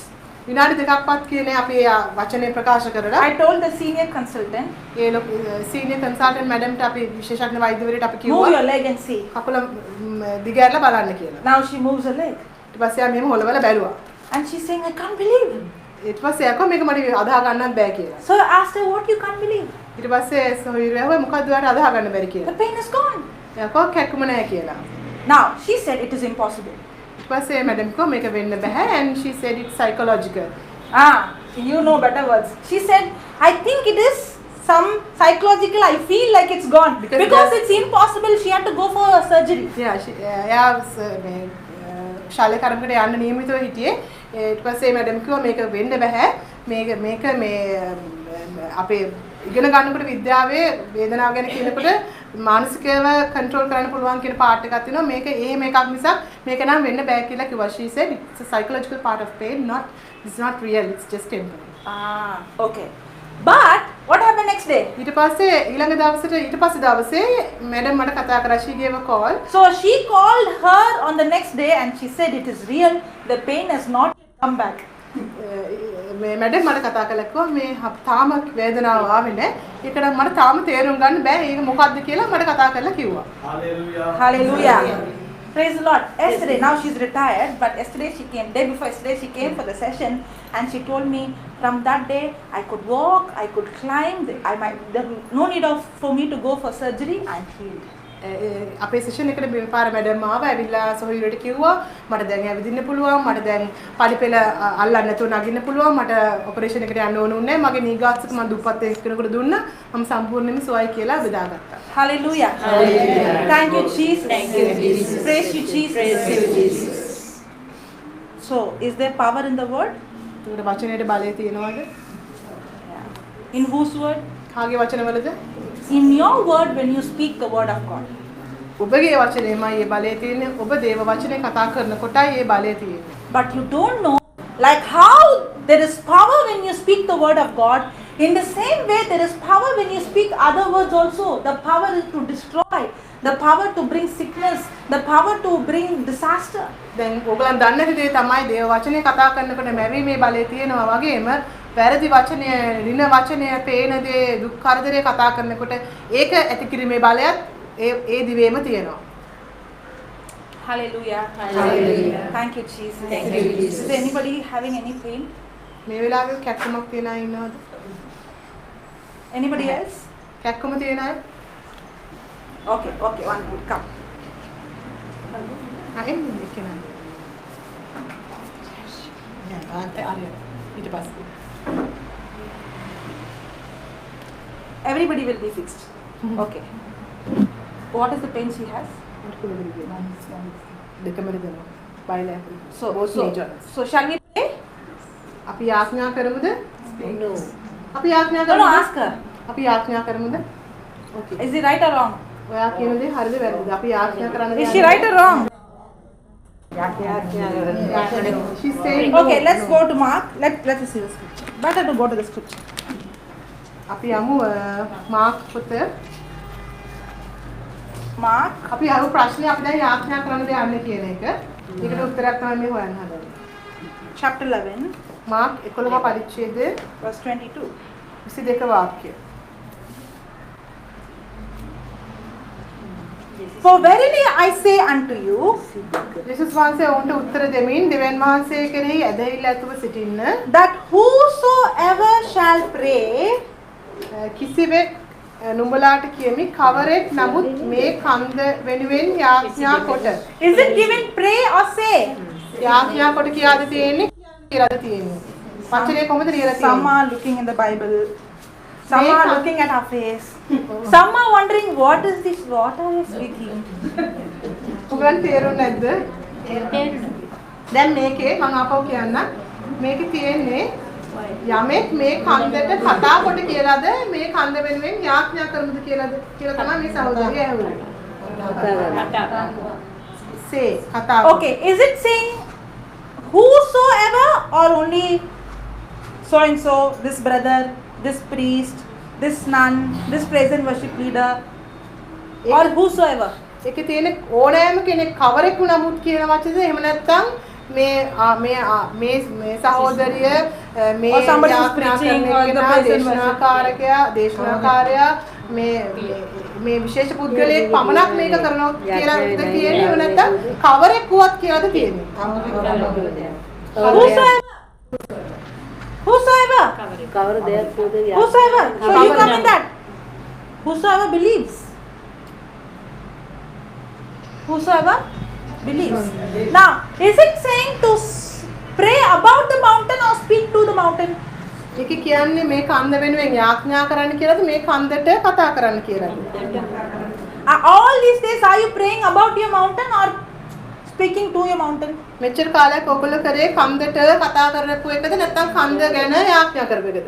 විනාඩි දෙකක්වත් කියන්නේ අපි ඒ වචනේ ප්‍රකාශ කරලා I told the senior consultant, A senior consultant මැඩම්ට අපි විශේෂඥ වෛද්‍යවරයාට අපි move කිව්වා your leg and see. කකුල දිගහැරලා බලන්න කියලා. Now she moves her leg. ඊට පස්සේ එයා මෙහෙම හොලවලා බැලුවා. And she's saying, I can't believe. ඊට පස්සේ එයා කිව්වා මේක මට අදහා ගන්නත් බෑ කියලා. So I asked her, what you can't believe? ඊට පස්සේ සොහොයුරා ඇහුවා මොකද්ද ඔයාට අදහා ගන්න බැරි The කියලා. pain is gone. එයා කිව්වා කැක්කුම නෑ කියලා. Now she said it is impossible. ඊට පස්සේ මැඩම් කිව්වා මේක වෙන්න බෑ and she said it's psychological. Ah, you know better words. She said, I think it is some psychological, I feel like it's gone. Because it's impossible, she had to go for a surgery. Yeah, she එයා මේ ශල්‍ය කර්මයකට යන්න නියමිතව හිටියේ. ඊට පස්සේ මැඩම් කිව්වා මේක වෙන්න බෑ. මේක මේක මේ අපේ ඉගෙන ගන්නකොට විද්‍යාවේ වේදනාව ගැන කියනකොට මානසිකව කන්ට්‍රෝල් කරන්න පුළුවන් කියන පාර්ට් එකක් තියෙනවා. මේක එහෙම එකක් මිසක් මේක නම් වෙන්න බෑ කියලා කිව්වා. She said it's a psychological part of pain, not it's not real, it's just temporary. Ah, okay. But what happened next day? ඊට පස්සේ ඊළඟ දවසට ඊට පස්සේ දවසේ මැඩම් මට කතා කරා. She gave a call. So she called her on the next day and she said it is real, the pain has not yet come back. මේ මැඩම් මට කතා කරලා කිව්වා මේ තාම වේදනාව ආවේ නෑ. ඒක නම් මට තාම තේරුම් ගන්න බෑ. ඒක මොකද්ද කියලා මට කතා කරලා කිව්වා. Hallelujah. Hallelujah. Praise the Lord. Yesterday, now she's retired, but yesterday she came, day before yesterday she came for the session and she told me from that day I could walk, I could climb, I might, there no need of for me to go for surgery, I'm healed. අපේ සෙෂන් එකට මේ පාර මැඩම් ආවා. ඇවිල්ලා සොහොයුරට කිව්වා මට දැන් ඇවිදින්න පුළුවන්, මට දැන් පඩිපෙළ අල්ලන්න නැතුව නගින්න පුළුවන්, මට ඔපරේෂන් එකට යන්න ඕන උන්නේ නැහැ, මගේ නී ගාට්ස් එක මම දුප්පත් එක්කෙනෙකුට දුන්නා, මම සම්පූර්ණයෙන්ම සුවයි කියලා බෙදාගත්තා. Hallelujah. Hallelujah. Thank you, Jesus. Thank you, Jesus. Praise you, Jesus. Praise you, Jesus. So, is there power in the word? ඒකට වචනයේ බලය තියෙනවද? Yeah. In whose word? කාගේ වචනවලද? In your word when you speak the word of God. ඔබගේ වචනේමයි ඒ බලය තියෙන්නේ. ඔබ දේව වචනේ කතා කරනකොටයි ඒ බලය තියෙන්නේ. But you don't know, like how there is power when you speak the word of God, in the same way there is power when you speak other words also. The power is to destroy, the power to bring sickness, the power to bring disaster. දැන් ඔයගොල්ලන් දන්නේ නැති දේ තමයි දේව වචනේ කතා කරනකොට මැවීමේ බලය තියෙනවා වගේම වැරදි වචනය, ඍණ වචනය, පේන දේ, දුක් කරදරේ කතා කරනකොට ඒක ඇති කිරීමේ බලයත් ඒ ඒ දිවේම තියෙනවා. Hallelujah. Hallelujah. Thank you, Jesus. Thank you, Jesus. Is anybody having any pain? මේ වෙලාවේ කැක්කුමක් තියන අය ඉන්නවද? Anybody else? කැක්කුම තියන අය? Okay, okay, one minute, come. ආ එන්න එක්කෙනා. නෑ ආ ඊට පස්සේ Everybody will be fixed. Okay. What is the pain she has? දෙකම රිදෙනවා. Bilateral. So, both so, knee joints. so shall we pray? අපි යාඥා කරමුද? No. අපි යාඥා No, කරමුද? no, ask her. අපි යාඥා කරමුද? Okay. Is it right or wrong? ඔයා කියන දේ හරිද වැරදිද? අපි යාඥා කරන්න Is she right or wrong? She's saying no. Okay, let's go to Mark. Let us see the scripture. Better to go to the scripture. අපි යමු මාක් පොත. Mark අපි අර ප්‍රශ්නේ අපි දැන් යාඥා කරන්න දෙයක් යන්නේ කියන එක. ඒකට උත්තරයක් තමයි මේ හොයන්න හදන්නේ. chapter 11, mark 11 පරිච්ඡේදය verse 22. 22 වාක්‍ය. For verily I say unto you, යේසුස් වහන්සේ ඔවුන්ට උත්තර දෙමින් දෙවියන් වහන්සේ කෙරෙහි ඇදහිල්ල ඇතුව සිටින්න that whosoever shall pray කිසිවෙක් නුඹලාට කියමි කවරෙක් නමුත් මේ කන්ද වෙනුවෙන් යාඥා කොට Is it given pray or say? යාඥා කොට කියාද තියෙන්නේ කියලාද තියෙන්නේ වචනේ කොහොමද ලියලා Some තියෙන්නේ are looking in the Bible. Some are looking at our face. Some are wondering what is this? What are you speaking? ඔයගොල්ලන් තේරුන්නේ නැද්ද? දැන් මේකේ මම ආපහු කියන්නම්. මේකේ තියෙන්නේ යමෙක් මේ කන්දට කතා කොට කියලාද මේ කන්ද වෙනුවෙන් යාඥා කරමුද කියලාද කියලා තමයි මේ සහෝදරිය ඇහුවේ. සේ කතා කොට. Okay, is it saying whosoever or only so and so, this brother, this priest, this nun, this praise and worship leader, or whosoever? ඒකේ තියෙන ඕනෑම කෙනෙක් කවරෙකු නමුත් කියන වචනද එහෙම නැත්නම් මේ මේ මේ මේ සහෝදරිය මේ Or somebody who's preaching or the person දේශනාකාරකයා දේශනාකාරයා මේ මේ විශේෂ පුද්ගලයෙක් පමණක් මේක කරනවා කියලාද තියෙන්නේ එහෙම නැත්නම් කවරෙක් වුවත් කියලාද තියෙන්නේ? Whosoever. Whosoever. කවර දෙයක් වූද Whosoever. So you come in that. Whosoever believes. Whosoever believes. Now, is it saying to pray about the mountain or speak to the mountain? ඒක කියන්නේ මේ කන්ද වෙනුවෙන් යාඥා කරන්න කියලාද මේ කන්දට කතා කරන්න කියලාද? All these days, are you praying about your mountain or speaking to your mountain? මෙච්චර කාලයක් ඔයගොල්ලෝ කරේ කන්දට කතා කරපු එකද නැත්නම් කන්ද ගැන යාඥා කරපු එකද?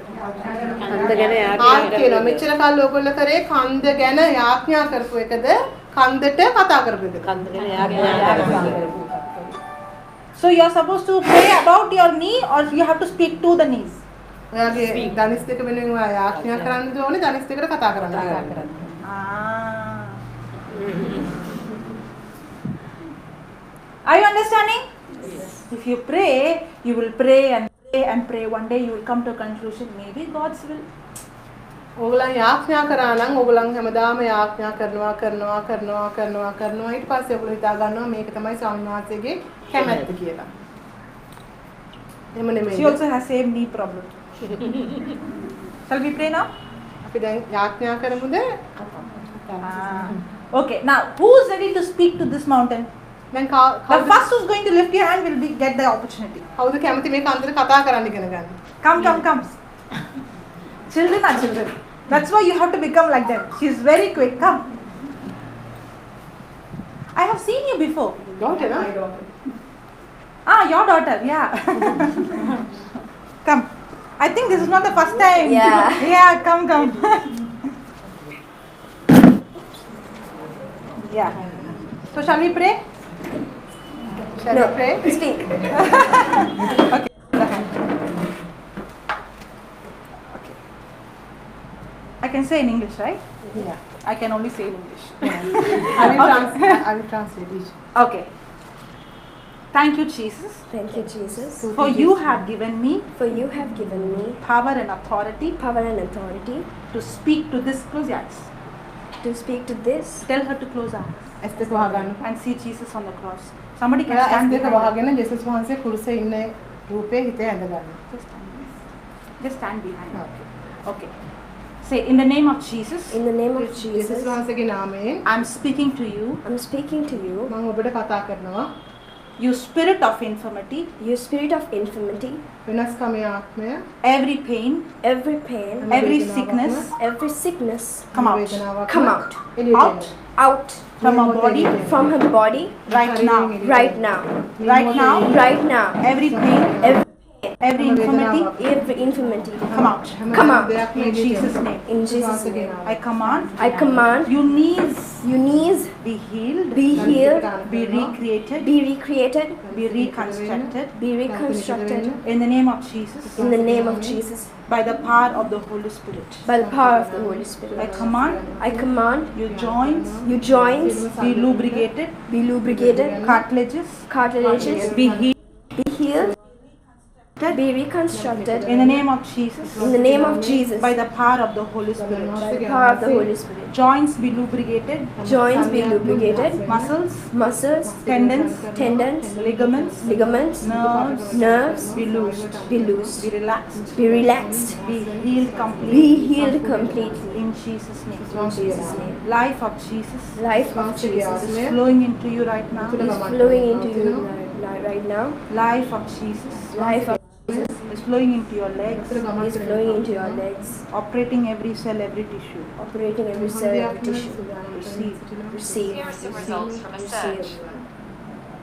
කන්ද ගැන ආ යාඥා කියනවා මෙච්චර කාල ඔයගොල්ලෝ කරේ කන්ද ගැන යාඥා කරපු එකද කන්දට කතා කරපු එකද? කන්ද ගැන යාඥා කරපු. So you are supposed to pray about your knee or you have to speak to the knees? ඔයාගේ දනිස් දෙක වෙනුවෙන් ඔයා යාඥා කරන්න ඕනේ දනිස් දෙකට කතා කරන්න ඕනේ. Ah. Are you understanding? Yes. If you pray, you will pray and pray and pray. One day you will come to a conclusion, maybe God's will. ඕගොල්ලන් යාඥා කරා නම් ඕගොල්ලන් හැමදාම යාඥා කරනවා කරනවා කරනවා කරනවා කරනවා ඊට පස්සේ ඔයගොල්ලෝ හිතා ගන්නවා මේක තමයි ස්වාමීන් වහන්සේගේ කැමැත්ත කියලා. එහෙම නෙමෙයි. She also has same knee problem. Shall we pray now? අපි දැන් යාඥා කරමුද? Ah. Okay, now who is ready to speak to this mountain? දැන් The කවුද first who's going to lift your hand will be get the opportunity. කවුද කැමති මේ කන්දට කතා කරන්න ඉගෙන ගන්න? Come, come, come. Children are children. That's why you have to become like them. She's very quick. Come. I have seen you before. Daughter, no? Ah, your daughter. Yeah. Come. I think this is not the first time. Yeah. Yeah, come, come. Yeah. So shall we pray? Shall No. we pray? Speak. Okay. The hand. Okay. I can say in English, right? Yeah. I can only say in English. I will translate each. Okay. Thank you, Jesus, Thank you, Jesus, for you have given me for you have given me power and authority power and authority to speak to this. Close your eyes. to speak to this. Tell her to close her eyes ඇස් දෙක වහගන්න. and see Jesus on the cross. Somebody can ඔයා ඇස් stand දෙක behind her. වහගෙන ජේසුස් වහන්සේ කුරුසේ ඉන්න රූපේ හිතේ ඇඳ ගන්න. Just stand. Just stand behind her. Okay. Say, in the name of Jesus, In the name of Jesus Jesus, වහන්සේගේ නාමයෙන් I'm speaking to you. I'm speaking to you, මම ඔබට කතා කරනවා. You spirit of infirmity, you spirit of infirmity, වෙනස්කමේ ආත්මය, every pain, every pain, every sickness, every sickness, come out වේදනාවක් come out, එළියට Out. එන්න. out from our body from her body right now. right now, Right now, right now. every pain, Every, every infirmity, every infirmity, come out. Come out. දෙයක්ම In එළියට එන්න. Jesus' name. in Jesus' name. I command I command your knees your knees be healed, be healed, be recreated, be recreated, be reconstructed be reconstructed in the name of Jesus in the name of Jesus by the power of the Holy Spirit. by the power of the Holy I Spirit. command I command your joints your joints be lubricated, be lubricated, cartilages cartilages be healed be healed, be reconstructed in the name of Jesus in the name of Jesus by the power of the Holy Spirit. by the power of the Holy Spirit. Joints be lubricated, Joints be lubricated, muscles, muscles, tendons, tendons, ligaments, ligaments, nerves nerves be loosed, be loosed, be relaxed, be relaxed, be healed be completely healed completely in Jesus' name. in Jesus' name. Life of Jesus Life of Jesus is flowing into you right now. is flowing into you right now. Life of Jesus Life of Jesus is flowing into your legs, is flowing into your legs, operating every cell, every tissue. operating every cell, every tissue. Receive, Receive, Here are some results from a search. receive,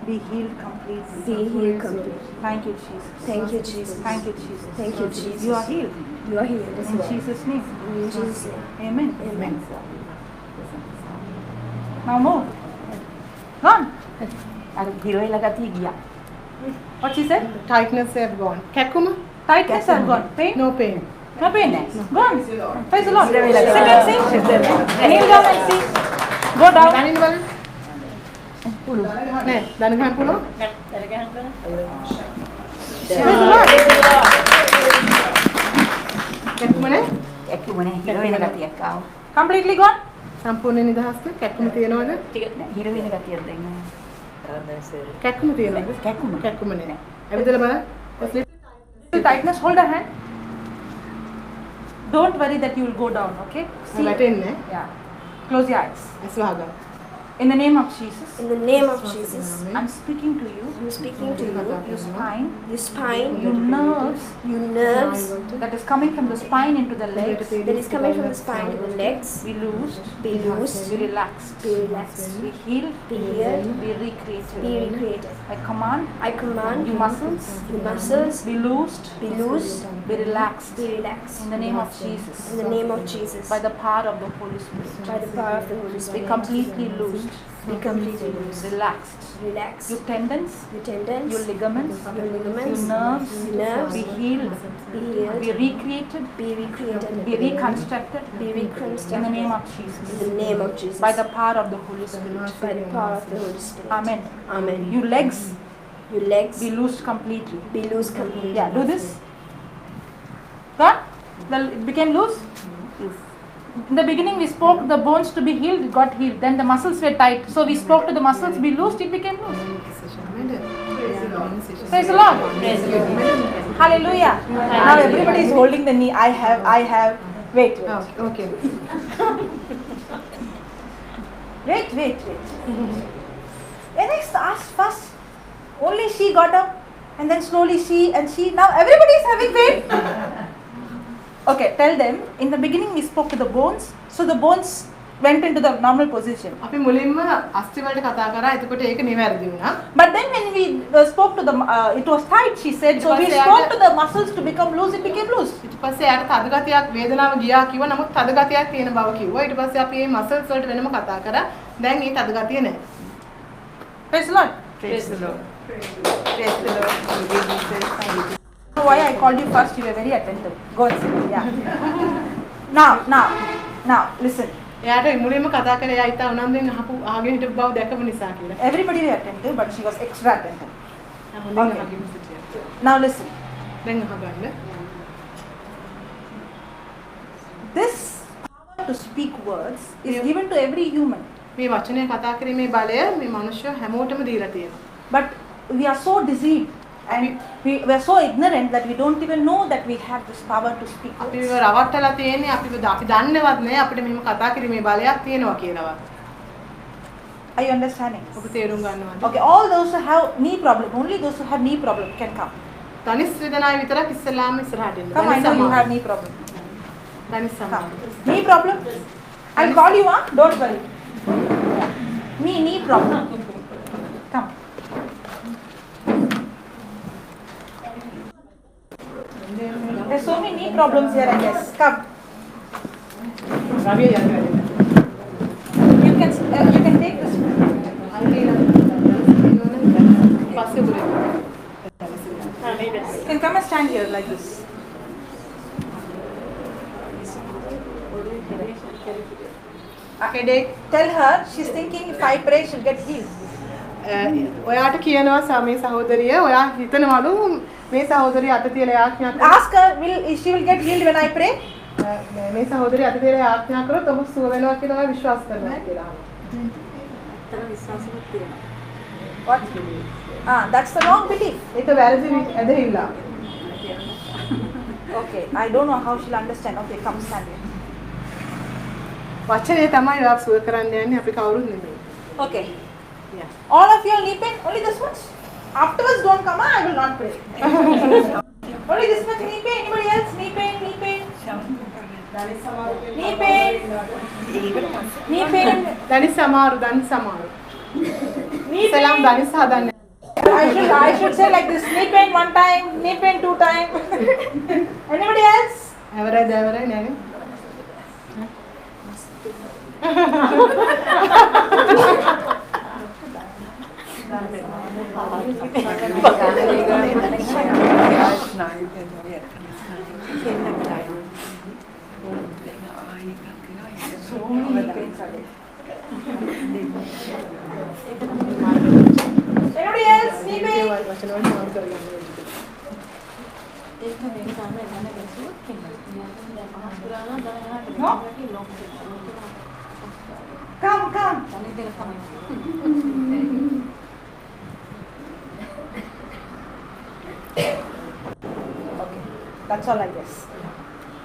be healed completely. be healed completely. Thank you, Jesus. Thank you, Jesus. Thank you, Jesus. Thank you, Jesus. You are healed You are healed as in well. Jesus' name. In Jesus' name. Amen. Amen. Now move. Gone. අර හිර වෙලා ගතිය ගියා. What she said? Tightness have gone. කැක්කුම? Tightness have gone. Pain? No pain. No pain. Gone. Praise the Lord. Sit and see. Kneel down and see. Go down. තනින් බලන්න. පුළුවන්. නෑ දන ගහන්න පුළුවන්? දන ගහන්න පුළුවන්. කැක්කුම නෑ? කැක්කුම නෑ. හිර වෙන ගතියක් ආවා. Completely gone? සම්පූර්ණ නිදහස්ද? කැක්කුම තියනවද? ටික නෑ. හිර වෙන ගතියක් දැන් නෑ. කැක්කුම තියනවද? කැක්කුම. කැක්කුම නෑ. ඇවිදලා බලන්න. Tightness, hold her hand. Don't worry that you will go down, okay? See? වැටෙන්නේ. Yeah. Close your eyes. ඇස් වහගන්න. In the name of Jesus. In the name of Jesus. I'm speaking to you. I'm speaking to you. Your spine. Your spine. Your nerves. Your nerves. That is coming from the spine into the legs. That is coming from the spine to the legs. Be loosed. Be loosed. Be relaxed. Be relaxed. Be healed. Be healed. Be recreated. Be recreated. I command. I command. Your muscles. Your muscles. Be loosed. Be loosed. Be relaxed. Be relaxed. In the name of Jesus. In the name of Jesus. By the power of the Holy Spirit. By the power of the Holy Spirit. Be completely loosed. Be completely loose. Relaxed. Relaxed. Your tendons. Your tendons. Your ligaments. Your ligaments. Your nerves. Your nerves. Be healed. Be healed. Be recreated. Be recreated. Be reconstructed. Be reconstructed. In the name of Jesus. In the name of Jesus. By the power of the Holy Spirit. By the power of the Holy Spirit. Amen. Amen. Your legs. Your legs. Be loosed completely. Be loose completely. Yeah, do this. Huh? It became loose? Yes. In the beginning we spoke the bones to be healed, it got healed. Then the muscles were tight. So we spoke to the muscles be loosed, it became loose. Praise the Lord. Praise the Lord. Hallelujah. Now everybody is holding the knee. I have. Wait, wait. Oh, okay. Wait, wait, wait. When I asked first, only she got up, and then slowly she and she. Now everybody is having pain. Okay, tell them, in the beginning we spoke to the bones, so the bones went into the normal position. අපි මුලින්ම අස්ථි වලට කතා කරා, එතකොට ඒක නිවැරදි වුණා. But then when we spoke to the, it was tight, she said, so we spoke to the muscles to become loose, it became loose. ඊට පස්සේ එයාට තද ගතියක් වේදනාව ගියා කිව්වා, නමුත් තද ගතියක් තියෙන බව කිව්වා. ඊට පස්සේ අපි මේ මසල්ස් වලට වෙනම කතා කරා, දැන් ඒ තද ගතිය නැහැ. Praise the Lord. Praise the Lord. Praise the Lord. Why I called you first, you were very attentive. Go and sit. Yeah. Now, listen. එයාට මුලින්ම කතා කරේ එයා ඉතා උනන්දුවෙන් අහපු අහගෙන හිටපු බව දැකපු නිසා කියලා. Everybody was attentive, but she was extra attentive. Okay. Now listen. දැන් අහගන්න. This power to speak words is given to every human. මේ වචනය කතා කිරීමේ බලය මේ මනුෂ්‍ය හැමෝටම දීලා තියෙනවා. But we are so deceived. And we are so ignorant that we don't even know that we have this power to speak. අපිව රවට්ටලා තියෙන්නේ අපි දන්නවත් නෑ අපිට මෙහෙම කතා කිරීමේ බලයක් තියෙනවා කියලාවත්. Are you understanding? ඔබ තේරුම් ගන්නවද? Okay, all those who have knee problem, only those who have knee problem can come. දනිස් වේදනාව විතරක් ඉස්සලාම ඉස්සරහට එන්න. Come, I know you have knee problem. දනිස් සමාන. Knee problem? I'll call you, huh? Don't worry. Knee problem. Come. There's so many knee problems here, I guess. Come. You can take this. You can come and stand here like this. Okay, tell her she's thinking if I pray she'll get healed. ඔයාට කියනවා මේ සහෝදරිය ඔයා හිතනවලු මේ සහෝදරිය අත තියලා යාඥා කරා. Ask her, will she will get healed when I pray? මේ සහෝදරිය අත තියලා යාඥා කරොත් ඔහු සුව වෙනවා කියලා ඔයා විශ්වාස කරනවා කියලා අහනවා. අතන විශ්වාසයක් තියෙනවා. What? Ah, that's the wrong belief. ඒක වැරදි ඇදහිල්ල. Okay, I don't know how she'll understand. Okay, come stand here. වචනේ තමයි ඔයා සුව කරන්න යන්නේ අපි කවුරුත් නෙමෙයි. Okay. Yeah. All of you are knee pain, only this much. Afterwards don't come, I will not pray. Only this much knee pain. Anybody else? Knee pain, knee pain. Knee pain. Knee pain. දනිස් අමාරු, දනිස් අමාරු. Knee pain. සලාම් දනිස් හදන්න. I should say like this, knee pain one time, knee pain two time. Anybody else? අවරයි දවරයි නෑනේ. So many pains are there. වෙනවට මාරු කරගන්න ඕනේ. No? Come, come. Okay, that's all I guess.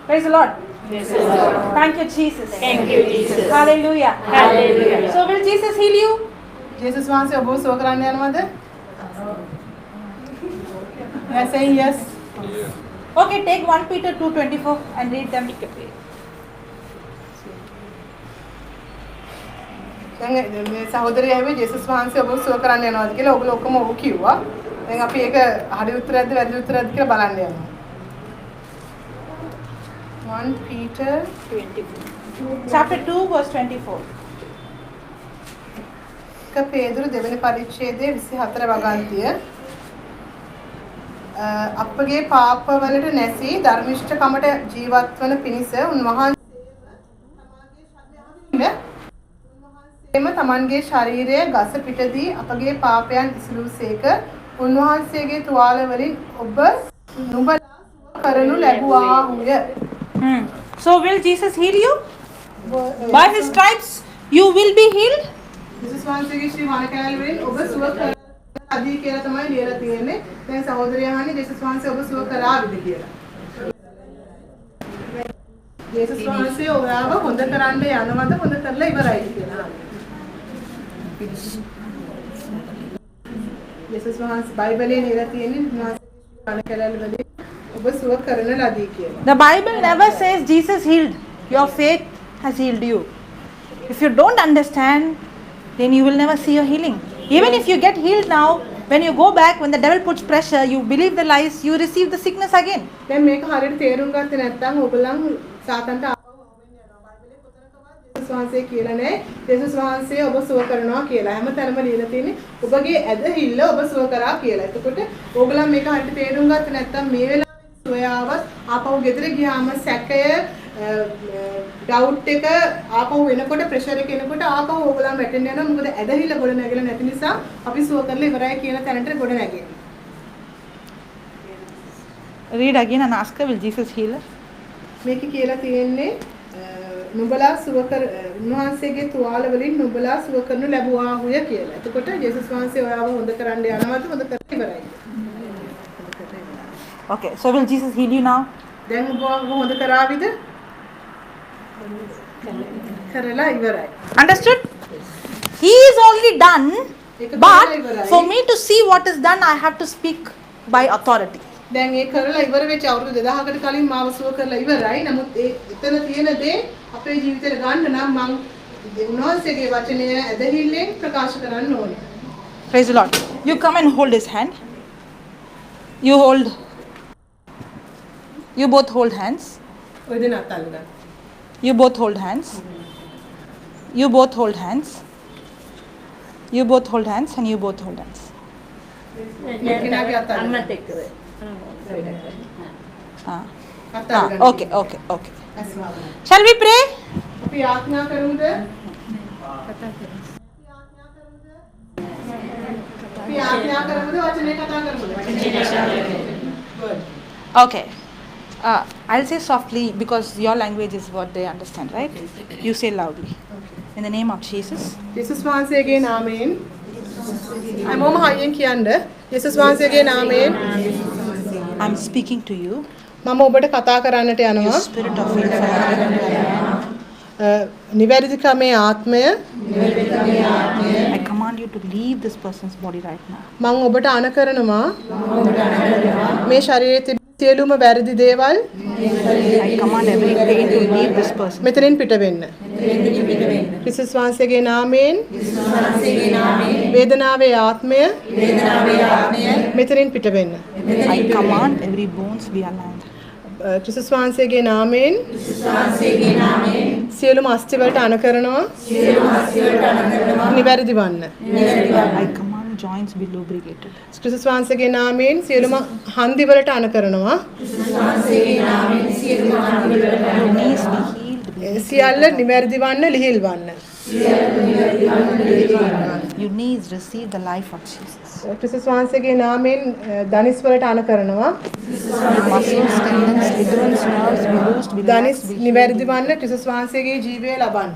Praise the Lord. Praise the Lord. Thank you, Jesus. Thank you, Jesus. Hallelujah. Hallelujah. So will Jesus heal you? ජේසුස් වහන්සේ ඔබව සුව කරන්න යනවද? They are saying yes. Okay, take 1 Peter 2:24 and read them. දැන් මේ සහෝදරිය ඇහුවේ ජේසුස් වහන්සේ ඔබව සුව කරන්න යනවද කියලා. ඔයගොල්ලෝ ඔක්කොම ඔව් කිව්වා. දැන් අපි ඒක හරි උත්තරයක්ද වැරදි උත්තරයක්ද කියලා බලන්න යනවා. 1 Peter 24. Chapter 2 verse 24. එක පේදුරු දෙවෙනි පරිච්ඡේදයේ 24 වගන්තිය. අපගේ පාපවලට නැසී ධර්මිෂ්ඨකමට ජීවත් වන පිණිස උන්වහන්සේම තමන්ගේ ශරීරය ගස පිටදී අපගේ පාපයන් ඉසිලූසේක. උන්වහන්සේගේ තුවාල වලින් ඔබ නුඹලා සුව කරනු ලැබුවාහුය. So will Jesus heal you? By his stripes you will be healed. යේසුස් වහන්සේගේ ශ්‍රී වණ කැලල් වලින් ඔබ සුව කරන ලදී කියලා තමයි ලියලා තියෙන්නේ. දැන් සහෝදරයා අහන්නේ ජේසුස් වහන්සේ ඔබ සුව කරාවිද කියලා. ජේසුස් වහන්සේ ඔයාව හොඳ කරන්න යනවද හොඳ කරලා ඉවරයිද කියලා අහන්නේ. ජේසුස් වහන්සේ බයිබලයේ ලියලා තියෙන්නේ උන්වහන්සේගේ ශ්‍රී වණ කැලල් වලින් ඔබ සුව කරන ලදී කියලා. The Bible never says Jesus healed. Your faith has healed you. If you don't understand, then you will never see your healing. Even if you get healed now, when you go back, when the devil puts pressure, you believe the lies, you receive the sickness again. දැන් මේක හරියට තේරුම් ගත්තේ නැත්නම් ඔයගොල්ලන් සාතන්ට ආපහු අහු වෙන්න යනවා. බයිබලයේ කොතනකවත් ජේසුස් වහන්සේ කියලා නෑ. ජේසුස් වහන්සේ ඔබ සුව කරනවා කියලා. හැම තැනම ලියලා තියෙන්නේ ඔබගේ ඇදහිල්ල ඔබ සුව කරා කියලා. එතකොට ඕගොල්ලන් මේක හරියට තේරුම් ගත්තේ නැත්නම් මේ වෙලාවේ සුවය ආවත් ආපහු ගෙදර ගියාම සැකය ඩවුට් එක ආපහු එනකොට ප්‍රෙෂර් එක එනකොට ආපහු ඕගොල්ලන් වැටෙන්න යනවා. මොකද ඇදහිල්ල ගොඩ නැගිලා නැති නිසා අපි සුව කරලා ඉවරයි කියන තැනට ගොඩ නැගෙන්නේ. Read again and ask her, will Jesus heal her? මේක කියලා තියෙන්නේ නුඹලා සුව කර උන්වහන්සේගේ තුවාල වලින් නුඹලා සුව කරනු ලැබුවාහුය කියලා. එතකොට ජේසුස් වහන්සේ ඔයාව හොඳ කරන්න යනවද හොඳ කරලා ඉවරයිද? Okay, so will Jesus heal you now? දැන් ඔබ හොඳ කරාවිද? කරලා ඉවරයි. Understood? He is already done, ඒක but කරලා ඉවරයි. for me to see what is done, I have to speak by authority. දැන් ඒ කරලා ඉවර වෙච්ච අවුරුදු 2000කට කලින් මාව සුව කරලා ඉවරයි. නමුත් ඒ එතන තියෙන දේ අපේ ජීවිතේට ගන්න නම් මං උන්වහන්සේගේ වචනය ඇදහිල්ලෙන් ප්‍රකාශ කරන්න ඕනේ. Praise the Lord. You come and hold his hand. You hold. You both hold hands. ඔය දෙන අත අල්ලගන්න. You both hold hands. You both hold hands. You both hold hands and you both hold hands. එක්කෙනාගේ අත අල්ලගන්න. අම්මත් එක්කද? Ah. අත Ah, අල්ලගන්න. okay, okay, okay. ඇස් වහගන්න. Shall we pray? අපි යාඥා කරමුද? අපි යාඥා කරමුද වචනේ කතා කරමුද? Good. Okay. I'll say softly because your language is what they understand, right? You say loudly. In the name of Jesus, යේසුස් වහන්සේගේ නාමයෙන් හැමෝම හයියෙන් කියන්න. යේසුස් වහන්සේගේ නාමයෙන් I'm speaking to you. මම ඔබට කතා කරන්නට You යනවා. spirit of infirmity, නිවැරදිකමේ ආත්මය I command you to leave this person's body right now. මං ඔබට අණ කරනවා මේ ශරීරයේ තිබෙන සියලුම වැරදි දේවල් I command every pain to leave this person. මෙතනින් පිට වෙන්න. ක්‍රිස්තුස් වහන්සේගේ නාමයෙන් වේදනාවේ ආත්මය මෙතනින් පිට වෙන්න. I command every bones be aligned. ක්‍රිස්තුස් වහන්සේගේ නාමයෙන් සියලුම අස්ථි වලට අණ කරනවා නිවැරදි වන්න. I command joints be lubricated. ක්‍රිස්තුස් වහන්සේගේ නාමයෙන් සියලුම හන්දි වලට අණ කරනවා Your knees be healed. Be සියල්ල නිවැරදි වන්න ලිහිල් වන්න. Your knees receive the life of Jesus. ක්‍රිස්තුස් වහන්සේගේ නාමයෙන් දනිස් වලට අණ කරනවා. Your muscles, tendons, ligaments, nerves be loosed, be දනිස් relaxed, be healed. නිවැරදි වන්න ක්‍රිස්තුස් වහන්සේගේ ජීවය ලබන්න.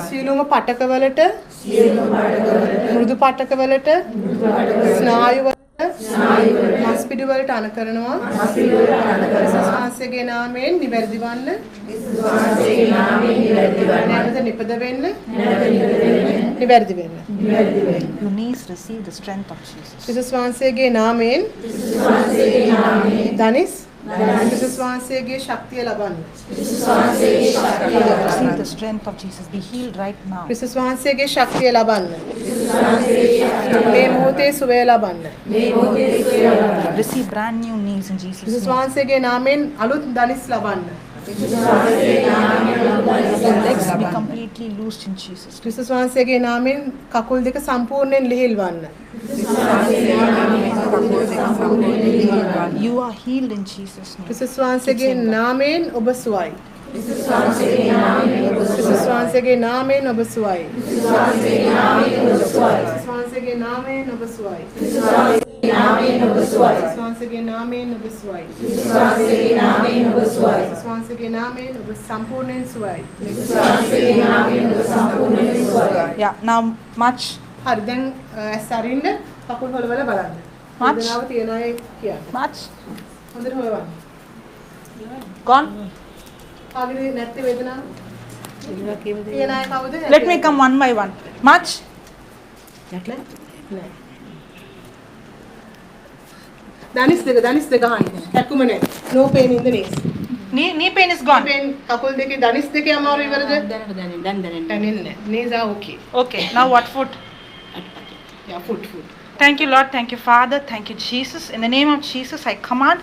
සියලුම පටකවලට, මෘදු පටකවලට, ස්නායු වලට, මස් පිඩු වලට අණ කරනවා. ක්‍රිස්තුස් වහන්සේගේ නාමයෙන් නිවැරදි වන්න. නැවත නිපද වෙන්න. නිවැරදි වෙන්න. Your knees receive the strength of Jesus. ක්‍රිස්තුස් වහන්සේගේ නාමයෙන් දනිස් ක්‍රිස්තුස් වහන්සේගේ ශක්තිය ලබන්න. Receive the strength of Jesus. Be healed right now. ක්‍රිස්තුස් වහන්සේගේ ශක්තිය ලබන්න. මේ මොහොතේ සුවය ලබන්න. Receive brand new knees in Jesus' ක්‍රිස්තුස් name. වහන්සේගේ නාමයෙන් අලුත් දනිස් ලබන්න. Your legs be completely loosed in Jesus' name. ක්‍රිස්තුස් වහන්සේගේ නාමයෙන් කකුල් දෙක සම්පූර්ණයෙන් ලිහිල් වන්න. You are healed in Jesus' name. ක්‍රිස්තුස් වහන්සේගේ නාමයෙන් ඔබ සුවයි. ක්‍රිස්තුස් වහන්සේගේ නාමයෙන් ඔබ සුවයි. ක්‍රිස්තුස් වහන්සේගේ නාමයෙන් ඔබ සුවයි. ක්‍රිස්තුස් වහන්සේගේ නාමයෙන් ඔබ සුවයි. ක්‍රිස්තුස් වහන්සේගේ නාමයෙන් ඔබ සම්පූර්ණයෙන් සුවයි. Yeah, now much. හරි, දැන් ඇස් අරින්න, කකුල් හොලවලා බලන්න. Much. වේදනාව තියෙන අය කියන්න. Much. හොඳට හොලවන්න. Gone. කාගේද නැත්තේ වේදනාව? තියෙන අය කවුද? Let me come one by one. Much. නෑ. දනිස් දෙක, දනිස් දෙක අහන්න. කැක්කුම නෑ. No pain in the knees. Knee pain is gone. Pain කකුල් දෙකේ දනිස් දෙකේ අමාරු ඉවරද? දැනට දැනෙන්නේ, දැන් දැනෙන්නේ. දැනෙන්නේ නෑ. Knees are okay. Okay, now what foot? Yeah, foot, foot. Thank you, Lord. Thank you, Father. Thank you, Jesus. In the name of Jesus, I command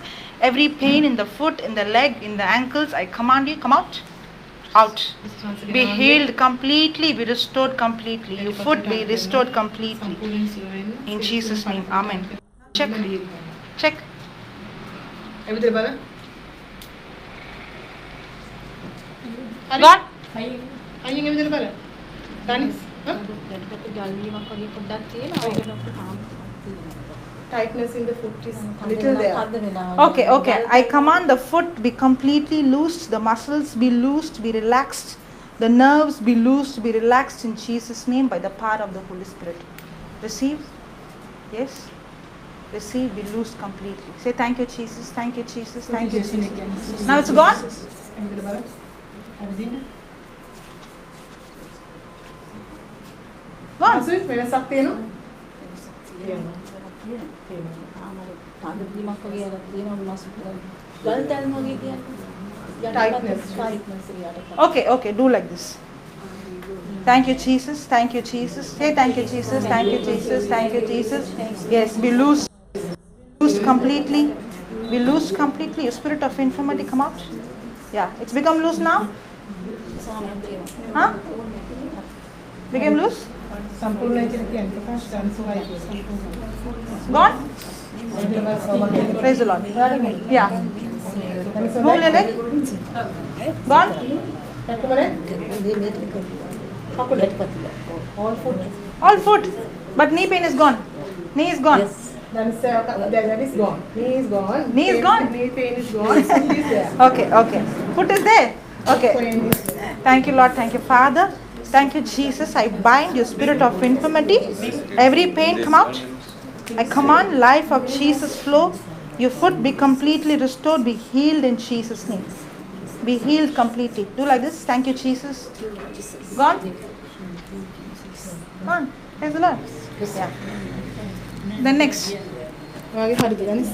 every pain in the foot, in the leg, in the ankles, I command you, come out. Out. Be healed completely, be restored completely. Your foot be restored completely. In Jesus' name. Amen. Check. Check. ඇවිදලා බලන්න. හරි. Gone. අයියෙන් ඇවිදලා බලන්න. දනිස්. හා? ගල්වීමක් වගේ පොඩ්ඩක් තියෙනවා. ඒක ඩොක්ටර් තාම තියෙනවා. Tightness in the foot is little there. තද වෙලා. Okay. I command the foot be completely loosed, the muscles be loosed, be relaxed, the nerves be loosed, be relaxed in Jesus' name by the power of the Holy Spirit. Receive. Yes. Receive, be loosed completely. Say thank you, Jesus. Thank you, Jesus. Thank you, Jesus. Now it's gone? ඇවිදලා බලන්න. ඇවිදින්න. Gone. අසුයි වෙනසක් තියෙනවද? තියෙනවා. තාම අර තද වීමක් වගේ අර තියෙනවා මස් ගල් තැල්ම වගේ කියන්නේ. Tightness. Tightness යටපත්. Okay. Do like this. Thank you, Jesus. Thank you, Jesus. Say thank you, Jesus. Thank you, Jesus. Thank you, Jesus. Yes, be loose. Loose completely. Be loose completely. Your spirit of infirmity come out. Yeah, it's become loose now. Huh? Became loose? සම්පූර්ණයි කියලා කියන්නේ ප්‍රකාශ කරන්න සුවයි කියලා. Gone? Praise the Lord. Yeah. Move your leg. Gone? කැක්කුම නෑ? කකුල. All foot. All foot. But knee pain is gone. Knee is gone. Then that is gone. Knee is gone. Knee is gone? Knee pain is gone. Foot is there. Okay. Foot is there. Okay. Pain is there. Thank you, Lord. Thank you, Father. Thank you, Jesus. I bind your spirit of infirmity. Every pain come out. I command life of Jesus flow. Your foot be completely restored. Be healed in Jesus' name. Be healed completely. Do like this. Thank you, Jesus. Gone? Gone. Praise the Lord. Yeah. Then next. ඔයාගේ හරිද දනිස්?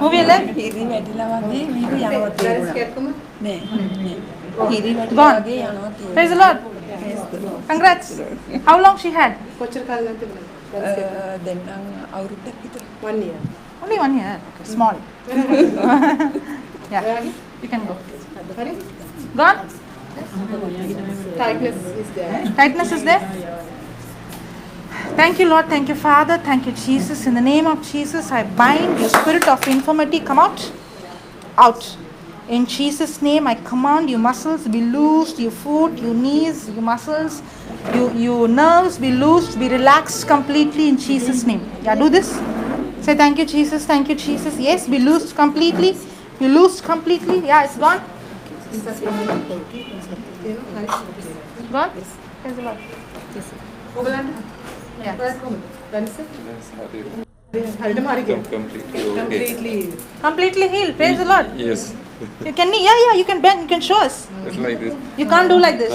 Move your leg. හිරි වැටිලා වගේ මේක යනවා දනිස් තේරුණා. කැක්කුම? නෑ නෑ. හිරි වැටිලා Gone. වගේ යනවා තේරුණා. Praise the Lord. Congrats. How long she had? කොච්චර කාලෙ ඉඳන් තිබුණාද? දනිස් කැක්කුම? දැන් නම් අවුරුද්දක් විතර. One year. Only 1 year. Okay, small. Yeah. ඔයාගේ? You can go. හරි? Gone? Tightness is there. Tightness is there? Thank you, Lord. Thank you, Father. Thank you, Jesus. In the name of Jesus, I bind your spirit of infirmity. Come out. Out. In Jesus' name, I command your muscles be loosed, your foot, your knees, your muscles, your nerves be loosed, be relaxed completely in Jesus' name. Yeah, do this. Say thank you, Jesus, thank you, Jesus. Yes, be loosed completely. Be loosed completely. Yeah, it's gone. Gone? Praise the Lord. Yeah. Completely okay. Completely healed. Praise the Lord. Yes. You can, yeah, you can bend, you can show us. It's like this. You can't do like this.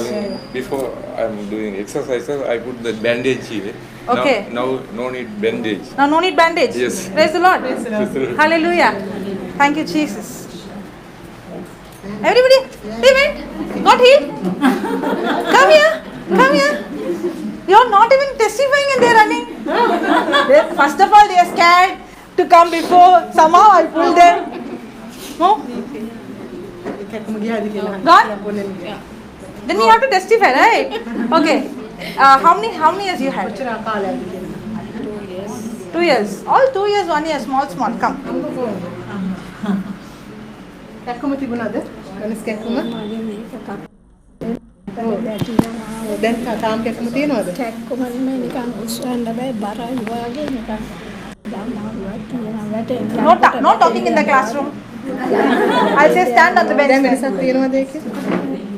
Before I'm doing exercises, I put the bandage here. Okay. Now no need bandage. Now no need bandage. Yes. Praise the Lord. Praise the Lord. Hallelujah. Thank you, Jesus. Everybody, they went, got healed. Come here, come here. You're not even testifying and they're running. First of all, they are scared to come before. Somehow I pulled them. No? Gone? Then you have to testify, right? Okay. How many years you had? 2 years. 2 years. All 2 years, 1 year, small, small. Come. No talking in the classroom. I'll say stand on the bench.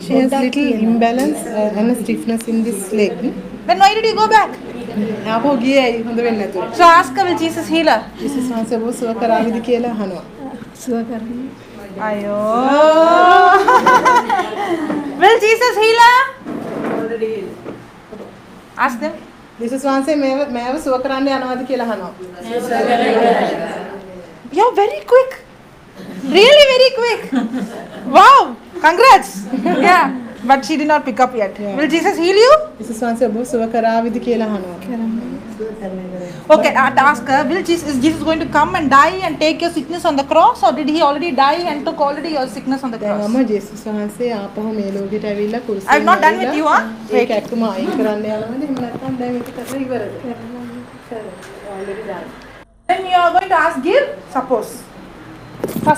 She has little imbalance and a stiffness in this leg. Then why did you go back? So ask her, will Jesus heal her? Jesus Ayo. Will Jesus heal her? Already healed. Ask them. Jesus වහන්සේ මේව සුව කරන්න යනවාද කියලා අහනවා. You're very quick. Really very quick. Wow. Congrats. Yeah. But she did not pick up yet. Yeah. Will Jesus heal you? Jesus වහන්සේ ඔබ සුව කරාවිද කියලා අහනවා. Okay, ask her, is Jesus going to come and die and take your sickness on the cross, or did he already die and took already your sickness on the cross? මම ජේසුස් වහන්සේ ආපහු මේ ලෝකෙට ඇවිල්ලා කුරුසියෙන් I'm not done with you, huh? ඒක ඇත්තම අයින් කරන්න යනවද? එහෙම නැත්නම් දැන් මේක කරලා ඉවරද? Already done. Then you are going to ask, give, suppose.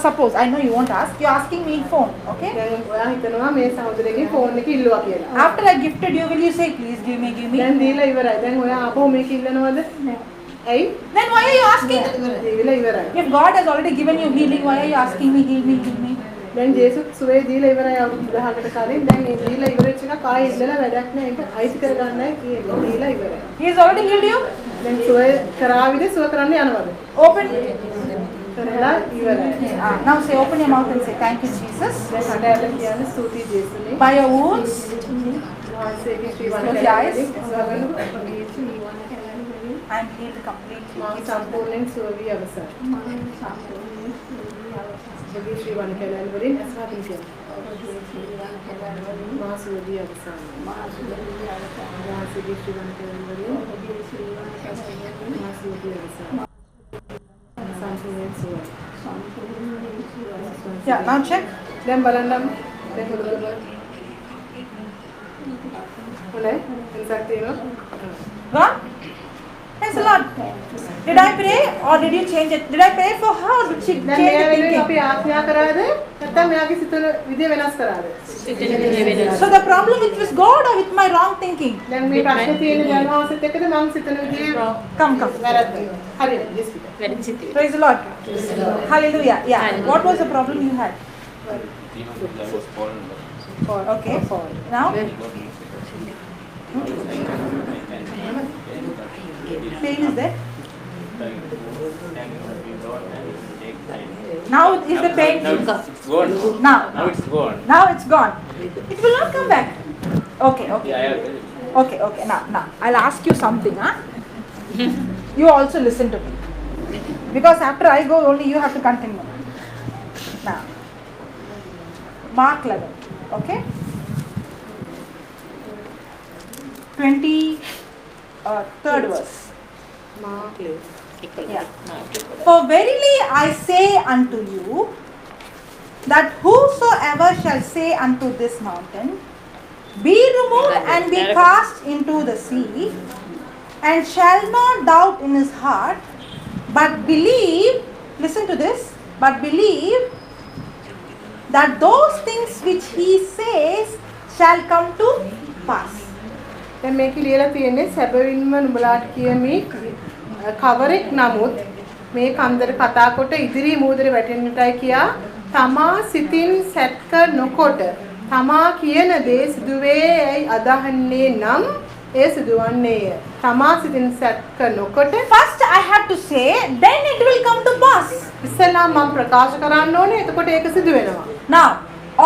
Suppose, I know you won't ask. You're asking me phone, okay? After I gifted you, will you say, please give me, give me? Then why are you asking? If God has already given you healing, why are you asking me, heal me, heal me? දැන් ජේසුස් සුවේ දීලා ඉවරයි අවුරුදු 10කට කලින්. දැන් ඒ දීලා ඉවර වෙච්ච එක ආයෙ ඉල්ලලා වැඩක් නෑ. ඒක අයිති කරගන්නයි තියෙන්නේ. දීලා ඉවරයි. He has already healed you? දැන් සුවේ කරාවිද සුව කරන්න යනවද? Open. කරලා ඉවරයි. Now say, open your mouth and say, thank you Jesus. දැන් කට ඇරලා කියන්න ස්තුතියි ජේසුනේ. By your wounds. Close your eyes. I am healed completely. මම සම්පූර්ණයෙන් සුව වී අවසන්. ඔබගේ ශ්‍රී වන කැලෑල් වලින් ඇස්වාදින් කියන්න. මා සුව වී අවසන්. වහන්සේගේ ශ්‍රී වන කැලෑල් වලින් මා සුව වී අවසන්. සම්පූර්ණයෙන් සුවයි. Yeah, now check. දැන් බලන්න. දැන් හොඳ බලන්න. හොඳයි. වෙනසක් තියෙනවා. Gone? Thanks a lot. Did I pray or did you change it? Did I pray for her or did she change the thinking? අපි ආඥා කරාද නැත්නම් මෙයාගේ සිතන විදිය වෙනස් කරාද? So the problem with was God or with my wrong thinking? දැන් මේ ප්‍රශ්නේ තියෙන්නේ ජනවාසෙත් එක්කද මං සිතන විදිය Come come. වැරද්ද. හරි. Praise the Lord. Hallelujah. Yeah. What was the problem you had? Okay. Now? Pain is there? Now is the pain? Now it's gone. Now it's gone. Now it's gone. It will not come back. Okay, okay. Yeah, okay, okay. Now I'll ask you something, huh? You also listen to me. Because after I go, only you have to continue. Now, Mark 11, okay? 23rd verse. Mark. Yeah. For verily I say unto you, that whosoever shall say unto this mountain, be removed and be cast into the sea, and shall not doubt in his heart, but believe, listen to this, but believe that those things which he says shall come to pass. දැන් මේකේ ලියලා තියෙන්නේ සැබවින්ම නුඹලාට කියමි කවරෙක් නමුත් මේ කන්දර කතා කොට ඉදිරි මූදර වැටෙන්නටයි කියා තමා සිතින් සැක නොකොට තමා කියන දේ සිදුවේ යයි අදහන්නේ නම් එය සිදුවන්නේය. තමා සිතින් සැක නොකොට. First I have to say, then it will come to pass. ඉස්සෙල්ලාම මම ප්‍රකාශ කරන්න ඕනේ, එතකොට ඒක සිදු වෙනවා. Now,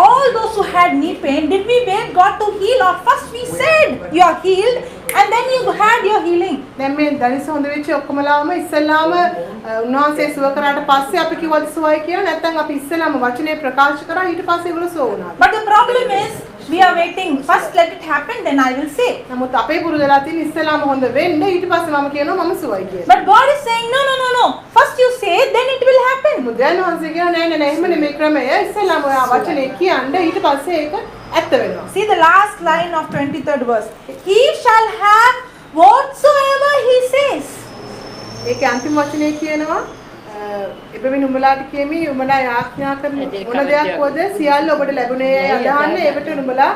all those who had knee pain, did we wait God to heal, or first we said you are healed and then you had your healing? දැන් මේ දනිස හොඳ වෙච්ච ඔක්කොමලාම ඉස්සෙල්ලාම උන්වහන්සේ සුව කරාට පස්සේ අපි කිව්වද සුවයි කියලා, නැත්නම් අපි ඉස්සෙල්ලාම වචනේ ප්‍රකාශ කරා ඊට පස්සේ ඒගොල්ලෝ සුව වුණාද? But the problem is, we are waiting. First let it happen, then I will say. නමුත් අපේ පුරුදු වෙලා තියෙන ඉස්සෙල්ලාම හොඳ වෙන්න ඊට පස්සේ මම කියනවා මම සුවයි කියලා. But God is saying, "No, no, no, no. First you say, then it will happen." දෙවියන් වහන්සේ කියනවා නෑ නෑ නෑ, එහෙම නෙමෙයි ක්‍රමය. ඉස්සෙල්ලාම ඔයා වචනේ කියන්න ඊට පස්සේ ඒක ඇත්ත වෙනවා. See the last line of 23rd verse. He shall have whatsoever he says. ඒකේ අන්තිම වචනේ කියනවා එබැවින් නුඹලාට කියමි, නුඹලා යාඥා කරන මොන දෙයක් වුවද සියල්ල ඔබට ලැබුණේ යයි අදහන්න, ඒවට නුඹලා